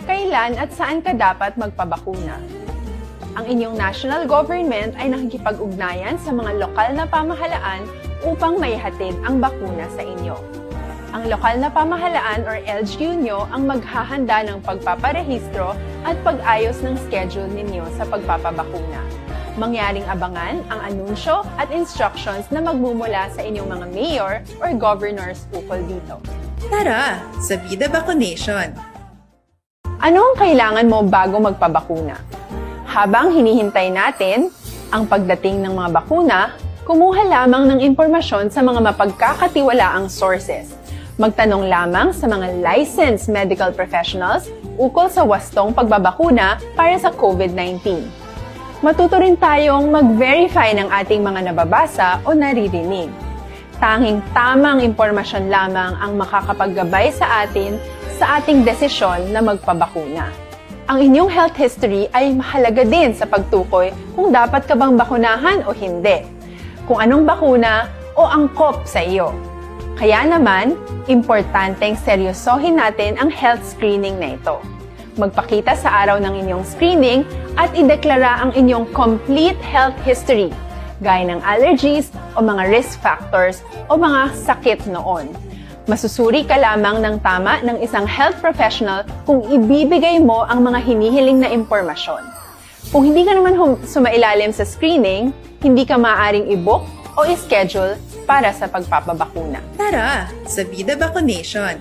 Kailan at saan ka dapat magpabakuna? Ang inyong national government ay nakikipag-ugnayan sa mga lokal na pamahalaan upang maihatid ang bakuna sa inyo. Ang lokal na pamahalaan or L G U nyo ang maghahanda ng pagpaparehistro at pag-ayos ng schedule ninyo sa pagpapabakuna. Mangyaring abangan ang anunsyo at instructions na magmumula sa inyong mga mayor or governors ukol dito. Tara sa Vida Vaccination! Ano ang kailangan mo bago magpabakuna? Habang hinihintay natin ang pagdating ng mga bakuna, kumuha lamang ng impormasyon sa mga mapagkakatiwalaang sources. Magtanong lamang sa mga licensed medical professionals ukol sa wastong pagbabakuna para sa COVID nineteen. Matuto rin tayong mag-verify ng ating mga nababasa o naririnig. Tanging tamang impormasyon lamang ang makakapaggabay sa atin sa ating desisyon na magpabakuna. Ang inyong health history ay mahalaga din sa pagtukoy kung dapat ka bang bakunahan o hindi, kung anong bakuna o angkop sa iyo. Kaya naman, importanteng seryosohin natin ang health screening na ito. Magpakita sa araw ng inyong screening at ideklara ang inyong complete health history, gaya ng allergies o mga risk factors o mga sakit noon. Masusuri ka lamang ng tama ng isang health professional kung ibibigay mo ang mga hinihiling na impormasyon. Kung hindi ka naman hum- sumailalim sa screening, hindi ka maaaring i-book o i-schedule para sa pagpapabakuna. Tara sa Vida Vaccination!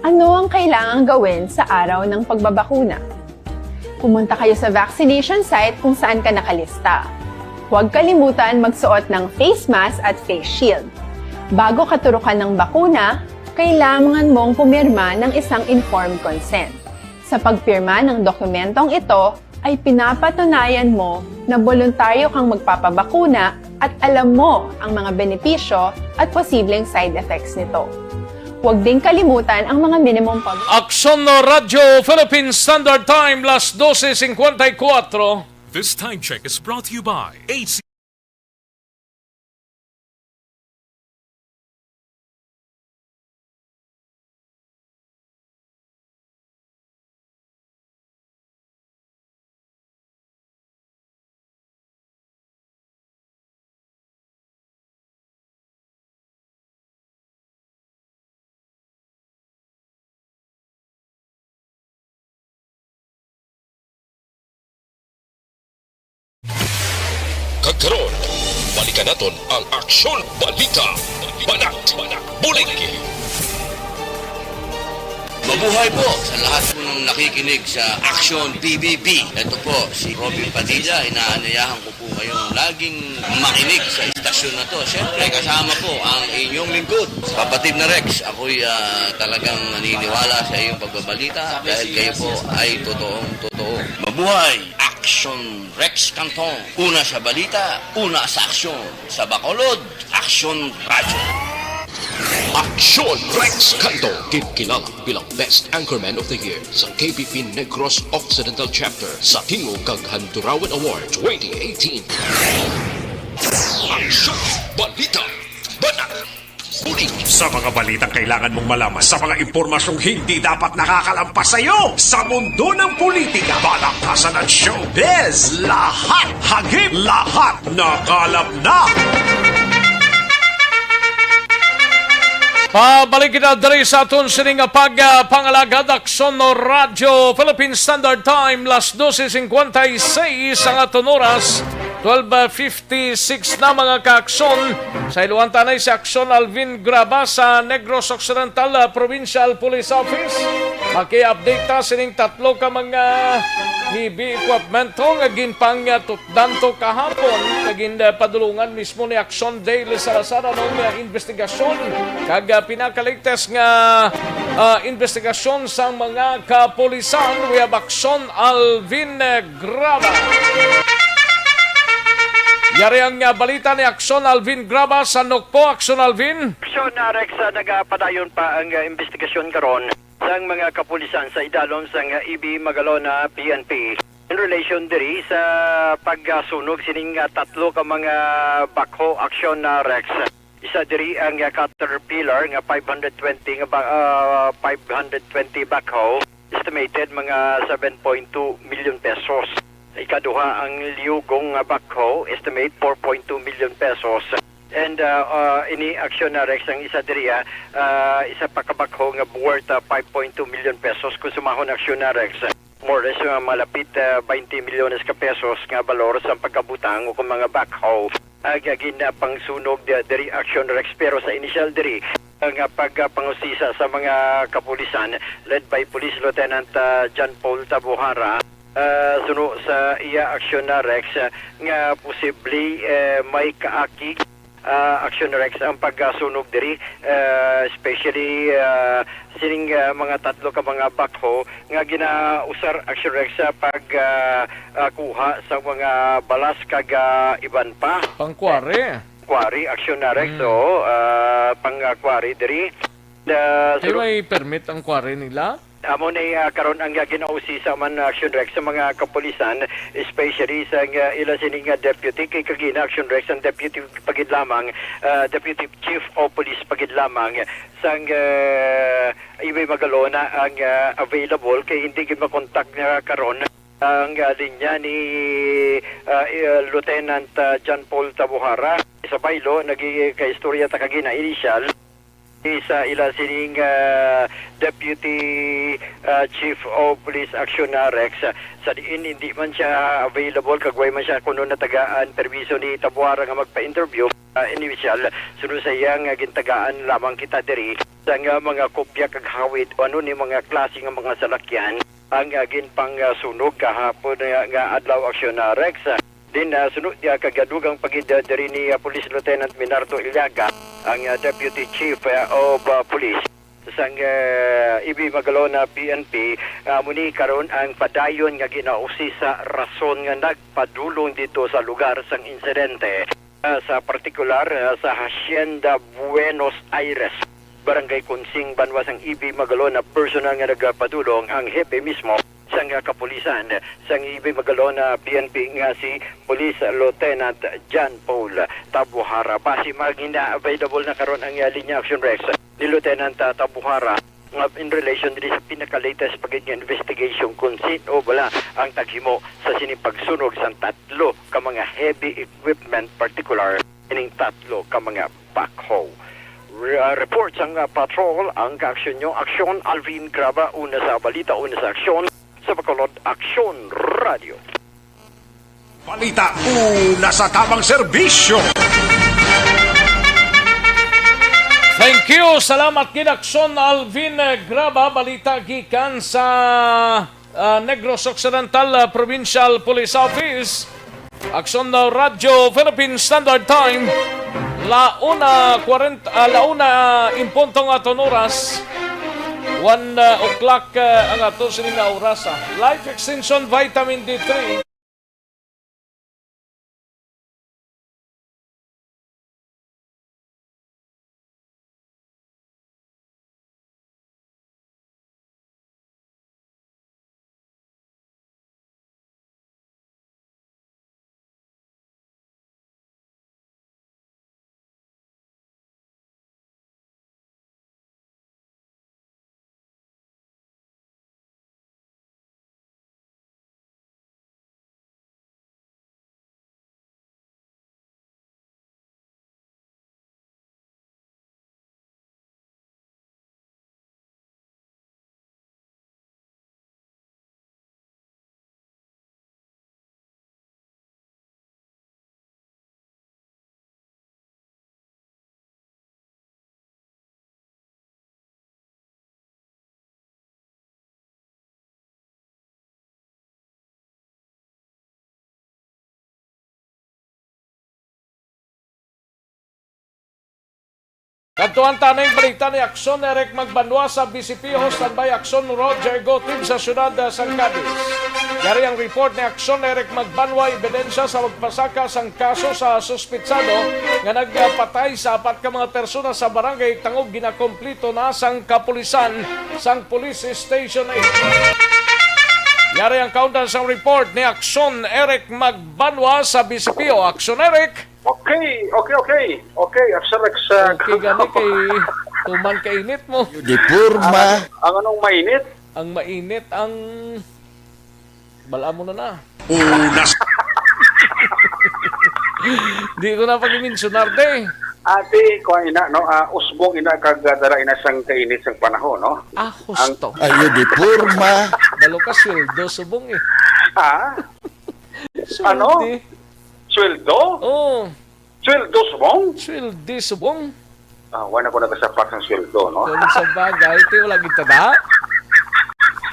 Ano ang kailangang gawin sa araw ng pagbabakuna? Pumunta kayo sa vaccination site kung saan ka nakalista. Huwag kalimutan magsuot ng face mask at face shield. Bago ka turukan ng bakuna, kailangan mong pumirma ng isang informed consent. Sa pagpirma ng dokumentong ito, ay pinapatunayan mo na boluntaryo kang magpapabakuna at alam mo ang mga benepisyo at posibleng side effects nito. Huwag ding kalimutan ang mga minimum public Aksyon Radyo Philippine Standard Time, las dose cincuenta y cuatro. This time check is brought to you by A C. Kag karon, balikan naton ang Aksyon Balita, Banat, Bulig. Mabuhay po sa lahat po ng nakikinig sa Aksyon P B B. Ito po si Robin Padilla. Inaanyayahan ko po kayong laging makinig sa istasyon na to. Siyempre, kasama po ang inyong lingkod, kapatid na Rex. Ako'y, ah, talagang naniniwala sa iyong pagbabalita dahil kayo po ay totoong totoo. Mabuhay! Aksyon Rex Cantong. Una sa balita, una sa aksyon. Sa Bacolod, Aksyon Radyo. Aksyon Rex Cantong, ginkilala bilang Best Anchorman of the Year sa K P P Negros Occidental Chapter sa Tingog kag Handurawan Award twenty eighteen. Aksyon, balita, banat, bulig. Sa mga balitang kailangan mong malaman, sa mga impormasyong hindi dapat nakakalampas sa iyo, sa mundo ng politika, balaktasan at showbiz, lahat hagip, lahat nakalap na. Pabalik kita diri sa aton sini nga pag, ah, pangalagad, Aksyon Radyo Philippine Standard Time, las dose cincuenta y seis ang aton oras. Twelve fifty-six na, mga kaaksyon. Sa iluan ta anay si Aksyon Alvin Graba sa Negros Occidental, ah, Provincial Police Office. Maki-update ta sining tatlo ka mga heavy equipmento nga ginpangtutdan to kahapon, nga ginpadulungan mismo ni Aksyon Dale Salazar anong, ah, investigasyon kag, ah, pinaka-latest nga, ah, investigasyon sang mga kapulisan. We have Aksyon Alvin, eh, Graba. Yari ang, ah, balita ni Aksyon Alvin Graba sa Nokpo. Aksyon Alvin. Aksyon, ah, Rex, ah, nagapadayon pa ang, ah, investigasyon karon sang mga kapulisan sa idalom sang, ah, E B Magalona P N P in relation diri sa pagsunog sining, ah, tatlo ka mga backhoe. Aksyon, ah, Rex. Isa diri ang, ah, Caterpillar nga five hundred twenty nga ba-, ah, five hundred twenty backhoe, estimated mga seven point two million pesos. Ikaduha ang Liugong nga backhoe, estimate four point two million pesos. And, ah, ah, ini, Aksyon, ah, Rex, ang isa diri, ah, ah, isa pa ka backhoe nga worth, ah, five point two million pesos. Kung sumahon, Aksyon, ah, Rex, more or less, uh, malapit, uh, twenty milyones ka pesos nga balor sa pagkabutang o kung mga backhoe, uh, nga ginapangsunog di-, diri, Aksyon, Rex. Pero sa initial diri, uh, nga pagpangusisa sa mga kapulisan led by Police Lieutenant, uh, John Paul Tabuhara, uh, suno sa iya, Aksyon, na Rex, uh, nga posible, uh, may kaakig, ah, Aksyon, Rex, ang pagkasunog diri, ah, especially, ah, sining, ah, mga tatlo ka mga backhoe nga ginausar, Aksyon, Rex, sa pag, ah, ah, kuha sa mga balas kag, ah, iban pa. Pangkwari. Kwari, Aksyon, na Rex, Mm. oo, ah, pang, ah, kwari diri. Ah, Ay, sulu- may permit ang kwari nila? Amo ni, ah, karon ang, ah, ginausisa man, ah, Aksyon, Rex, sa mga kapulisan, especially sa, ah, ila sini nga deputy, kay kagina, Aksyon, Rex, ang deputy pa gid lamang, ah, deputy chief of police pa gid lamang sang, ah, E B Magalona ang, ah, available, kay hindi gid makontak nga karon ang, ah, linya ni, ah, eh, Lieutenant, ah, John Paul Tabuhara. Sa baylo, nagikaistorya ta kagina, initial, isa ila sining, ah, Deputy, ah, Chief of Police Action na Rex, ah, sa diin hindi man siya available, kag way man siya kuno natagaan permiso ni Tabuara nga magpa-interview. Ah, initial, sunod sa iya nga gintagaan lamang kita diri sa nga mga kopya kag hawid o ano ni mga klase nga mga salakyan ang, ah, ginpangsunog kahapon nga, nga adlaw, Action na Rex. Din, ah, suno, ah, kagadugang pagid, ah, diri ni, ah, Police Lieutenant Minardo Iliaga, ang, ah, Deputy Chief, ah, of, ah, Police sang, ah, E B Magalona P N P, ah, amo ni karon ang padayon nga ginausisa rason nga nagpadulong dito sa lugar sang insidente. Ah, sa partikular, ah, sa Hacienda Buenos Aires, Barangay Kunsing, banwa sang E B Magalona, personal nga nagapadulong ang hepe mismo sang kapulisan sang E B Magalona P N P nga si Police Lieutenant John Paul Tabuhara. Basi magina available na karon ang, ah, linya, Action Rex, ni Lieutenant, ah, Tabuhara, nga in relation diri sa pinaka-latest pa gid nga investigation kung sino bala ang taghimo sa sining pagsunog sang tatlo ka mga heavy equipment, partikular ining tatlo ka mga backhoe. Re-, ah, report sang, ah, patrol ang kaaksyon nyo. Aksyon, Alvin Graba, una sa balita, una sa aksyon, sa Bacolod Aksyon Radio. Balita, una sa tamang serbisyo. Thank you. Salamat gid, Aksyon Alvin, eh, Graba. Balita gikan sa, ah, Negros Occidental, ah, Provincial Police Office. Aksyon na Radyo Philippine Standard Time. La una kwarenta, ah, la una in punto nga aton oras. One, ah, o'clock, ah, ang ato sini nga oras, ah. Life Extension Vitamin D three. Adtuan ta ning balita ni Aksyon Eric Magbanwa sa B C P O. Standby, Aksyon Roger Gotib sa siyudad, ah, sang Cadiz. Yari ang report ni Aksyon Eric Magbanwa, ebidensya sa pagpasaka sang kaso sa suspitsado nga nagpatay sa apat ka mga persona sa barangay, tangod ginakomplito na sang kapulisan sang Police Station eight. Yari ang kaundan sang report ni Aksyon Eric Magbanwa sa B C P O. Aksyon Eric! Okay, okay, okay. Okay, Aksyon Rex, uh, Okay, gani kay tuman kainit mo. Di ang, porma. Ang anong mainit? Ang mainit ang bala mo na na. Unas. Di ko na pag-mensionar, de. Ate, kuha ina, no? Ah, usbong ina kag, ah, dala ina sang kainit sang panahon, no? Ah, husto. Ayo di porma. Balo ka sweldo subong eh. Ha? Sweldo. Ano? Sweldo? Oh. Sweldo subong? Sweldi subong. Ah, wala ko nagasapak sang sweldo, no? Kung sa bagay, ti wala gid tada.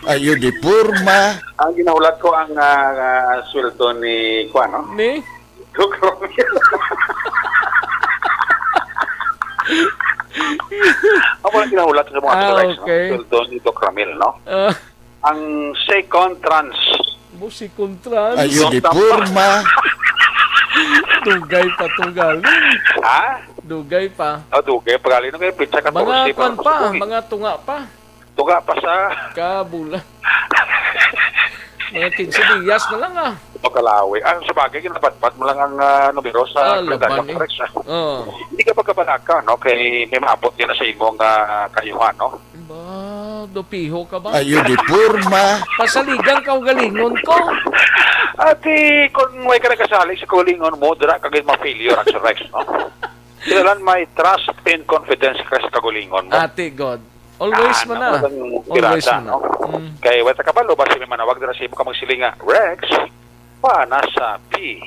Ayo di porma. Ang ginahulat ko ang, ah, ah, sweldo ni, kuwan, no? Ni? Doc Romil. Ang walang ginahulat sa mga Ah, Alex, no? Okay. Sweldo ni Doc Ramil, no? Ah. Ang second tranche. Mo second tranche. Ayo di porma. Dugay pa to galing. Ha? Dugay pa. Oh, dugay pa galing. No, kaya pizza ka Mga kwan pa, mga tunga pa. Tunga pa sa Kabula. Mga kinse diyas na lang, ah. Makalawi. Ah, sa bagay, ginapadpad mo lang ang, ah, numero sa Ah, kalendaryo, laban, eh. Correct, ah. Oo. Hindi ka pagkabalaka, no? Kay may maabot din na sa imong, ah, kayuhan, no? Ba, dopiho ka ba? Ayo di porma. Pasaligan ka ugalingon ko. Ati, kung may ka nagkasali sa kaugalingon mo, dira ka gid ma-failure, Action Rex, no? Kailangan may trust and confidence ka sa kaugalingon mo. Ati, God. Always Ah, man na. Always tirada, man na. No? Mm. Kay wala ta kabalo, basi may manawag dira sa imo ka magsiling nga, "Rex, pana sa pi."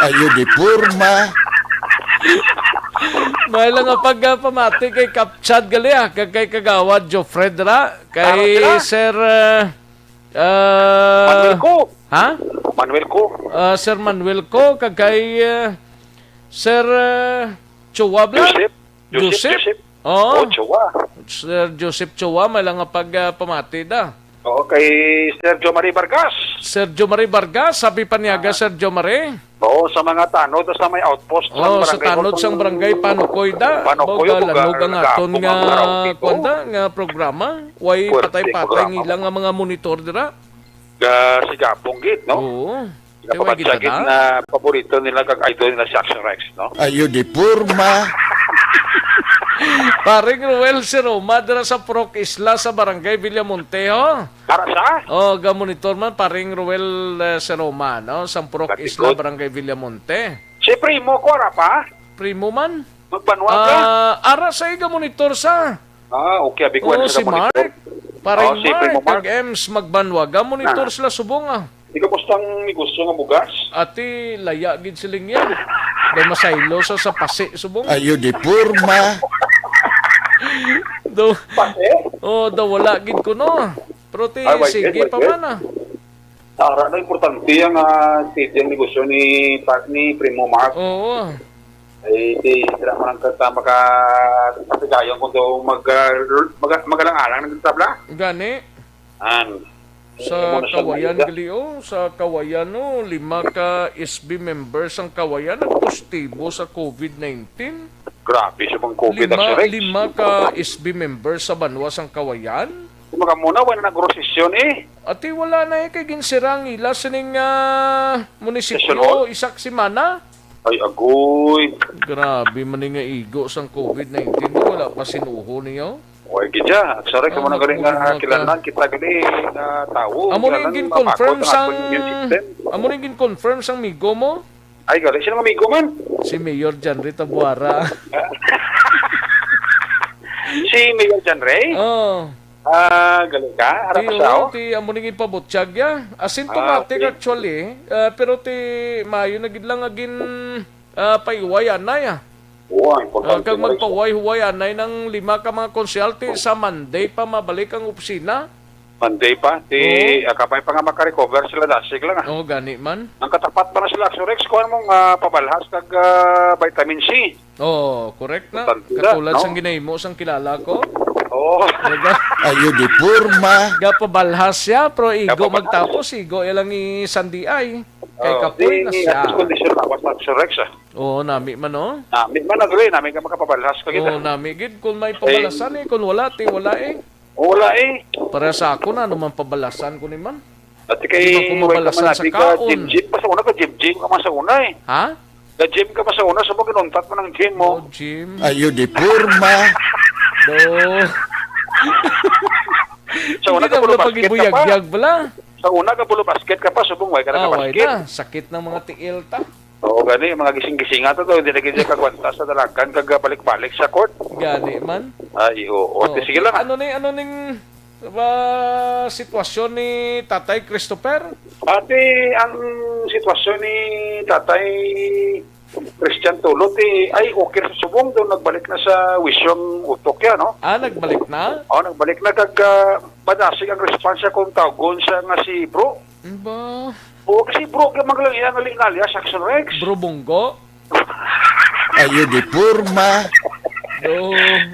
Ayo di porma. May lang nga pagpamati kay Kapchad gali, ah, kag kay Kagawad Jofred ra, kay Taro sila. Sir, ah, ah, Manuel Co. Ha? Manuel Co. Ah, Sir Manuel Co, kag kay, ah, Sir, ah, Chua bla? Joseph. Joseph, Joseph? Joseph. Oo. Oh, Chua. Sir Joseph Chua, may lang nga pag, ah, pamati da. Oo, kay Sir Jomari Vargas. Sir Jomari Vargas, sabi pa niya ga, Ah. Sir Jomari. Oo, sa mga tanod, sa may outpost sang Oh, sa barangay tanod sang Hotong barangay Panukoy da. Panukoy, Boga, buga, lanog ang aton lagapong nga, ang karaoke ko. Kwan da, nga programa. Way Puwerte patay-patay programa. Nila nga mga monitor dira. Ga, si Gapong gid, no? Oo. Kay way Nakabatyagit gid na. Na paborito nila kag idol nila si Action Rex, no? Ayo di porma. Paring Ruel Siroma dira sa Purok Isla sa Barangay Villamonte, ho? Para sa? Oh, ga-monitor man, Paring Ruel, eh, Siroma, no? Sa Purok Very Isla, good. Barangay Villamonte. Si Primo ko, ara pa? Primo man? Magbanwa ka? Ah, ara sa iga monitor sa. Ah, okay, abi ko Oo, sa si monitor. Mark. Paring Oh, si Primo Mark, Mark. Kag Ems Magbanwa, ga monitor Ah. sila subong, ah. Di ka basta ang negosyo nga bugas? Ati, laya gid siling yan. Daw masaylo sa, sa pasi subong. Ayo di porma. Daw, Pasi? Oh, daw wala gid kuno. Pero ti, Ay, wait, sige wait, pa wait. Man, ah. Ara na importante ang, ah, steady ang negosyo ni pa-, ni Primo Mark. Oo. Ay, di, dira man ang kata maka-, katigayon kung daw mag-, ah, mag-, magalang-alang ng tabla. Gani. An. Sa Ano na siya, Kawayan, Malaysia? Gali, oh, sa Kawayan, oh, lima ka S B members ang Kawayan nagpositibo sa covid nineteen. Grabe siya bang covid Lima, ang Rex? Lima ka S B members sa banwa sang Kawayan. Di ba ka muna, wala na nag-recession eh. Ati, wala na eh, kay ginsira ang ila sining, ah, munisipyo, Session hall? Isak semana. Ay, agoy. Grabe man ni nga igo sang covid nineteen, no? Wala pa sinuho niyo. Oy, gidya. Sorry, Ah, kamo na galing magpugong nga mga kilanlan. Kita gali nga tawo. Amo ni Kilanlan, gin-confirm mapakot ang sang, aton immune system. Amo ni gin-confirm sang migo mo? Ay, gali. Sino nga migo man? Si Mayor John Rita Buara. Si Mayor John Ray? Oh. Ah, galing ka? Ara Ti, ka siya, oh, oh? Ti, amo ning ipabutyag ya. Ah, Asymptomatic, okay. Actually. Ah, pero ti, maayo na gid lang nga gin, ah, paiway anay, ah. Oo, ang Ah, importante kag na rin siya. Magpauway-huway anay ng lima ka mga konsyalti sa Monday pa mabalik ang opisina. Monday pa, ti, Oo. ah, kabay pa nga makarecover sila dasig lang, ah. Oo, gani man. Ang katapat pa na sila, Axorex, kuha mo nga pabalhas kag, ah, vitamin C. Oo, correct na. Importante na, Katulad no? sang ginahimo sang kilala ko. Oo. Diba? Ayo di porma. Gapabalhas siya, pero igo Gapabalhas. magtapos, igo iya lang i-sandiay. Kay Oo, kapoy na di, siya. At kondisyon lawas na, Axorex, ah. Oo, nami man, no? Nami man, Axorex, nami ka makapabalhas ka kita. Oo, nami gid. Kung may Eh. pabalasan eh, kung wala, ti wala eh. Wala eh. Para sa ako na, ano man pabalasan ko ni man? Ati kay Di ba ko wala ka mabalasan sa manabi ka, kaon? gym, gym pa sa una ka, gym, gym ka man sa una eh. Ha? Ga-gym ka pa sa una, sa mga ginuntat mo ng gym mo. Oh, gym. Ayo di porma. Do. Sa una Hindi ka na puro wala basket ka pa. pagibuyagyag bala. Sa una ka puro basket ka pa, subong way ka Ah, way nagabasket. na. Sakit ng mga tiil ta. Oo, gani, mga gising-gisinga to, to, hindi na gid siya kagwanta sa dalagan, kag balik-balik sa court. Gani man. Ay, oo. Oh, Ate, sige lang, ah. Ano ni, ano ning, ah, sitwasyon ni Tatay Christopher? Ate, ang sitwasyon ni Tatay Christian Tulot, eh, ay, okay sa subong, daw nagbalik na sa wisyong utok yan, no? Ah, nagbalik na? Oh, nagbalik na, kag, ah, madasig ang response sa kung tawgon siya nga si Bro. Ba? Oo, kasi Bro, kaya man lang yan, nali-, alias Action Rex. Bro Bunggo? Ayo di porma. Do,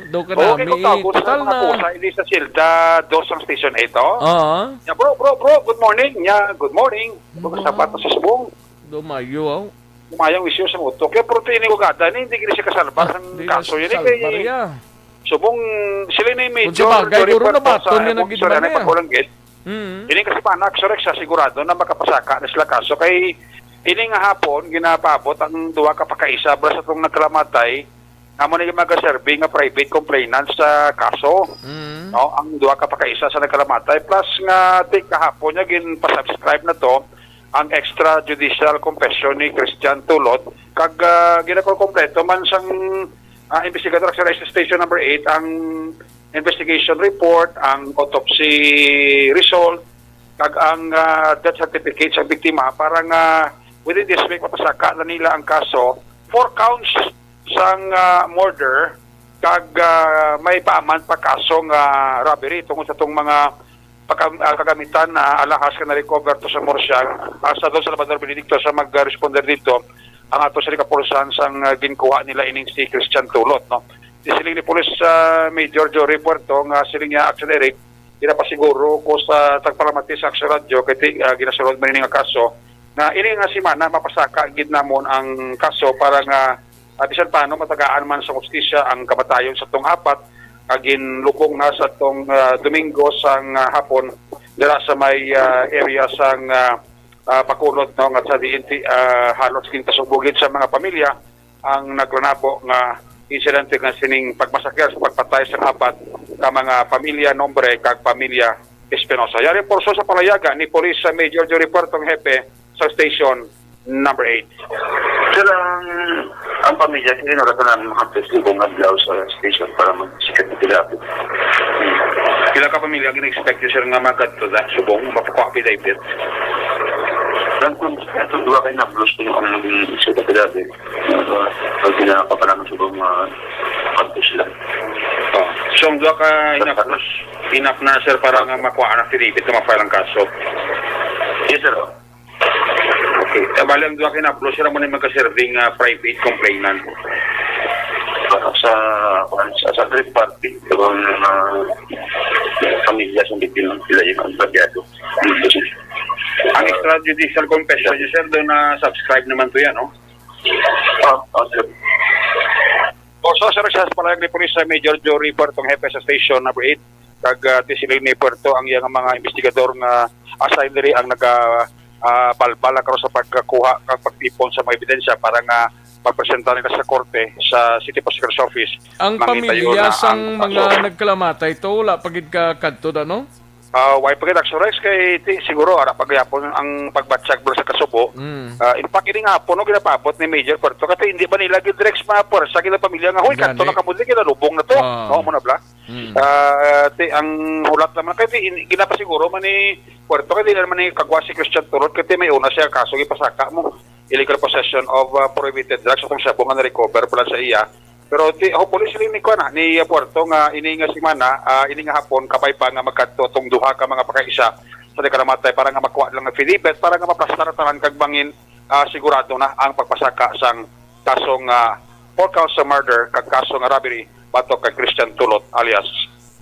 do ka Oo, nami, kaya kung tawgon sa total mga na. pusa, hindi sa Silda, dos ang Station eight, oh. Oo. Ya, bro, bro, bro, good morning. Ya, good morning. Bro, Ba? sabat na sa subong. Do mayo, oh. Mayang wisyo sa moto. Kaya pero ini ugada ni, hindi gini siya kasalbar Ah, sang di na kaso siya yun, eh, salbar kay ya. subong sila ni Kung Major sa bagay, Jory guro na Puerto baton sa niya Abog, nagin sorry, man ano, niya. pag-ulang gate. Mm. Ini kasi pa, anak, sorry, sa sigurado na makapasaka na sila kaso. Kay ini nga hapon, ginapaabot ang duha ka pakaisa, bro, sa tong nagkalamatay, nga mo na yung mga serving nga private complainant sa kaso. Mm. No? Ang duha ka pakaisa sa nagkalamatay. Plus nga, ti, kahapon niya, ginpa-subscribe na to, ang extrajudicial confession ni Christian Tulot. Kag, ah, ginakompleto man sang, ah, investigador sa Station Number eight ang investigation report, ang autopsy result, kag ang, ah, death certificate sa biktima para nga within this week mapasaka na nila ang kaso. Four counts sang, ah, murder, kag, ah, may paaman pa kaso nga robbery tungod sa tong mga pagka-, ah, kagamitan na alahas nga na-recover to sa Murcia. Ah, sa Don Salvador Benedicto sa mag-responder dito, ang ato sa kapulsan sang, ah, ginkuha nila ining si Christian Tulot, no? Siling ni Police, ah, Major Jory Puerto nga siling niya, Action Eric, ginapasiguro ko sa tagpalamati sa Action Radio kay ti-, ah, ginasulod man ini nga kaso nga ini nga semana mapasaka gid namon ang kaso para nga, ah, bisan paano matagaan man sa hustisya ang kamatayon sa tong apat nga ginlubong na sa tong, ah, Domingo sang, ah, hapon dira sa may, ah, area sang, ah, ah, Bacolod, no, nga sa diin ti, ah, halos ginpasubugid sa mga pamilya ang naglanabo nga insidente nga sining pagmasakir sa pagpatay sa apat ka mga pamilya Nombre kag pamilya Espinosa. Yari porso sa palayaga ni Police Major Jory Puerto, ang hepe sa Station Number eight. Sir, ang, ang pamilya, sir, narata namin mga testigo nga adlaw sa station para mag-check na sila. Pila ka pamilya ang gina-expect niyo, sir, nga magadto da subong mapakuha affidavit? Lang kung ito, duha kay nablos kung ang isa ka pila, sir. Pag pinapapalaman subong, ah, kadto sila. Oh. So, ang duha ka inaplos, enough na, sir, para nga makuha ang affidavit na ma-file ang kaso? Yes, sir. Okay. Eh, bali, ang duha ka inaplos, sila mo na yung magka-serving, ah, private complainant. Sa, sa, sa third party, yung, ah, pamilya sa biktima, sila yung ang bagyado. Ang extrajudicial confession, sir, doon na subscribe naman to yan, no? Ah, ah, sir. Also, sir, sa palayag ni Police, ah, Major Jory Puerto, ang hepe sa Station Number eight, kag, ah, ti siling ni Puerto ang iyang mga investigador nga assign diri ang naga, ah, balbal karon sa pagkuha kag pagtipon sa mga ebidensya para nga pagpresenta nila sa korte sa City Prosecutor's Office. Ang Mangitayo pamilya na sang ang mga kaso. nagkalamatay to, wala pa gid ka kadto, ano? Ah, why pa gid, Axorex, kay ti, siguro ara pa gyapon ang pagbatyag bro sa kasubo. Mm. Ah, in fact, ini nga hapon, no, ginapaabot ni Major Puerto, kasi hindi ba nila gid direct mga pwersa gid ang pamilya nga, "Hoy, Gani. kadto na kamo, di, kinalubong na to." Ah. No, mo na bla. Mm. Ah, ti, ang hulat naman, kay ti, in-, ginapasiguro man ni Puerto, kay di naman ni kagwa si Christian Tulot, kay ti, may una siya kaso, ipasaka mo. Illegal possession of, ah, prohibited drugs, atong shabu nga na-recover pala sa iya. Pero ti, hopefully sila ni kuan na, ni, ah, Puerto nga ini nga semana, ah, ini nga hapon, kabay pa nga magkadto tong duha ka mga pakaisa sa nagkalamatay para nga makuha lang ang affidavit, para nga maplastar tanan kag bangin, ah, sigurado na ang pagpasaka sang kasong, ah, four counts of murder kag kaso nga robbery batok kay Christian Tulot alias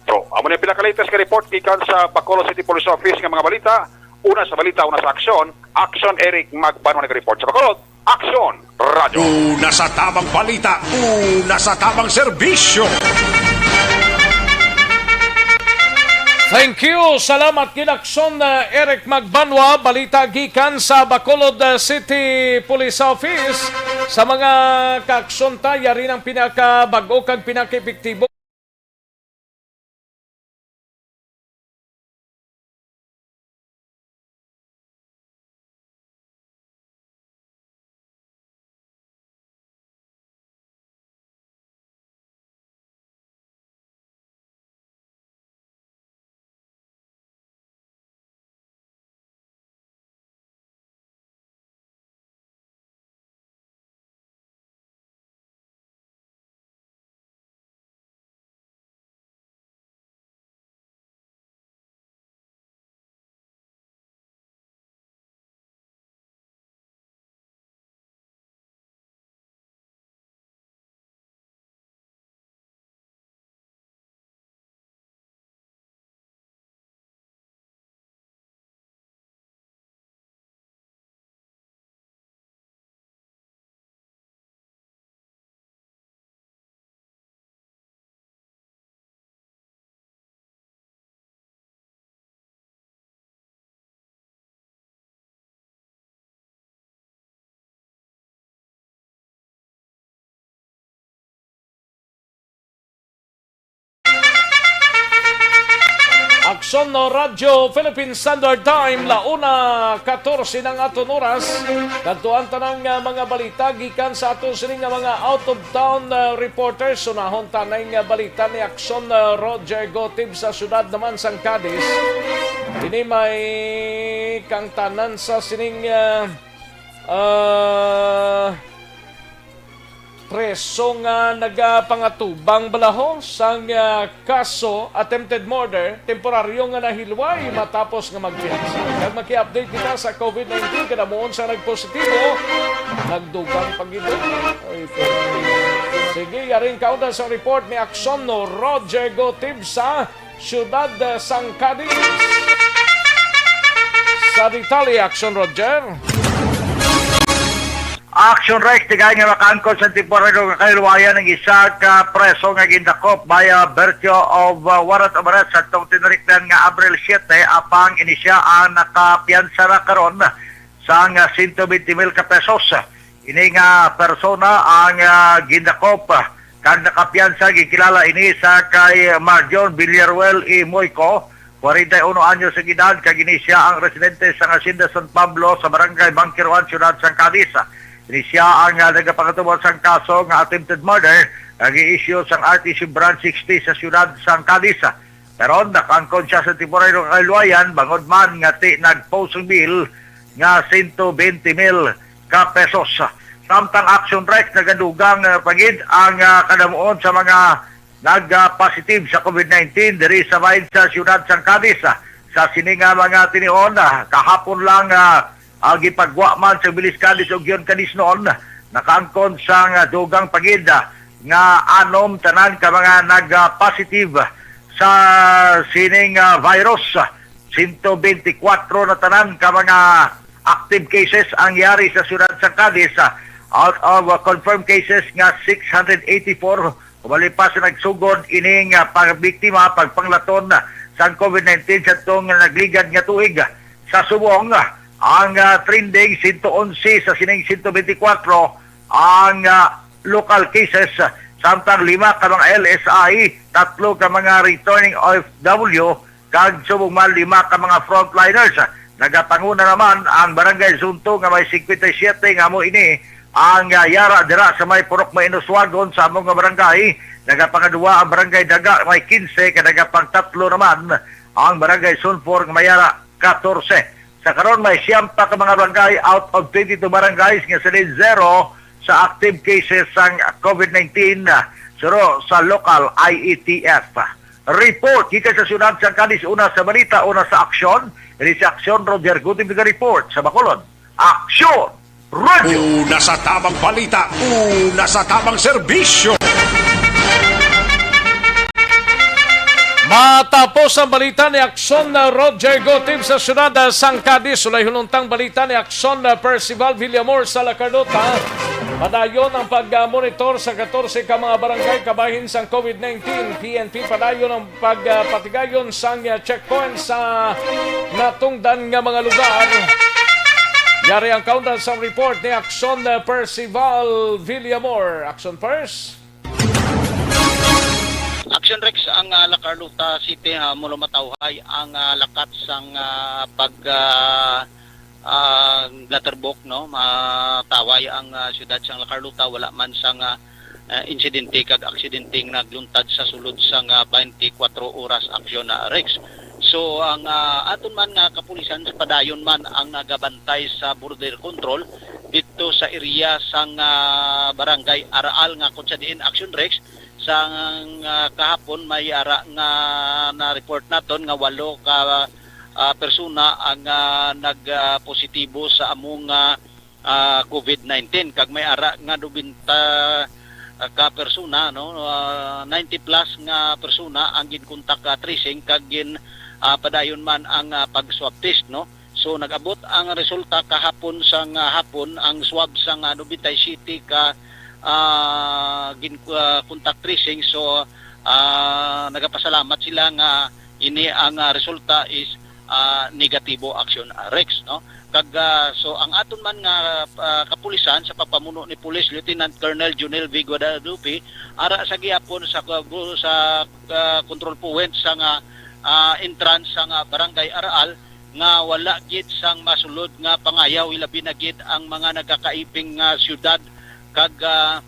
Pro. Amo ni ang pinaka-latest nga report gikan sa Bacolod City Police Office nga mga balita. Una sa balita, una sa aksyon. Aksyon, Eric Magbanwa nag-report sa Bacolod. Aksyon, Radyo. Una sa tamang balita, una sa tamang serbisyo. Thank you. Salamat gid, Aksyon, uh, Eric Magbanwa. Balita gikan sa Bacolod, uh, City Police Office. Sa mga kaaksyon ta, yari ang pinakabag-o kag pinakaepektibo. Aksyon, no, Radyo Philippine Standard Time, la una katorse ng aton oras. Kadto ang tanang, ah, mga balita gikan sa ato sini nga mga out-of-town, ah, reporters. Unahon ta na nga balita ni Aksyon, ah, Roger Gotib sa siyudad naman sang Cadiz. Ini may kangtanan sa sining, ah, ah, preso nga nagapangatubang balaho sang, ah, kaso attempted murder, temporaryo nga nahilway matapos nga magpiyansa. Kag maki-update kita sa COVID nineteen, kadamuon sa nagpositibo, nagdugang pa gid. Ay, pero sige, yaring kauna sa report ni Aksyon, no, Roger Gotib sa siyudad, ah, sang Cadiz. Sa detalye, Aksyon, Roger. Action Rex, tigayon nga makaangkon sa temporaryo nga kahilwayan ang isa ka preso nga gindakop by, uh, virtue of, uh, warrant of arrest sa tong tinarikdan nga Abril siete, apang ini siya ang nakapiyansa na karon sang, uh, sento bente mil ka pesos. Ini nga persona ang, uh, gindakop, uh, kag nakapiyansa, gikilala ini sa kay Marjon Villaruel E. Moico, kwarenta y uno anyos ang edad, kag ini sia ang residente sang Hacienda San Pablo sa Barangay Bangkiruan, Siyudad sang Cadiz. Ini sia ang, ah, nagapangatubang sang kaso nga attempted murder nga gi-issue sang R T C Branch sixty sa Siyudad sang Cadiz. Karon, nakaangkon sia sa temporaryo nga kahilwayan, bangod man nga ti nag-post ang bail nga sento bente mil ka pesos. Samtang Action Rex, nagadugang, ah, pa gid ang, ah, kadamuon sa mga nag-positive sa COVID nineteen diri sa bahin sa siyudad sang Cadiz. Sa sini nga mga tinion, ah, kahapon lang, ah, ah, gipagwa man sa Bilis Cadiz ug Yon Cadiz noon, nakaangkon sang, ah, dugang pa gid, ah, nga anom tanan ka mga nag-positive sa sining, ah, virus. Sento bente kwatro na tanan ka mga active cases ang yari sa siyudad sang Cadiz, ah, out of, ah, confirmed cases nga six hundred eighty-four. Ubali pa sa nagsugod ining, ah, pagbiktima, pagpanglaton sang COVID nineteen sa tong nagligad nga tuig. Sa subong, ah, ang, ah, trending, sento onse sa sining sento bente kwatro ang, ah, local cases, samtang lima ka mga L S I, tatlo ka mga returning O F W, kag subong man lima ka mga frontliners. Nagapanguna naman ang Barangay Zone two nga may singkwenta y siyete nga amo ini ang, ah, yara dira sa may Purok Mainoswagon sa amo nga barangay. Nagapangadua ang Barangay Daga, may kinse, kag nagapangtatlo naman ang Barangay Zone four nga may yara katorse. Sa karon, may siyam pa ka mga barangay out of twenty-two barangays nga sila zero sa active cases sang COVID nineteen, ah, suro sa local I E T F. Report gikan sa siyudad sang Cadiz, una sa balita, una sa aksyon. Ini si Aksyon Roger Gutim nga report sa Bacolod. Aksyon! Radyo! Una sa tamang balita, una sa tamang serbisyo. Matapos ang balita ni Aksyon na Roger Gotib sa siyudad, ah, sang Cadiz, ulay hununtang balita ni Aksyon na Percival Villamor sa La Carlota. Padayon ang pag-monitor sa katorse ka mga barangay kabahin sang COVID nineteen. P N P padayon ang pagpatigayon sang, ah, checkpoint sa natungdan nga mga lugar. Yari ang kaundan sang report ni Aksyon, ah, Percival Villamor. Aksyon, Pers. Action Rex, ang, ah, La Carlota City, ah, mulo matawhay ang, ah, lakat sang, ah, pag, ah, ah, letterbox, no? Matawhay ang, ah, siyudad sang La Carlota, wala man sang, ah, ah, insidente kag aksidente nga nagluntad sa sulod sang, ah, twenty-four oras action na Rex. So ang, ah, aton man nga kapulisan sa padayon man ang nagabantay sa border control dito sa area sang, ah, Barangay Araal nga kung sa diin action Rex sang, ah, kahapon may ara nga na-report naton nga walo ka, ah, persona ang, ah, nag, ah, positibo sa among, ah, ah, COVID nineteen, kag may ara nga nobenta ka persona, no, ah, ninety plus nga persona ang ginkontak, ah, tracing kag gin, ah, padayon man ang, ah, pag-swab test, no. So nag-abot ang resulta kahapon sang, ah, hapon, ang swab sang, ah, nobenta y siyete ka, ah, gin, ah, contact tracing. So, ah, nagapasalamat sila nga ini ang, ah, resulta is, ah, negatibo action, ah, Rex, no? Kag, ah, so ang aton man nga, ah, kapulisan sa pagpamuno ni Police Lieutenant Colonel Junel V Guadalupe, ara sa gihapon sa, sa, ah, control point sa nga, ah, entrance sa nga Barangay Araal, nga wala gid sang masulod nga pangayaw, hilabi na gid ang mga nagakaibing nga siyudad kag, ah,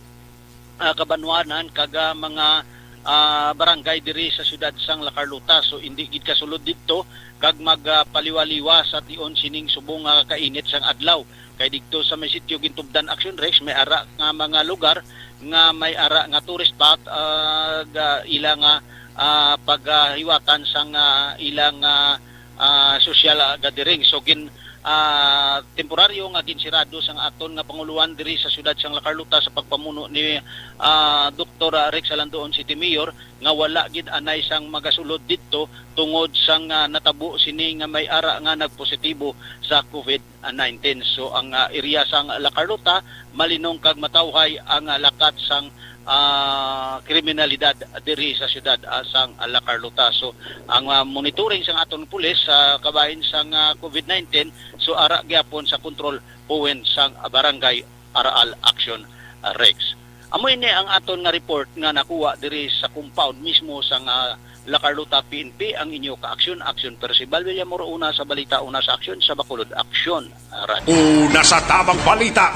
ah, kabanwanan kag, ah, mga, ah, barangay diri sa siyudad sang La Carlota. So, indi gid kasulod didto kag magpaliwaliwa sa tion sining subong nga kainit sang adlaw. Kay didto sa may sitio gintubdan action Rex, may ara nga mga lugar nga may ara nga tourist spot, ah, ga, ila nga, ah, paghiwatan sang, ah, ilang, ah, ah, social, ah, gathering. So gin, ah, temporaryo nga ginsirado sang aton nga pangulohan diri sa siyudad sang La Carlota sa pagpamuno ni, ah, Doktor Rex Alandoon, City Mayor, nga wala gid anay sang magasulod didto tungod sang, ah, natabo sini nga may ara nga nagpositibo sa COVID nineteen. So ang, ah, area sang La Carlota malinong kag matawhay ang, ah, lakat sang, ah, kriminalidad diri sa siyudad, ah, sang La Carlota. So ang, ah, monitoring sang aton pulis sa kabahin sang, ah, COVID nineteen, so ara gyapon sa control point sang Barangay Araal Action, ah, Rex. Amo ini ang aton nga report nga nakuha diri sa compound mismo sang, ah, La Carlota P N P. Ang inyo ka-aksyon, Aksyon Percival Villamor, una sa balita, una sa aksyon, sa Bacolod Aksyon. Radyo. Una sa tamang balita,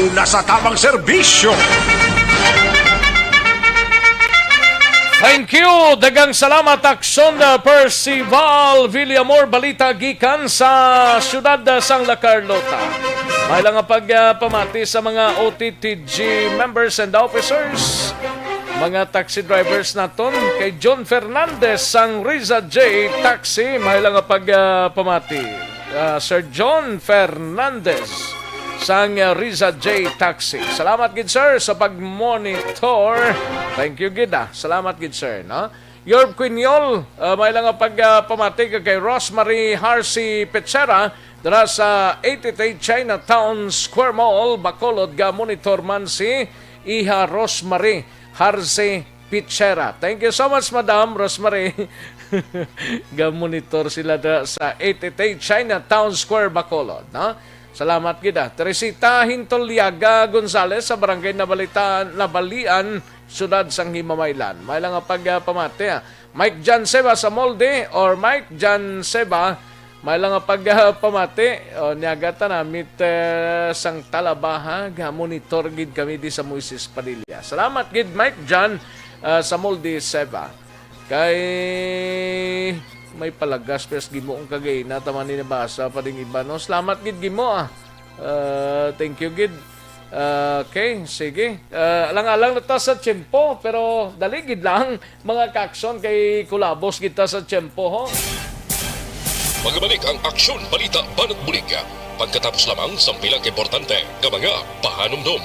una sa tamang serbisyo. Thank you. Daghang salamat, Aksyon, uh, Percival Villamor. Balita gikan sa siyudad, uh, sang La Carlota. May lang nga pagpamati sa mga O T T G members and officers, mga taxi drivers naton, kay John Fernandez sang Riza J Taxi. May lang nga pagpamati, ah, Sir John Fernandez sang, ah, Riza J Taxi. Salamat gid, sir, sa pag-monitor. Thank you gid, ah. Salamat gid, sir, no? Yorb Quiñol, ah, may lang nga pag, ah, pamati ka kay Rosemary Harsi Petsera dira sa eighty-three Chinatown Square Mall, Bacolod. Ga-monitor man si Iha Rosemary Harsi Pichera. Thank you so much, Madam Rosemary. Ga-monitor sila da sa eighty-three Chinatown Square, Bacolod, no? Salamat gid, ah. Teresita Hintoliaga Gonzales sa Barangay Nabalita-, Nabalian, Siyudad sang Himamaylan. May lang nga pag, ah, pamati, ah. Mike Jan Seba sa Molde or Mike Jan Seba, may lang nga pag, ah, pamati. O, niaga ta namit, eh, sang Talabaha, ga-monitor gid kami di sa Moises Padilla. Salamat gid, Mike Jan, ah, sa Molde, Seba. Kay may palagas, pero gimo ang kagay na, tama ni nabasa pa ding iba, no? Salamat gid, gimo, ah. Ah, thank you gid. Okay, sige. Ah, alang-alang na ta sa tiyempo, pero dali gid lang, mga ka-aksyon, kay kulabos gid ta sa tiyempo, ho. Magabalik ang Aksyon Balita Banat Bulig pagkatapos lamang sang pila ka importante nga mga pahanumdom.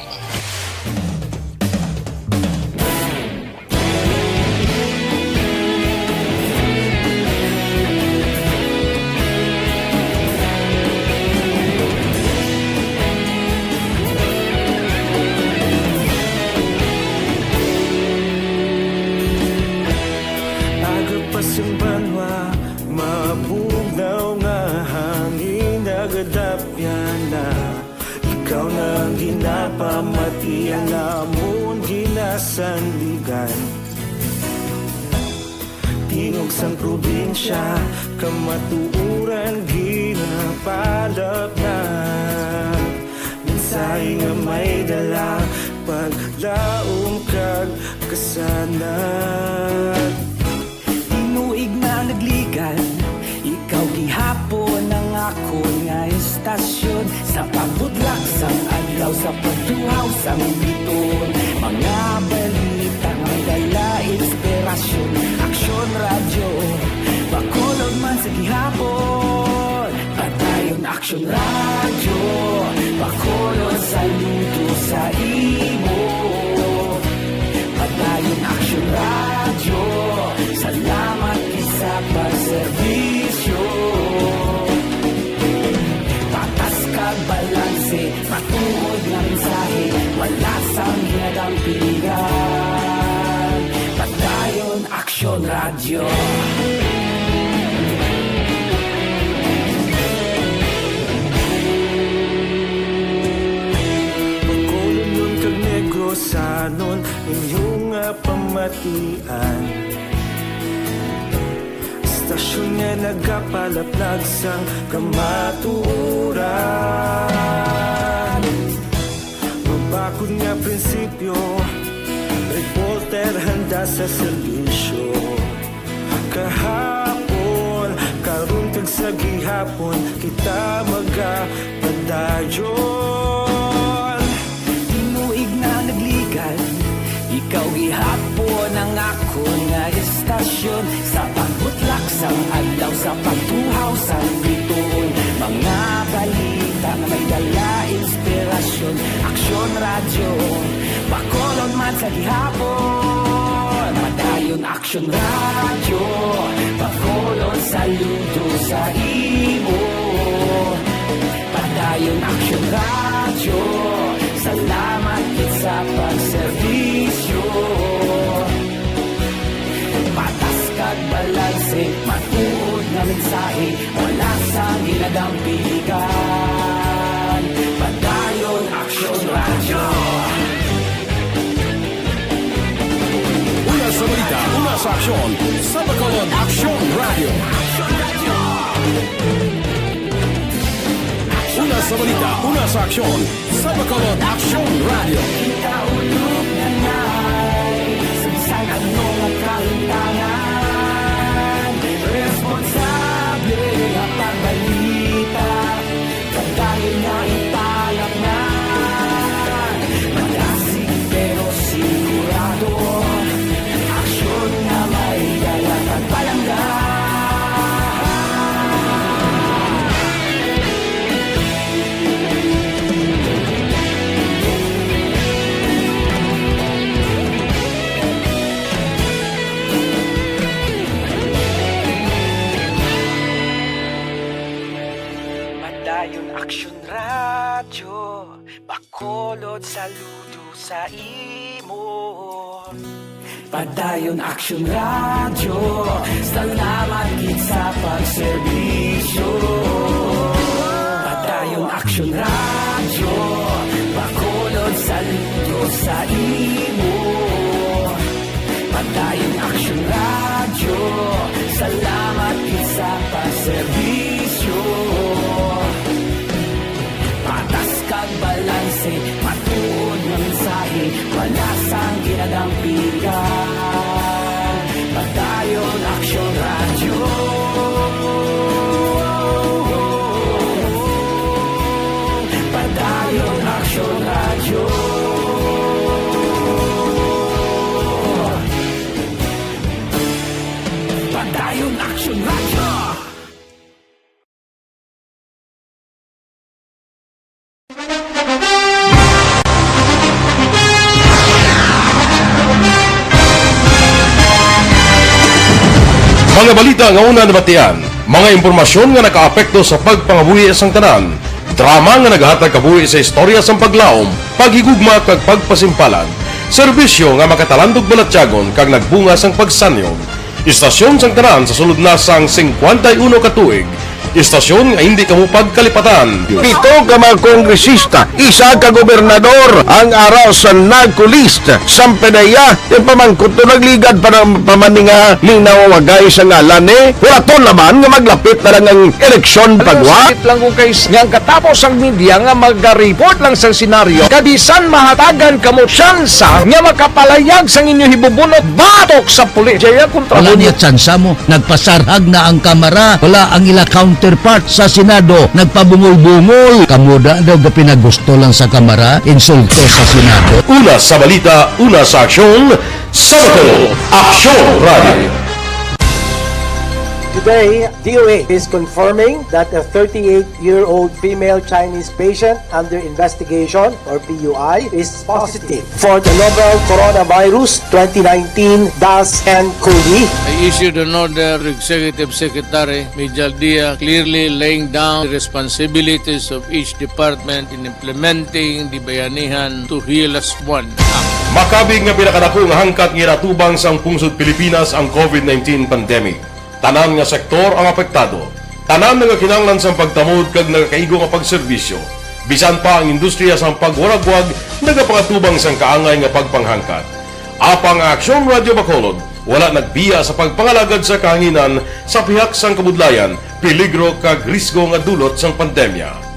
Aga pa sing banwa, mabugnaw nga hangin nagadapyan na. Ikaw na ang ginapamati, ang amon ginasandigan. Tingog sang probinsya, kamatuoran ginapalapnag. Mensahe nga may dala, paglaom kag kasanag. Tinuig na nagligan, ikaw gihapon ang akon nga estasyon. Sa pagbutlak sang adlaw, sa pagtuhaw sang biton, mga balita may dala inspirasyon. Aksyon Radyo, Bacolod man sa gihapon. Padayon Aksyon Radyo, Bacolod, saludo sa imo. Padayon Aksyon Radyo, salamat gid sa pagserbisyo. Patas kag balanse, matuod nga mensahe, wala sang ginadampigan. Padayon Aksyon Radyo. Bacolodnon kag Negrosanon, inyo nga pamatian. Estasyon nga nagapalaplag sang kamatuoran. Mabakod nga prinsipyo, reporter handa sa serbisyo. Kahapon, karon kag sa gihapon, kita magapadayon. Tinuig na nagligan, ikaw gihapon ang akon nga estasyon. Sa pagbutlak sang adlaw, sa pagtuhaw sang bituon, mga balita nga may dala inspirasyon. Aksyon Radyo, Bacolod man sa gihapon. Padayon Aksyon Radyo, Bacolod, saludo sa imo. Padayon Aksyon Radyo, salamat gid sa pagserbisyo. Patas kag balanse, matuod nga mensahe, wala sang ginadampigan. Padayon Aksyon Radyo. Una sa balita, una sa aksyon, sa Bacolod Aksyon Radyo. Una sa balita, una sa aksyon, sa Bacolod Aksyon Radyo. Kita ulog na ngay, sa bisan ano nga kahintangan, responsable nga pagbalita. Padayon nga ipalapngan, madasig pero sigurado, aksyon nga may dala kag palangga. Padayon Aksyon Radyo, Bacolod, saludo sa imo. Padayon Aksyon Radyo, salamat gid sa pagserbisyo. Padayon Aksyon Radyo, Bacolod, saludo sa imo. Padayon Aksyon Radyo, salamat gid sa pagserbisyo. Patas kag balanse, matuod nga mensahe, wala sang ginadampigan. Padayon Aksyon Radyo. Mga balita nga una nabatian, mga impormasyon nga nakaapekto sa pagpangabuhi sang tanan, drama nga naghatag kabuhi sa istorya sang paglaom, paghigugma kag pagpasimpalan, serbisyo nga makatalandog balatyagon kag nagbunga sang pagsanyog. Istasyon sang tanan sa sulod na sang singkwenta y uno ka tuig. Istasyon nga hindi kamo pagkalipatan. Pito ka mga kongresista, isa ka gobernador ang ara sa NAGCO list. Sampedeya, yung pamangkot to nagligad pa ng pamaninga, linaw wagay sa ngalan eh. Wala to naman nga maglapit na lang ang eleksyon pagwa. Sakit lang kung kay nga ang katapos ang media nga mag-report lang sa senaryo, kabisan mahatagan kamo tsansa nga makapalayag sang inyo hibubunot batok sa pulis. Jaya kontra Wala mo niya tsansa mo. Nagpasarhag na ang Kamara. Wala ang ila counterpart sa Senado. Nagpabungol-bungol. Kamo da daw gapinagusto lang sa Kamara, insulto sa Senado. Una sa balita, una sa aksyon, sa Bacolod, Aksyon Radio. Today, D O A is confirming that a thirty-eight-year-old female Chinese patient under investigation, or P U I, is positive for the novel coronavirus twenty nineteen dash N cov. I issued an order to Executive Secretary Mijal Dia, clearly laying down the responsibilities of each department in implementing the Bayanihan to Heal As One Act. Makabig nga pinakadako nga hangkat nga ginatubang sang pungsod Pilipinas ang covid nineteen pandemic. Tanan nga sektor ang apektado. Tanan nagakinahanglan sang pagtamod kag nagakaigo nga pagserbisyo. Bisan pa ang industriya sang pagwaragwag nagapangatubang sang kaangay nga pagpanghangkat. Apang ang Aksyon Radio Bacolod wala nagbiya sa pagpangalagad sa kahanginan sa pihak sang kabudlayan, peligro kag risgo nga dulot sang pandemya.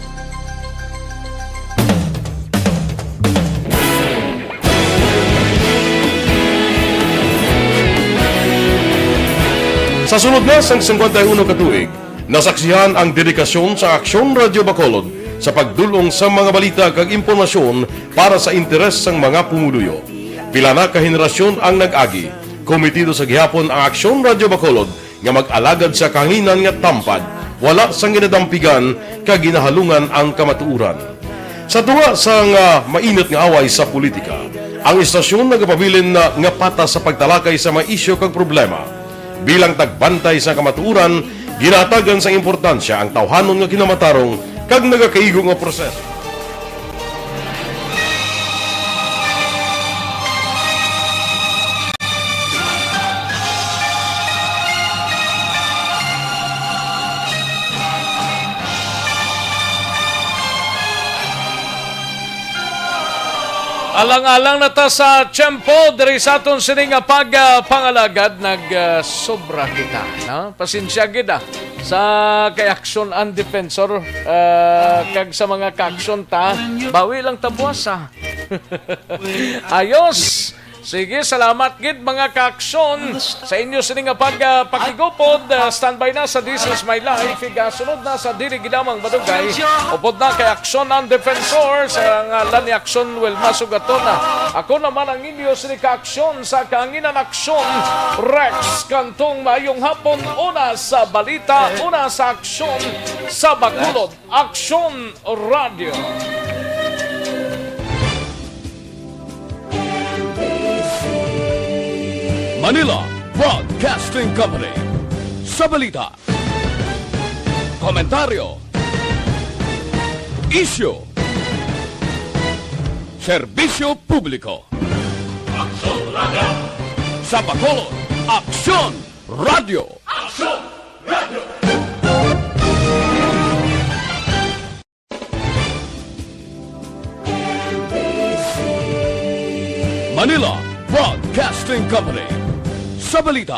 Sa sulod na sang singkwenta y uno ka tuig, nasaksihan ang dedikasyon sa Aksyon Radio Bacolod sa pagdul-ong sa mga balita kag impormasyon para sa interes sang mga pumuluyo. Pila na ka henerasyon ang nag-agi. Komitido sa gihapon ang Aksyon Radio Bacolod nga mag-alagad sa kahanginan nga tampad, wala sang ginadampigan kag ginahalungan ang kamatuoran. Sa tunga sang, ah, mainit nga away sa politika, ang istasyon nagapabilin na nga patas sa pagtalakay sa mga isyu kag problema. Bilang tagbantay sa kamatuoran, ginahatagan sang importansya ang tawhanon nga kinamatarong kag nagakaigo nga proseso. Alang-alang na ta sa tiyempo diri sa aton sini nga pag, ah, pangalagad, nag, ah, sobra kita, no? Pasensya gid, ah, sa kay Aksyon ang Defensor, ah, kag sa mga ka-aksyon ta, bawi lang ta buwas, ah. Ayos. Sige, salamat gid, mga ka-aksyon, sa inyo sini nga pag, ah, pakigupod. Ah, standby na sa This Is My Life. Igasunod na sa Dili Gid Lamang Madugay. Upod na kay Aksyon ang Defensor, sa ngalan ni Aksyon Wilma Sugaton. Ako naman ang inyo sini ka-aksyon sa Kahanginan Aksyon, Rex Cantong. Maayong hapon, una sa balita, una sa aksyon, sa Bacolod. Aksyon Radio. Manila Broadcasting Company. Sa balita, komentaryo, isyu, serbisyo publiko. Aksyon Radio. Sa Bacolod, Aksyon Radio. Aksyon Radio. Manila Broadcasting Company. Sa balita,